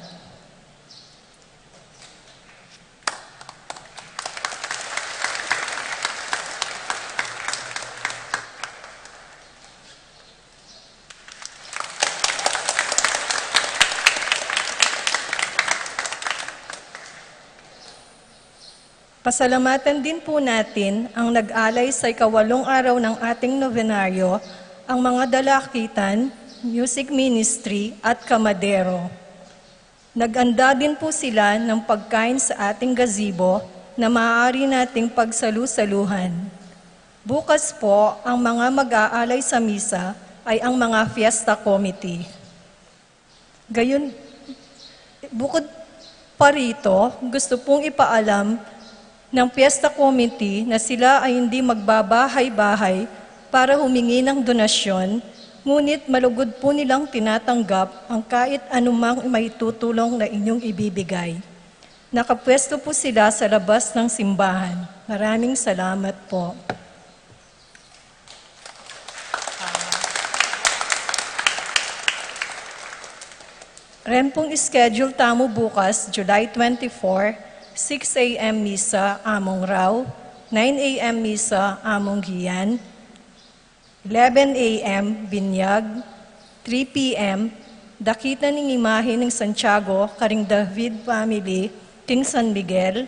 Pasalamatan din po natin ang nag-alay sa ikawalong araw ng ating nobenaryo, ang mga dalakitan, music ministry, at kamadero. Nag-anda din po sila ng pagkain sa ating gazebo na maaari nating pagsalu-saluhan. Bukas po, ang mga mag-aalay sa misa ay ang mga fiesta committee. Gayon, bukod pa rito, gusto pong ipaalam ng fiesta committee na sila ay hindi magbabahay-bahay para humingi ng donasyon, ngunit malugod po nilang tinatanggap ang kahit anumang maitutulong na inyong ibibigay. Nakapwesto po sila sa labas ng simbahan. Maraming salamat po. Ren pong schedule tamu bukas, July twenty-four, six A M misa, among raw, nine A M misa, among gian, eleven A M binyag, three P M dakitan ning imahe ning Santiago karing David family king San Miguel,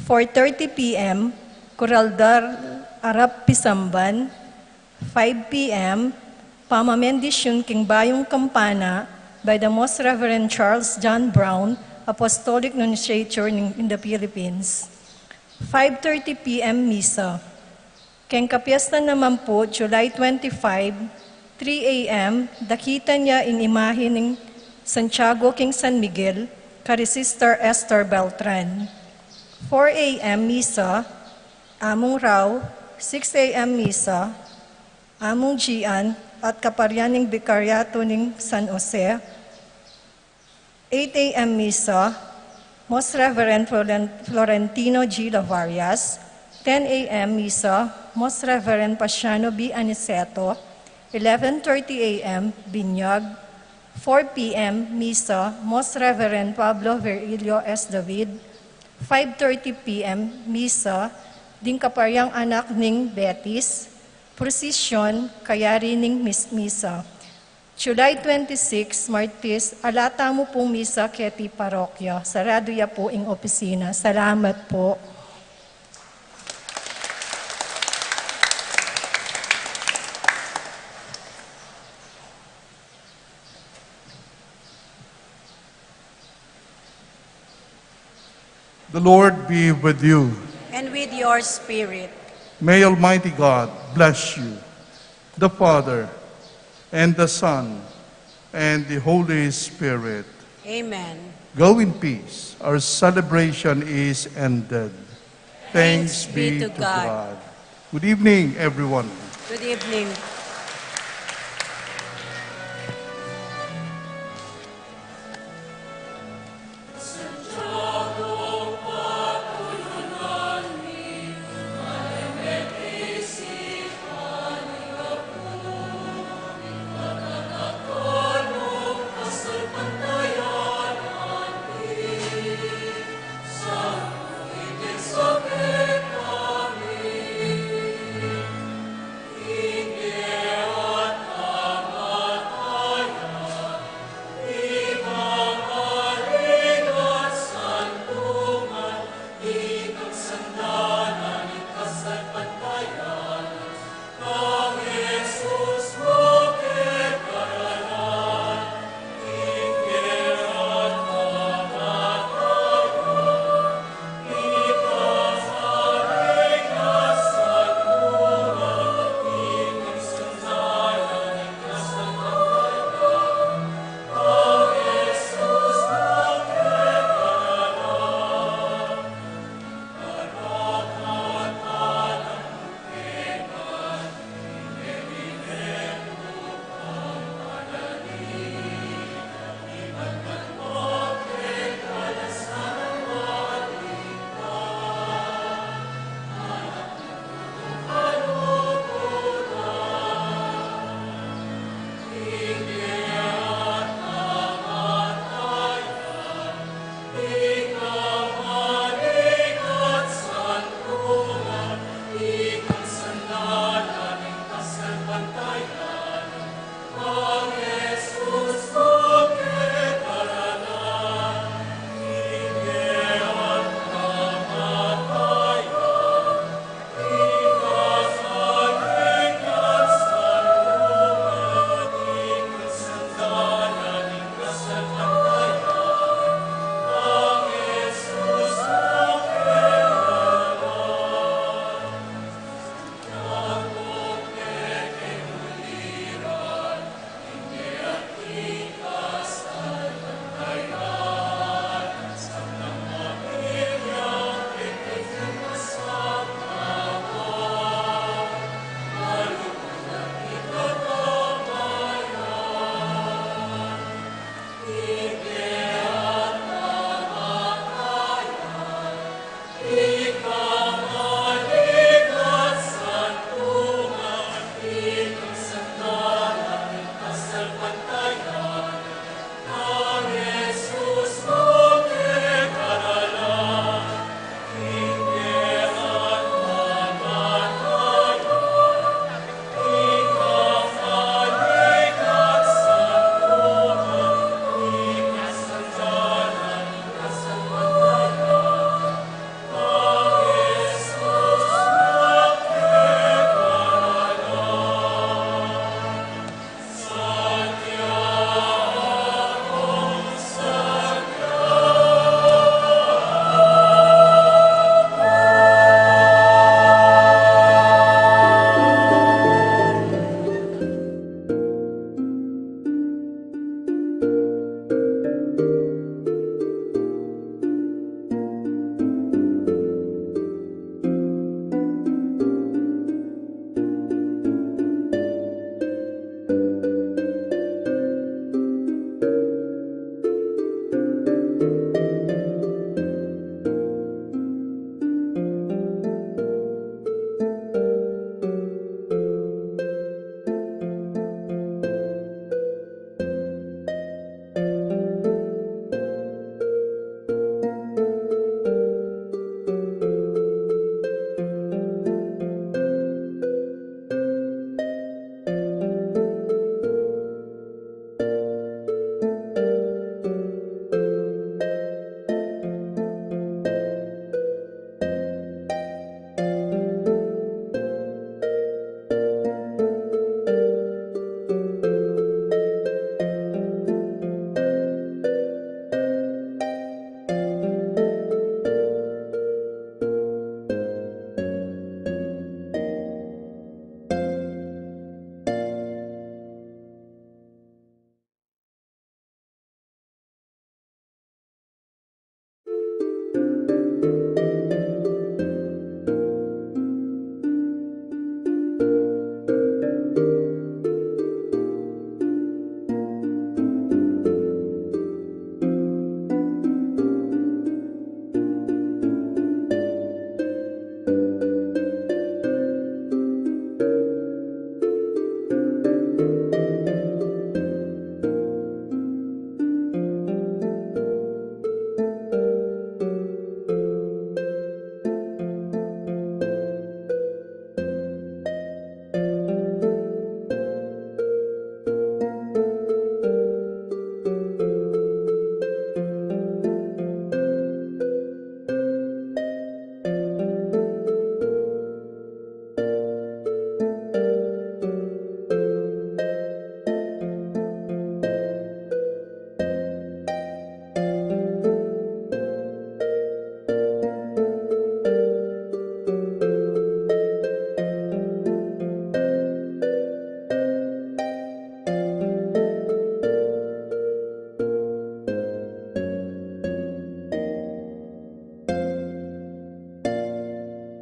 four thirty P M, Corral del Arap Pisamban, five P M, pamamendisyun king bayung kampana by the Most Reverend Charles John Brown, Apostolic Nunciature ning, in the Philippines. Five thirty P M misa. Keng kapiesta naman po, July twenty-five, three A M, dakitan ya ing imahe ning Santiago king San Miguel, kari Sister Esther Beltran. Four A M misa, among raw, six A M misa, among gian, at kaparian ning Bikaryato ning San Jose, eight A M misa, Most Reverend Floren-, Florentino G. Lavarias, ten A M misa, Most Reverend Pasiano B. Aniceto, eleven thirty A M binyag, four P M misa, Most Reverend Pablo Virgilio S. David, five thirty P M misa, ding kapariang anak ning Betis, prosesyon, kayari ning mis-, misa. July twenty-six, Martes, ala tamu pung misa keti parokya. Sarado ya pu ing opisina. Salamat pu. The Lord be with you. And with your spirit. May Almighty God bless you, the Father, and the Son, and the Holy Spirit. Amen. Go in peace. Our celebration is ended. Thanks be to God. Good evening, everyone. Good evening.